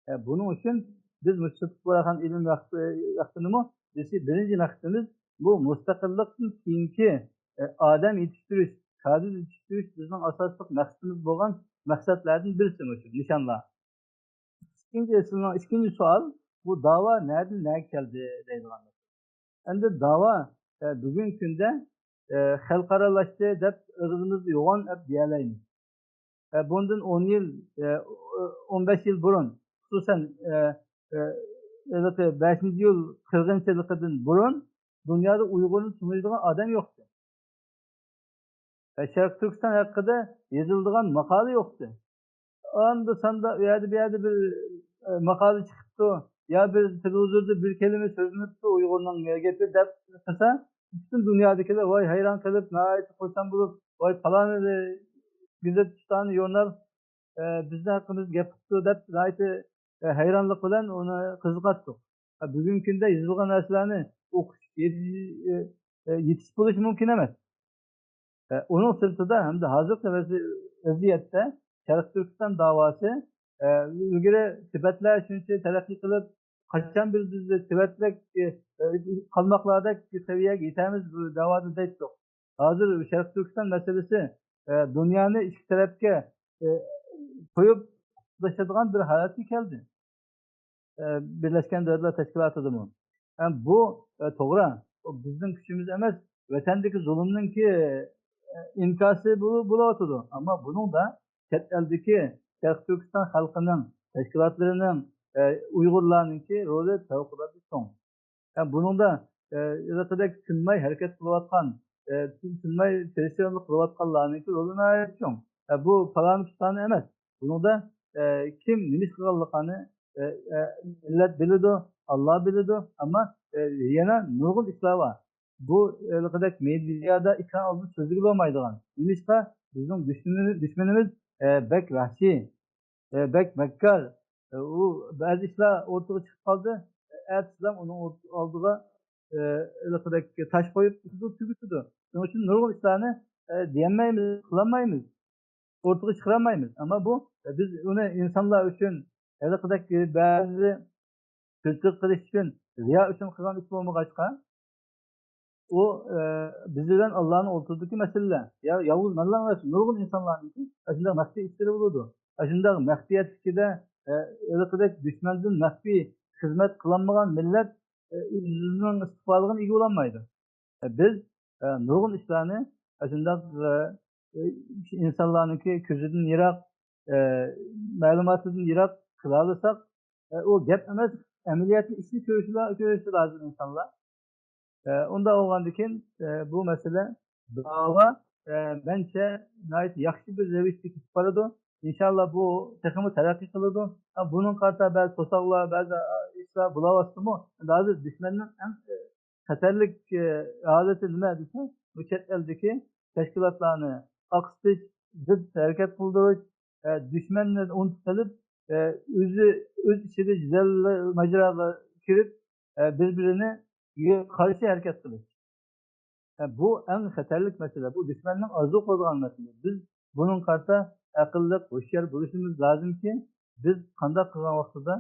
ئە، بۇنىڭ ئۈچۈن بىز مۇشۇ سۈپۈت بارغان ئىلىم ۋاقتى-، ۋاقتىنىمۇ، بىرىنچى مەقسىتىمىز بۇ مۇستەقىللىقتىن كېيىنكى، ئە، ئادەم يېتىشتۈرۈش، كادىر يېتىشتۈرۈش بىزنىڭ ئاساسلىق مەقسىتىمىز بولغان مەقسەتلەردىن بىرسى مۇشۇ نىشانلار. ئىككىنچى، سىزنىڭ ئىككىنچى سوئال، بۇ داۋا نەدىن نەگە كەلدى دەيدىغان. ئەمدى داۋا، ئە، بۈگۈنكى كۈندە، ئە، خەلقئارالاشتى دەپ ئېغىزىمىزدا يوغان دەپ دېيەلەيمىز. ئە، بۇندىن ئون يىل، ئە، ئون بەش يىل بۇرۇن، خۇسۇسەن، ئە، ئە، ھېلىقى بەشىنچى ئىيۇل قىرغىنچىلىقىدىن بۇرۇن دۇنيادا ئۇيغۇرنى تونۇيدىغان ئادەم يوقتى. ئە، شەرقىي تۈركىستان ھەققىدە يېزىلىدىغان ماقالە يوقتى. ئاندا ساندا ئۇ يەردە، بۇ يەردە بىر، ئە، ماقالە چىقىپتۇ، يا بىر تېلېۋىزوردا بىر كەلىمە سۆزلىنىپتۇ ئۇيغۇرنىڭ گېپى دەپ قىلسا، پۈتۈن دۇنيادىكىلەر ۋاي ھەيران قېلىپ، ناھايىتى خۇرسەن بولۇپ، ۋاي پالانى گېزىت، پىستانى ژۇرنال، ئە، بىزنىڭ ھەققىمىزدە گەپ قىپتۇ دەپ ناھايىتى، ئە، ھەيرانلىق بىلەن ئۇنى قىزىقاتتۇق. ئە، بۈگۈنكى كۈندە يېزىلغان نەرسىلەرنى ئوقۇش يېتىش-، ئە، ئە، يېتىشىپ بولۇشى مۇمكىن ئەمەس. ئە، ئۇنىڭ سىرتىدا ھەمدە ھازىرقى ۋەزى-، ۋەزىيەتتە شەرقىي تۈركىستان داۋاسى، ئە، ئىلگىرى تىبەتلەر شۇنچە تەرەققىي قىلىپ، قاچان بىز، بىز تىبەتلىك، ئە، ئە، قالماقلاردەك سەۋىيەگە يېتەمىز بۇ داۋادا دەيتتۇق. ھازىر شەرقىي تۈركىستان مەسىلىسى، ئە، دۇنيانى ئىككى تەرەپكە، ئە، قويۇپ قۇتلىشىدىغان بىر ھالەتكە كەلدى. ئە، بىرلەشكەن دۆلەتلەر تەشكىلاتىدىمۇ. ھەم بۇ، ئە، توغرا. ئۇ بىزنىڭ كۈچىمىز ئەمەس، ۋەتەندىكى زۇلۇمنىڭكى، ئە، ئىنكاسى بولۇ-، بولۇۋاتىدۇ. ئەمما بۇنىڭدا چەت ئەلدىكى شەرقىي تۈركىستان خەلقىنىڭ، تەشكىلاتلىرىنىڭ، ئە، ئۇيغۇرلارنىڭكى رولى پەۋقۇلئاددە چوڭ. ھە، بۇنىڭدا، ئە، ھېلىقىدەك تىنماي ھەرىكەت قىلىۋاتقان، ئە، تىن-، تىنماي تىرىشچانلىق قىلىۋاتقانلارنىڭكى رولى ناھايىتى چوڭ. ھە، بۇ پالانى پۇستانى ئەمەس. بۇنىڭدا، ئە، كىم نېمە ئىش قىلغانلىقىنى، ئە، ئە، مىللەت بىلىدۇ، ئاللا بىلىدۇ. ئەمما، ئە، يەنە نۇرغۇن ئىشلار بار. بۇ ھېلىقىدەك مېدىيادا ئېكران ئالدىدا سۆزلىگىلى بولمايدىغان. نېمىشقا؟ بىزنىڭ دۈشمىنىمىز، دۈشمىنىمىز، ئە، بەك ۋەھشىي. ئە، بەك مەككار. ئە، ئۇ بەزى ئىشلار ئوتتۇرىغا چىقىپ قالدى. ئەتىسىلا ئۇنىڭ ئوت-، ئالدىغا، ئە، ھېلىقىدەك تاش قويۇپ تۇرىدۇ، تۈگىتىدۇ. شۇنىڭ ئۈچۈن نۇرغۇن ئىشلارنى، ئە، دېيەلمەيمىز، قىلالمايمىز. ئورتىغا چىقىرالمايمىز. ئەمما بۇ، بىز ئۇنى ئىنسانلار ئۈچۈن ھېلىقىدەك بەزى كۈلكە قىلىش ئۈچۈن، رىيا ئۈچۈن قىلغان ئىش بولمىغاچقا، ئۇ، ئە، بىز بىلەن ئاللانىڭ ئوتتۇرىدىكى مەسىلىلەر. يا، يالغۇز مەنلا ئەمەس، نۇرغۇن ئىنسانلارنىڭكى ئاشۇنداق مەخپىي ئىشلىرى بولىدۇ. ئاشۇنداق مەخپىيەت ئىچىدە، ئە، ھېلىقىدەك دۈشمەندىن مەخپىي خىزمەت قىلالمىغان مىللەت، ئە، ئۆزىنىڭ ئىستىقبالىغا ئىگە بولالمايدۇ. ئە، بىز، ئە، نۇرغۇن ئىشلارنى ئاشۇنداق، ئە، ئە، ئىنسانلارنىڭكى كۆزىدىن يىراق، ئە، مەلۇماتىدىن يىراق قىلالىساق، ئە، ئۇ گەپ ئەمەس، ئەمەلىيەتنى ئىشنى كۆرۈشى، كۆرۈشى لازىم ئىنسانلار. ئە، ئۇنداق بولغاندىكىن، ئە، بۇ مەسىلە داۋا، ئە، مەنچە ناھايىتى ياخشى بىر رەۋىشتە كېتىپ بارىدۇ. ئىنشاللا بۇ تېخىمۇ تەرەققىي قىلىدۇ. ھە، بۇنىڭغا قارىتا بەزى توساقلار، بەزى، ئە، ئىشلار بولاۋاتسىمۇ، ھازىر دۈشمەننىڭ ئەڭ، ئە، خەتەرلىك، ئە، ھالىتى نېمە دېسە، بۇ چەت ئەلدىكى تەشكىلاتلارنى ئاقسىتىش، زىت ھەرىكەت قىلدۇرۇش، ئە، دۈشمەننى ئۇنتۇپ قېلىپ، ئە، ئۆزى، ئۆز ئىچىدە جېدەل ماجىراغا كىرىپ، ئە، بىر-بىرىنى قارشى ھەرىكەت قىلىش. ئە، بۇ ئەڭ خەتەرلىك مەسىلە. بۇ دۈشمەننىڭ ئارزۇ قىلىدىغان مەسىلە. بىز بۇنىڭغا قارىتا ئەقىللىق، ھوشيار بولۇشىمىز لازىمكى، بىز قانداق قىلغان ۋاقتىدا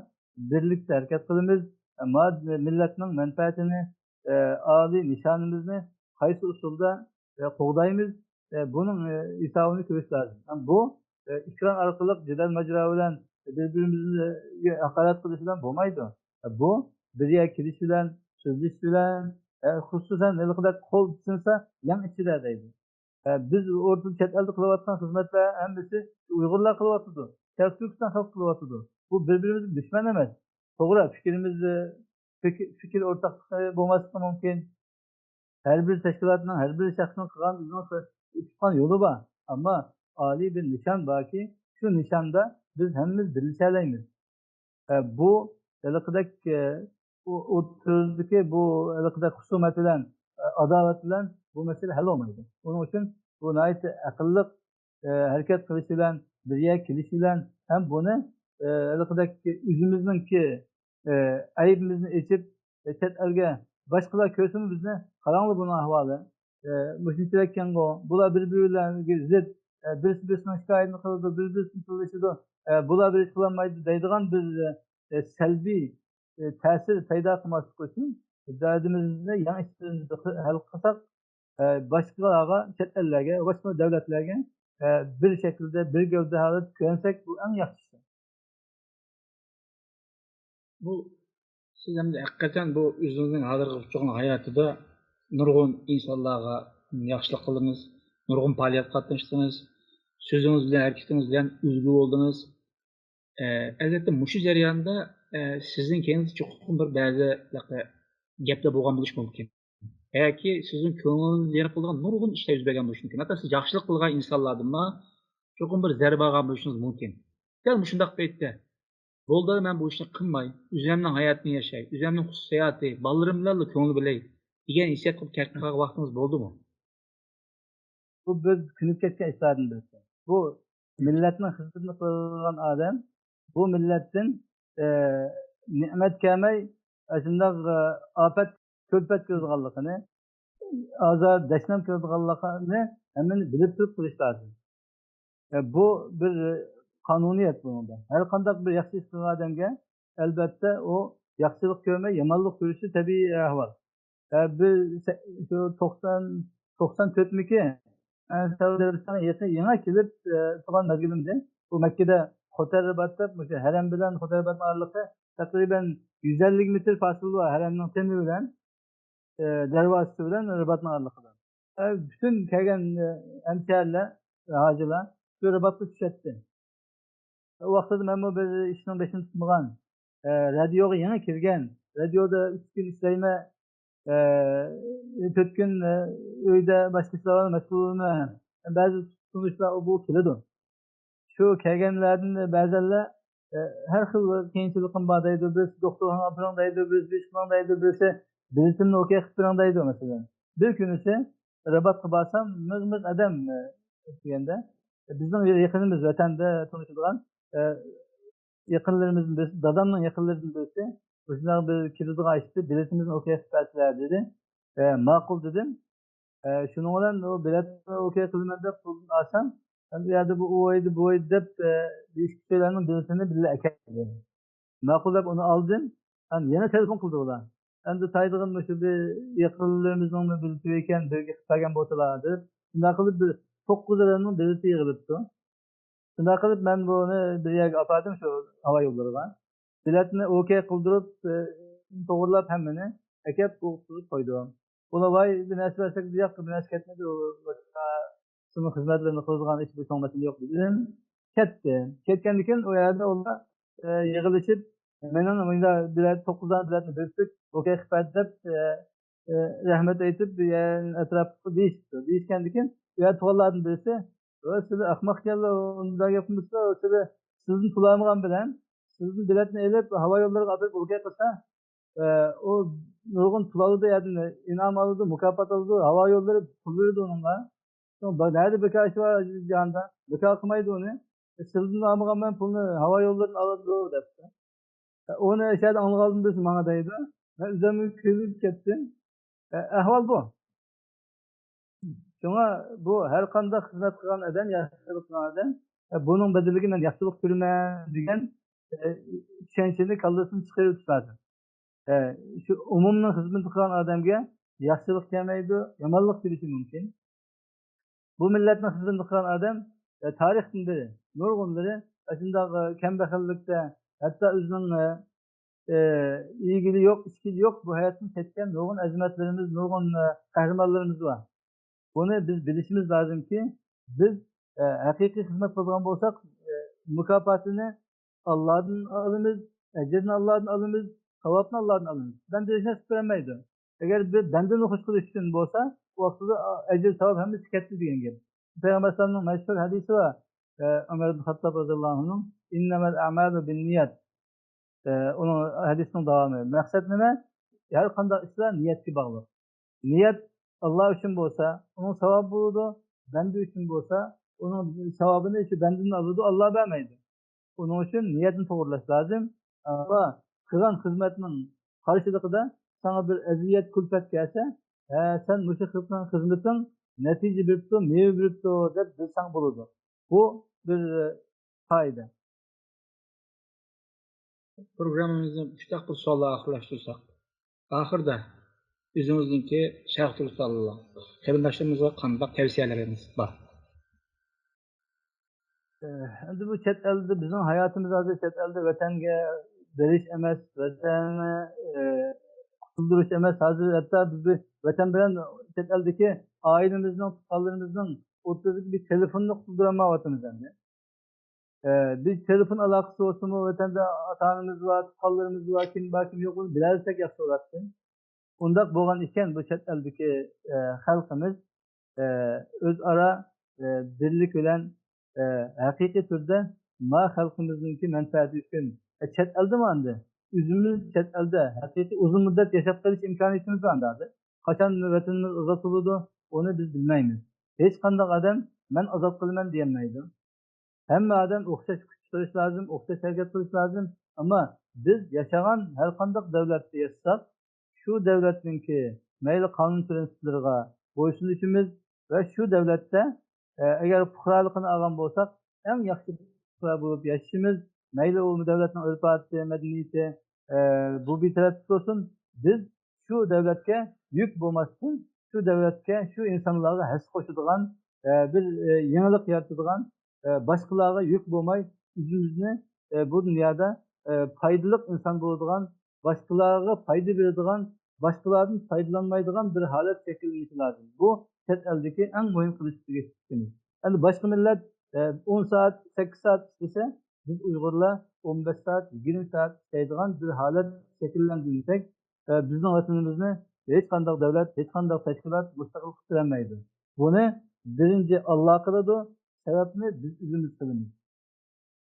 بىرلىكتە ھەرىكەت قىلىمىز، ئە، ما-، مىللەتنىڭ مەنپەئەتىنى، ئە، ئالىي نىشانىمىزنى قايسى ئۇسۇلدا، ئە، قوغدايمىز، ئە، بۇنىڭ، ئە، ھېسابىنى كۆرۈش لازىم. ھەم بۇ، ئە، ئېكران ئارقىلىق جېدەل ماجىرا بىلەن بىر-بىرىمىزگە ھاقارەت قىلىش بىلەن بولمايدۇ. ئە، بۇ بىر يەرگە كېلىش بىلەن، سۆزلىشىش بىلەن، ئە، خۇسۇسەن ھېلىقىدەك قول سىنسا يەڭ ئىچىدە دەيدۇ. ئە، بىز ئوردىدا چەت ئەلدە قىلىۋاتقان خىزمەتلەر ھەممىسى ئۇيغۇرلار قىلىۋاتىدۇ. شەرقىي تۈركىستان خەلقى قىلىۋاتىدۇ. بۇ بىر-بىرىمىزگە دۈشمەن ئەمەس. توغرا، پىكرىمىز، ئە، پىك-، پىكىر ئورتاقلىقى بولماسلىقى مۇمكىن. ھەر بىر تەشكىلاتنىڭ، ھەر بىر شەخسنىڭ قىلغان ئۆزىنىڭ تۇتقان يولى بار. ئەمما ئالىي بىر نىشان باركى، شۇ نىشاندا بىز ھەممىمىز بىرلىشەلەيمىز. ئە، بۇ ھېلىقىدەك، ئە، ئو-، ئوتتۇرىدىكى بۇ ھېلىقىدەك خۇسۇمەت بىلەن، ئە، ئاداۋەت بىلەن بۇ مەسىلە ھەل بولمايدۇ. ئۇنىڭ ئۈچۈن بۇ ناھايىتى ئەقىللىق، ئە، ھەرىكەت قىلىش بىلەن، بىر يەرگە كېلىش بىلەن ھەم بۇنى، ئە، ھېلىقىدەك ئۆزىمىزنىڭكى، ئە، ئەيىبىمىزنى ئېچىپ، ئە، چەت ئەلگە باشقىلار كۆرسىمۇ بىزنى، «قاراڭلار بۇنىڭ ئەھۋالى، ئە، مۇشۇنچىلىككەنغۇ، بۇلار بىر-بىرلەرگە زىت، ئە، بىرسى بىرسىنىڭ شىكايىتىنى قىلىدۇ، بىر بىرسىنى تىللىشىدۇ، ئە، بۇلار بىر ئىش قىلالمايدۇ» دەيدىغان بىر، ئە، سەلبىي، ئە، تەسىر پەيدا قىلماسلىق ئۈچۈن دەردىمىزنى يېڭى ئىچىمىزدە ھەل قىلساق، ئە، باشقىلارغا، چەت ئەللەرگە، باشقا دۆلەتلەرگە، ئە، بىر شەكىلدە، بىر گەۋدە ھالەتتە كۆرۈنسەك، بۇ ئەڭ ياخشىسى. بۇ، سىز ئەمدى ھەقىقەتەن بۇ ئۆزىڭىزنىڭ ھازىرقى ئۇچرىغان ھاياتىدا نۇرغۇن ئىنسانلارغا ياخشىلىق قىلدىڭىز، نۇرغۇن پائالىيەتكە قاتناشتىڭىز، سۆزىڭىز بىلەن، ھەرىكىتىڭىز بىلەن ئۈلگە بولدىڭىز. ئە، ئەلۋەتتە، مۇشۇ جەرياندا، ئە، سىزنىڭ كەينىڭىزدە چوقۇم بىر بەزى، ھېلىقى، گەپلەر بولغان بولۇشى مۇمكىن. ياكى سىزنىڭ كۆڭلىڭىزنى يېرىپ قالىدىغان نۇرغۇن ئىشلار يۈز بەرگەن بولۇشى مۇمكىن. ھەتتا سىز ياخشىلىق قىلغان ئىنسانلاردىنمۇ چوقۇم بىر زەربە ئالغان بولۇشىڭىز مۇمكىن. دەل مۇشۇنداق پەيتتە، «بولدى، مەن بۇ ئىشنى قىلماي، ئۆزۈمنىڭ ھاياتىنى ياشاي، ئۆزۈمنىڭ خۇسۇسىي ھاياتى، بالىلىرىم بىلەنلا كۆڭۈل بۆلەي» دېگەن ھېسسىياتقا كەلگەن ۋاقتىڭىز بولدىمۇ؟ بۇ بىز كۆنۈپ كەتكەن ئىشلاردىن بىرسى. بۇ مىللەتنىڭ خىزمىتىنى قىلىدىغان ئادەم بۇ مىللەتتىن، ئە، نېمەت كەلمەي، ئاشۇنداق، ئە، ئاپەت، كۈلپەت كېلىدىغانلىقىنى، ئازار، دەشنام كېلىدىغانلىقىنى ھەممىنى بىلىپ تۇرۇپ قىلىش لازىم. ئە، بۇ بىر قانۇنىيەت بۇنىڭدا. ھەر قانداق بىر ياخشى ئىش قىلغان ئادەمگە، ئەلۋەتتە، ئۇ ياخشىلىق كۆرمەي، يامانلىق كۆرۈشى تەبىئىي ئەھۋال. ئە، بىر سە-، شۇ توقسان، توقسان تۆتمىكى، ئە، سەئۇدى ئەرەبىستانغا يېقى-، يېڭى كېلىپ، ئە، تۇرغان مەزگىلىمدە، بۇ مەككىدە خوتەن رىبات دەپ، مۇشۇ ھەرەم بىلەن خوتەن رىباتنىڭ ئارىلىقى تەقرىبەن يۈز ئەللىك مېتىر پاسىل بار، ھەرەمنىڭ تېمى بىلەن، ئە، دەرۋازىسى بىلەن رىباتنىڭ ئارىلىقىدا. ئە، پۈتۈن كەلگەن، ئە، ھەمشەھىرلەر، ھاجىلار شۇ رىباتقا چۈشەتتى. ئۇ ۋاقتىدا مەنمۇ بىر ئىشنىڭ بېشىنى تۇتمىغان، ئە، رادىيوغا يېڭى كىرگەن، رادىيودا ئۈچ كۈن ئىشلەيمەن، ئە، تۆت كۈن، ئە، ئۆيدە باشقا ئىشلار بىلەن مەشغۇل بولىمەن. بەزى تونۇشلار بۇ كېلىدۇ. شۇ كەلگەنلەردىن بەزەنلەر، ئە، ھەر خىل قىيىنچىلىقىم بار دەيدۇ، بىرسى دوختۇرخانىغا ئاپىرىڭ دەيدۇ، بىرسى بىر ئىش قىلىڭ دەيدۇ، بىرسى بېلىتىمنى ئوكەي قىلىپ بېرىڭ دەيدۇ، مەسىلەن. بىر كۈنىسى رىباتقا بارسام، مىغ-مىغ ئادەم، ئە، دېگەندە، بىزنىڭ يېقىنىمىز، ۋەتەندە تونۇشىدىغان، ئە، يېقىنلىرىمىزدىن بىرسى، دادامنىڭ يېقىنلىرىدىن بىرسى، مۇشۇنداق بىر كېلىدىغان ئىشتى، بېلىتىمىزنى ئوكەي قىلىپ بەرسىلەر، دېدى. ئە، ماقۇل، دېدىم. ئە، شۇنىڭ بىلەن ئۇ بېلەتنى ئوكەي قىلىمەن دەپ قولدىن ئالسام، ئەمدى ئۇ يەردە بۇ ئۇ ئىدى، بۇ ئىدى دەپ، ئە، بىر ئىككى كىشىلەرنىڭ بىرسىنى بىللە ئەكەلدى. ماقۇل دەپ ئۇنى ئالدىم. ئەمدى يەنە تېلېفون قىلدى ئۇلار. ئەمدى تايدىغىن مۇشۇ بىر يېقىنلىرىمىزنىڭمۇ بېلىتى ئىكەن، بىرگە قىلىپ بەرگەن بولسىلا دەپ. شۇنداق قىلىپ بىر توققۇز ئادەمنىڭ بېلىتى يىغىلىپتۇ. شۇنداق قىلىپ مەن بۇنى بىر يەرگە ئاپاردىم، شۇ ھاۋا يوللىرىغا. بېلەتنى ئوكەي قىلدۇرۇپ، ئە، توغرىلاپ ھەممىنى ئەكەپ ئولتۇرغۇزۇپ قويدۇم. ئۇلار ۋاي بىر نەرسە بەرسەك دېدى، ياق، بىر نەرسە كەتمىدى، ئۇ باشقا شۇنىڭ خىزمەتلىرىنى قىلىدىغان ھېچ بىر توڭلىتىم يوق دېدىم. كەتتى. كەتكەندىن كېيىن ئۇ يەردە ئۇلار، ئە، يىغىلىشىپ، مېنىڭ مۇنداق بېلەت، توققۇز دانە بېلەتنى بېرىپتۇ، ئوكەي قىلىپ بەردى دەپ، ئە، ئە، رەھمەت ئېيتىپ، بۇ يەرنى ئەتراپلىق دېيىشىپتۇ. دېيىشكەندىن كېيىن، ئۇ يەردە تۇغانلاردىن بىرسى، «ۋە سىلەر ئەخمەق ئىكەنلەر، ئۇنداق گەپ قىلمىسىلەر، سىلەر، سىزدىن پۇل ئالمىغان بىلەن، سىزدىن بېلەتنى ئېلىپ، ھاۋا يوللىرىغا ئاپىرىپ ئوكەي قىلسا، ئە، ئۇ نۇرغۇن پۇل ئالىدۇ، يەردىن ئىنئام ئالىدۇ، مۇكاپات ئالىدۇ، ھاۋا يوللىرى پۇل بېرىدۇ ئۇنىڭغا. شۇڭا نەدە بىكار ئىش بار جاھاندا؟ بىكار قىلمايدۇ ئۇنى. سىزدىن ئالمىغان بىلەن پۇلنى ھاۋا يوللىرىدىن ئالىدۇ» دەپتۇ. ئۇنى ئىچەردە ئاڭلىغاندىن بىرسى ماڭا دەيدۇ. مەن ئۆزۈممۇ كۈلۈپ كەتتىم. ئەھۋال بۇ. شۇڭا بۇ ھەر قانداق خىزمەت قىلغان ئادەم، ياخشىلىق قىلغان ئادەم، بۇنىڭ بەدىلىگە مەن ياخشىلىق كۆرىمەن دېگەن چۈشەنچىنى كاللىسىدىن چىقىرىۋېتىش لازىم. شۇ ئومۇمنىڭ خىزمىتى قىلغان ئادەمگە ياخشىلىق كەلمەيدۇ، يامانلىق كېلىشى مۇمكىن. بۇ مىللەتنىڭ خىزمىتىنى قىلغان ئادەم، ئە، تارىختىن بېرى نۇرغۇنلىرى ئاشۇنداق، ئە، كەمبەغەللىكتە، ھەتتا ئۆزىنىڭ، ئە، ئە، يېگىلى يوق، ئىچكىلى يوق، بۇ ھاياتتىن كەتكەن نۇرغۇن ئەزىمەتلىرىمىز، نۇرغۇن، ئە، قەھرىمانلىرىمىز بار. بۇنى بىز بىلىشىمىز لازىمكى، بىز، ئە، ھەقىقىي خىزمەت قىلىدىغان بولساق، ئە، مۇكاپاتىنى ئاللادىن ئالىمىز، ئەجرىنى ئاللادىن ئالىمىز، ساۋابنى ئاللادىن ئالىمىز. بەندە ھېچ نەرسە بېرەلمەيدۇ. ئەگەر بىر بەندىنى خۇش قىلىش ئۈچۈن بولسا، ئۇ ۋاقتىدا ئەجىر، ساۋاب ھەممىسى كەتتى دېگەن گەپ. پەيغەمبەر ئەلەيھىسسالامنىڭ مەشھۇر ھەدىسى بار. ئە، ئۆمەر ئىبن خەتتاب رەزىياللاھۇ ئەنھۇنىڭ، «ئىننەمەل ئەمالۇ بىننىيەت.» ئە، ئۇنىڭ ھەدىسىنىڭ داۋامى. مەقسەت نېمە؟ ھەر قانداق ئىشلار نىيەتكە باغلىق. نىيەت ئاللا ئۈچۈن بولسا، ئۇنىڭ ساۋابى بولىدۇ. بەندە ئۈچۈن بولسا، ئۇنىڭ ساۋابىنى شۇ بەندىدىن ئالىدۇ، ئاللا بەرمەيدۇ. ئۇنىڭ ئۈچۈن نىيەتنى توغرىلاش لازىم. ئەمما قىلغان خىزمەتنىڭ قارشىلىقىدا ساڭا بىر ئەزىيەت، كۈلپەت كەلسە، ھە، سەن مۇشۇ قىلغان خىزمىتىڭ نەتىجە بېرىپتۇ، مېۋە بېرىپتۇ دەپ بىلسەڭ بولىدۇ. بۇ بىر، ئە، قائىدە. پروگراممىمىزنى مۇشۇنداق بىر سوئال بىلەن ئاخىرلاشتۇرساق، ئاخىرىدا ئۆزىڭىزنىڭكى شەرقىي تۈركىستانلىق قېرىنداشلىرىمىزغا قانداق تەۋسىيەلىرىڭىز بار؟ ئەمدى بۇ چەت ئەلدە، بىزنىڭ ھاياتىمىز ھازىر چەت ئەلدە، ۋەتەنگە بېرىش ئەمەس، ۋەتەننى، ئە، قۇتۇلدۇرۇش ئەمەس. ھازىر ھەتتا بىز بىر ۋەتەن بىلەن چەت ئەلدىكى ئائىلىمىزنىڭ، تۇغقانلىرىمىزنىڭ ئوتتۇرىسىدىكى بىر تېلېفوننى قۇتۇلدۇرالمايۋاتىمىز ئەمدى. ئە، بىز تېلېفون ئالاقىسى بولسىمۇ، ۋەتەندە ئاتا-ئانىمىز بار، تۇغقانلىرىمىز بار، كىم بار، كىم يوق، بۇنى بىلەلىسەك ياخشى بولاتتى. ئۇنداق بولغان ئىكەن، بۇ چەت ئەلدىكى، ئە، خەلقىمىز، ئە، ئۆزئارا، ئە، بىرلىك بىلەن، ئە، ھەقىقىي تۈردە ما خەلقىمىزنىڭكى مەنپەئەتى ئۈچۈن، ئە، چەت ئەلدىمۇ ئەمدى، ئۆزىمىز چەت ئەلدە ھەقىقىي ئۇزۇن مۇددەت ياشاپ قېلىش ئىمكانىيىتىمىز بار ئەمدى ھازىر. قاچان ۋەتىنىمىز ئازاد بولىدۇ، ئۇنى بىز بىلمەيمىز. ھېچقانداق ئادەم «مەن ئازاد قىلىمەن» دېيەلمەيدۇ. ھەممە ئادەم ئوخشاش كۈچ چىقىرىش لازىم، ئوخشاش ھەرىكەت قىلىش لازىم. ئەمما بىز ياشىغان ھەر قانداق دۆلەتتە ياشىساق، شۇ دۆلەتنىڭكى مەيلى قانۇن پىرىنسىپلىرىغا بويسۇنۇشىمىز ۋە شۇ دۆلەتتە، ئە، ئەگەر پۇقرالىقىنى ئالغان بولساق، ئەڭ ياخشى پۇقرا بولۇپ ياشىشىمىز، مەيلى ئۇ دۆلەتنىڭ ئۆرپ-ئادىتى، مەدەنىيىتى، ئە، بۇ بىر تەرەپتە تۇرسۇن، بىز شۇ دۆلەتكە يۈك بولماستىن، شۇ دۆلەتكە، شۇ ئىنسانلارغا ھەسسە قوشىدىغان، ئە، بىر، ئە، يېڭىلىق يارىتىدىغان، ئە، باشقىلارغا يۈك بولماي، ئۆزىمىزنى، ئە، بۇ دۇنيادا، ئە، پايدىلىق ئىنسان بولىدىغان، باشقىلارغا پايدا بېرىدىغان، باشقىلاردىن پايدىلانمايدىغان بىر ھالەت شەكىللىنىشى لازىم. بۇ چەت ئەلدىكى ئەڭ مۇھىم قىلىش كېرەك ئىشىمىز. ئەمدى باشقا مىللەت، ئە، ئون سائەت، سەككىز سائەت ئىشلىسە، بىز ئۇيغۇرلار ئون بەش سائەت، يىگىرمە سائەت ئىشلەيدىغان بىر ھالەت شەكىللەندۈرمىسەك، ئە، بىزنىڭ ۋەتىنىمىزنى ھېچقانداق دۆلەت، ھېچقانداق تەشكىلات مۇستەقىل قىلىپ بېرەلمەيدۇ. بۇنى بىرىنچى ئاللا قىلىدۇ، سەۋەبنى بىز ئۆزىمىز قىلىمىز.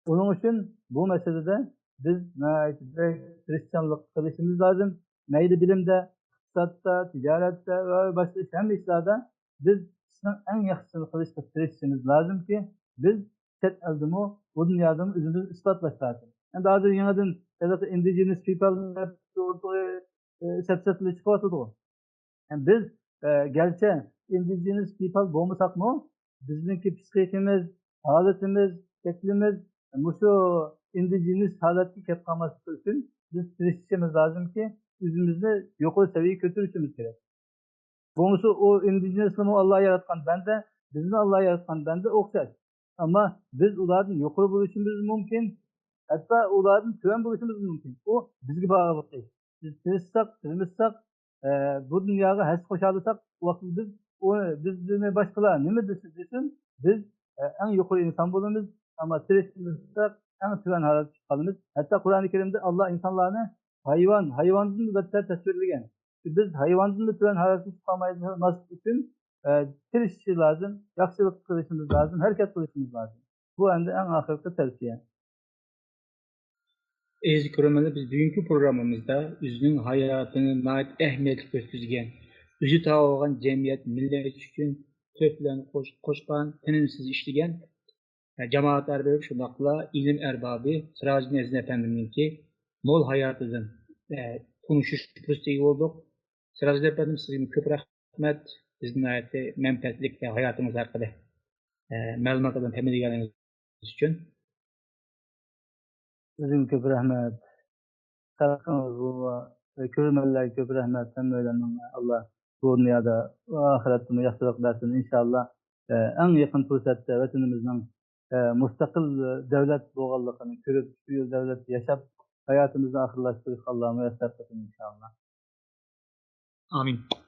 ئۇنىڭ ئۈچۈن بۇ مەسىلىدە بىز ناھايىتى بەك تىرىشچانلىق قىلىشىمىز لازىم. مەيلى بىلىمدە، ئىقتىسادتا، تىجارەتتە ۋە باشقا ئىش، ھەممە ئىشلاردا بىز ئىشنىڭ ئەڭ ياخشىسىنى قىلىشقا تىرىشىشىمىز لازىمكى، بىز چەت ئەلدىمۇ، بۇ دۇنيادىمۇ ئۆزىمىزنى ئىسپاتلاش لازىم. ئەمدى ھازىر يېڭىدىن ھېلىقى ئىندىجېنس پىپال دەپ ئوتتۇرىغا، ئە، سەپسەتىلەر چىقىۋاتىدىغۇ. يەنى بىز، ئە، گەرچە ئىندىجېنس پىپال بولمىساقمۇ، بىزنىڭكى پىسخىكىمىز، ھالىتىمىز، شەكلىمىز مۇشۇ ئىندىجېنىس ھالەتكە كەپ قالماسلىقى ئۈچۈن بىز تىرىشىشىمىز لازىمكى، ئۆزىمىزنى يۇقىرى سەۋىيەگە كۆتۈرۈشىمىز كېرەك. بولمىسا ئۇ ئىندىجېنىسلىمۇ ئاللا ياراتقان بەندە، بىزمۇ ئاللا ياراتقان بەندە ئوخشاش. ئەمما بىز ئۇلاردىن يۇقىرى بولۇشىمىز مۇمكىن، ھەتتا ئۇلاردىن تۆۋەن بولۇشىمىز مۇمكىن. ئۇ بىزگە باغلىق ئىش. بىز تىرىشساق، تىرمىشساق، ئە، بۇ دۇنياغا ھەسسە قوشالىساق، ئۇ ۋاقىتتا بىز ئۇ، بىزنى باشقىلار نېمە دېسە دېسۇن، بىز، ئە، ئەڭ يۇقىرى ئىنسان بولىمىز. ئەمما تىرىشمىساق، ئەڭ تۆۋەن ھالەتكە چۈشۈپ قالىمىز. ھەتتا قۇرئانى كەرىمدە ئاللا ئىنسانلارنى ھايۋان، ھايۋاندىن بەتتەر تەسۋىرلىگەن. بىز ھايۋاندىنمۇ تۆۋەن ھالەتكە چۈشۈپ قالماسلىق ئۈچۈن، ئە، تىرىشىش لازىم، ياخشىلىق قىلىشىمىز لازىم، ھەرىكەت قىلىشىمىز لازىم. بۇ ئەمدى ئەڭ ئاخىرقى تەۋسىيە. ئەزىز كۆرۈرمەنلەر، بىز بۈگۈنكى پروگراممىمىزدا ئۆزىنىڭ ھاياتىنى ناھايىتى ئەھمىيەتلىك ئۆتكۈزگەن، ئۆزى تاۋ بولغان جەمئىيەت، مىللەت ئۈچۈن تۆھپىلەرنى قوش-، قوشقان، تىنىمسىز ئىشلىگەن، ئە، جامائەت ئەربابى، شۇنداقلا ئىلىم ئەربابى سىراجىدىن ئەزىز ئەپەندىمنىڭكى مول ھاياتىدىن، ئە، تونۇشۇش پۇرسىتىگە ئىگە بولدۇق. سىراجىدىن ئەپەندىم، سىزگە كۆپ رەھمەت. بىزنى ناھايىتى مەنپەئەتلىك ھاياتىڭىز ھەققىدە، ئە، مەلۇمات بىلەن تەمىنلىگەنلىكىڭىز ئۈچۈن. سىزگىمۇ كۆپ رەھمەت. خەلقىڭىزغا، ئە، كۆرۈرمەنلەرگە كۆپ رەھمەت. ھەممەيلەننىڭ ئاللا بۇ دۇنيادا ۋە ئاخىرەتتىمۇ ياخشىلىق بەرسۇن، ئىنشاللا. ئە، ئەڭ يېقىن پۇرسەتتە ۋەتىنىمىزنىڭ، ئە، مۇستەقىل دۆلەت بولغانلىقىنى كۆرۈپ، شۇ يىل دۆلەتتە ياشاپ، ھاياتىمىزنى ئاخىرلاشتۇرۇشقا ئاللا مۇيەسسەر قىلسۇن، ئىنشاللا. ئامىن.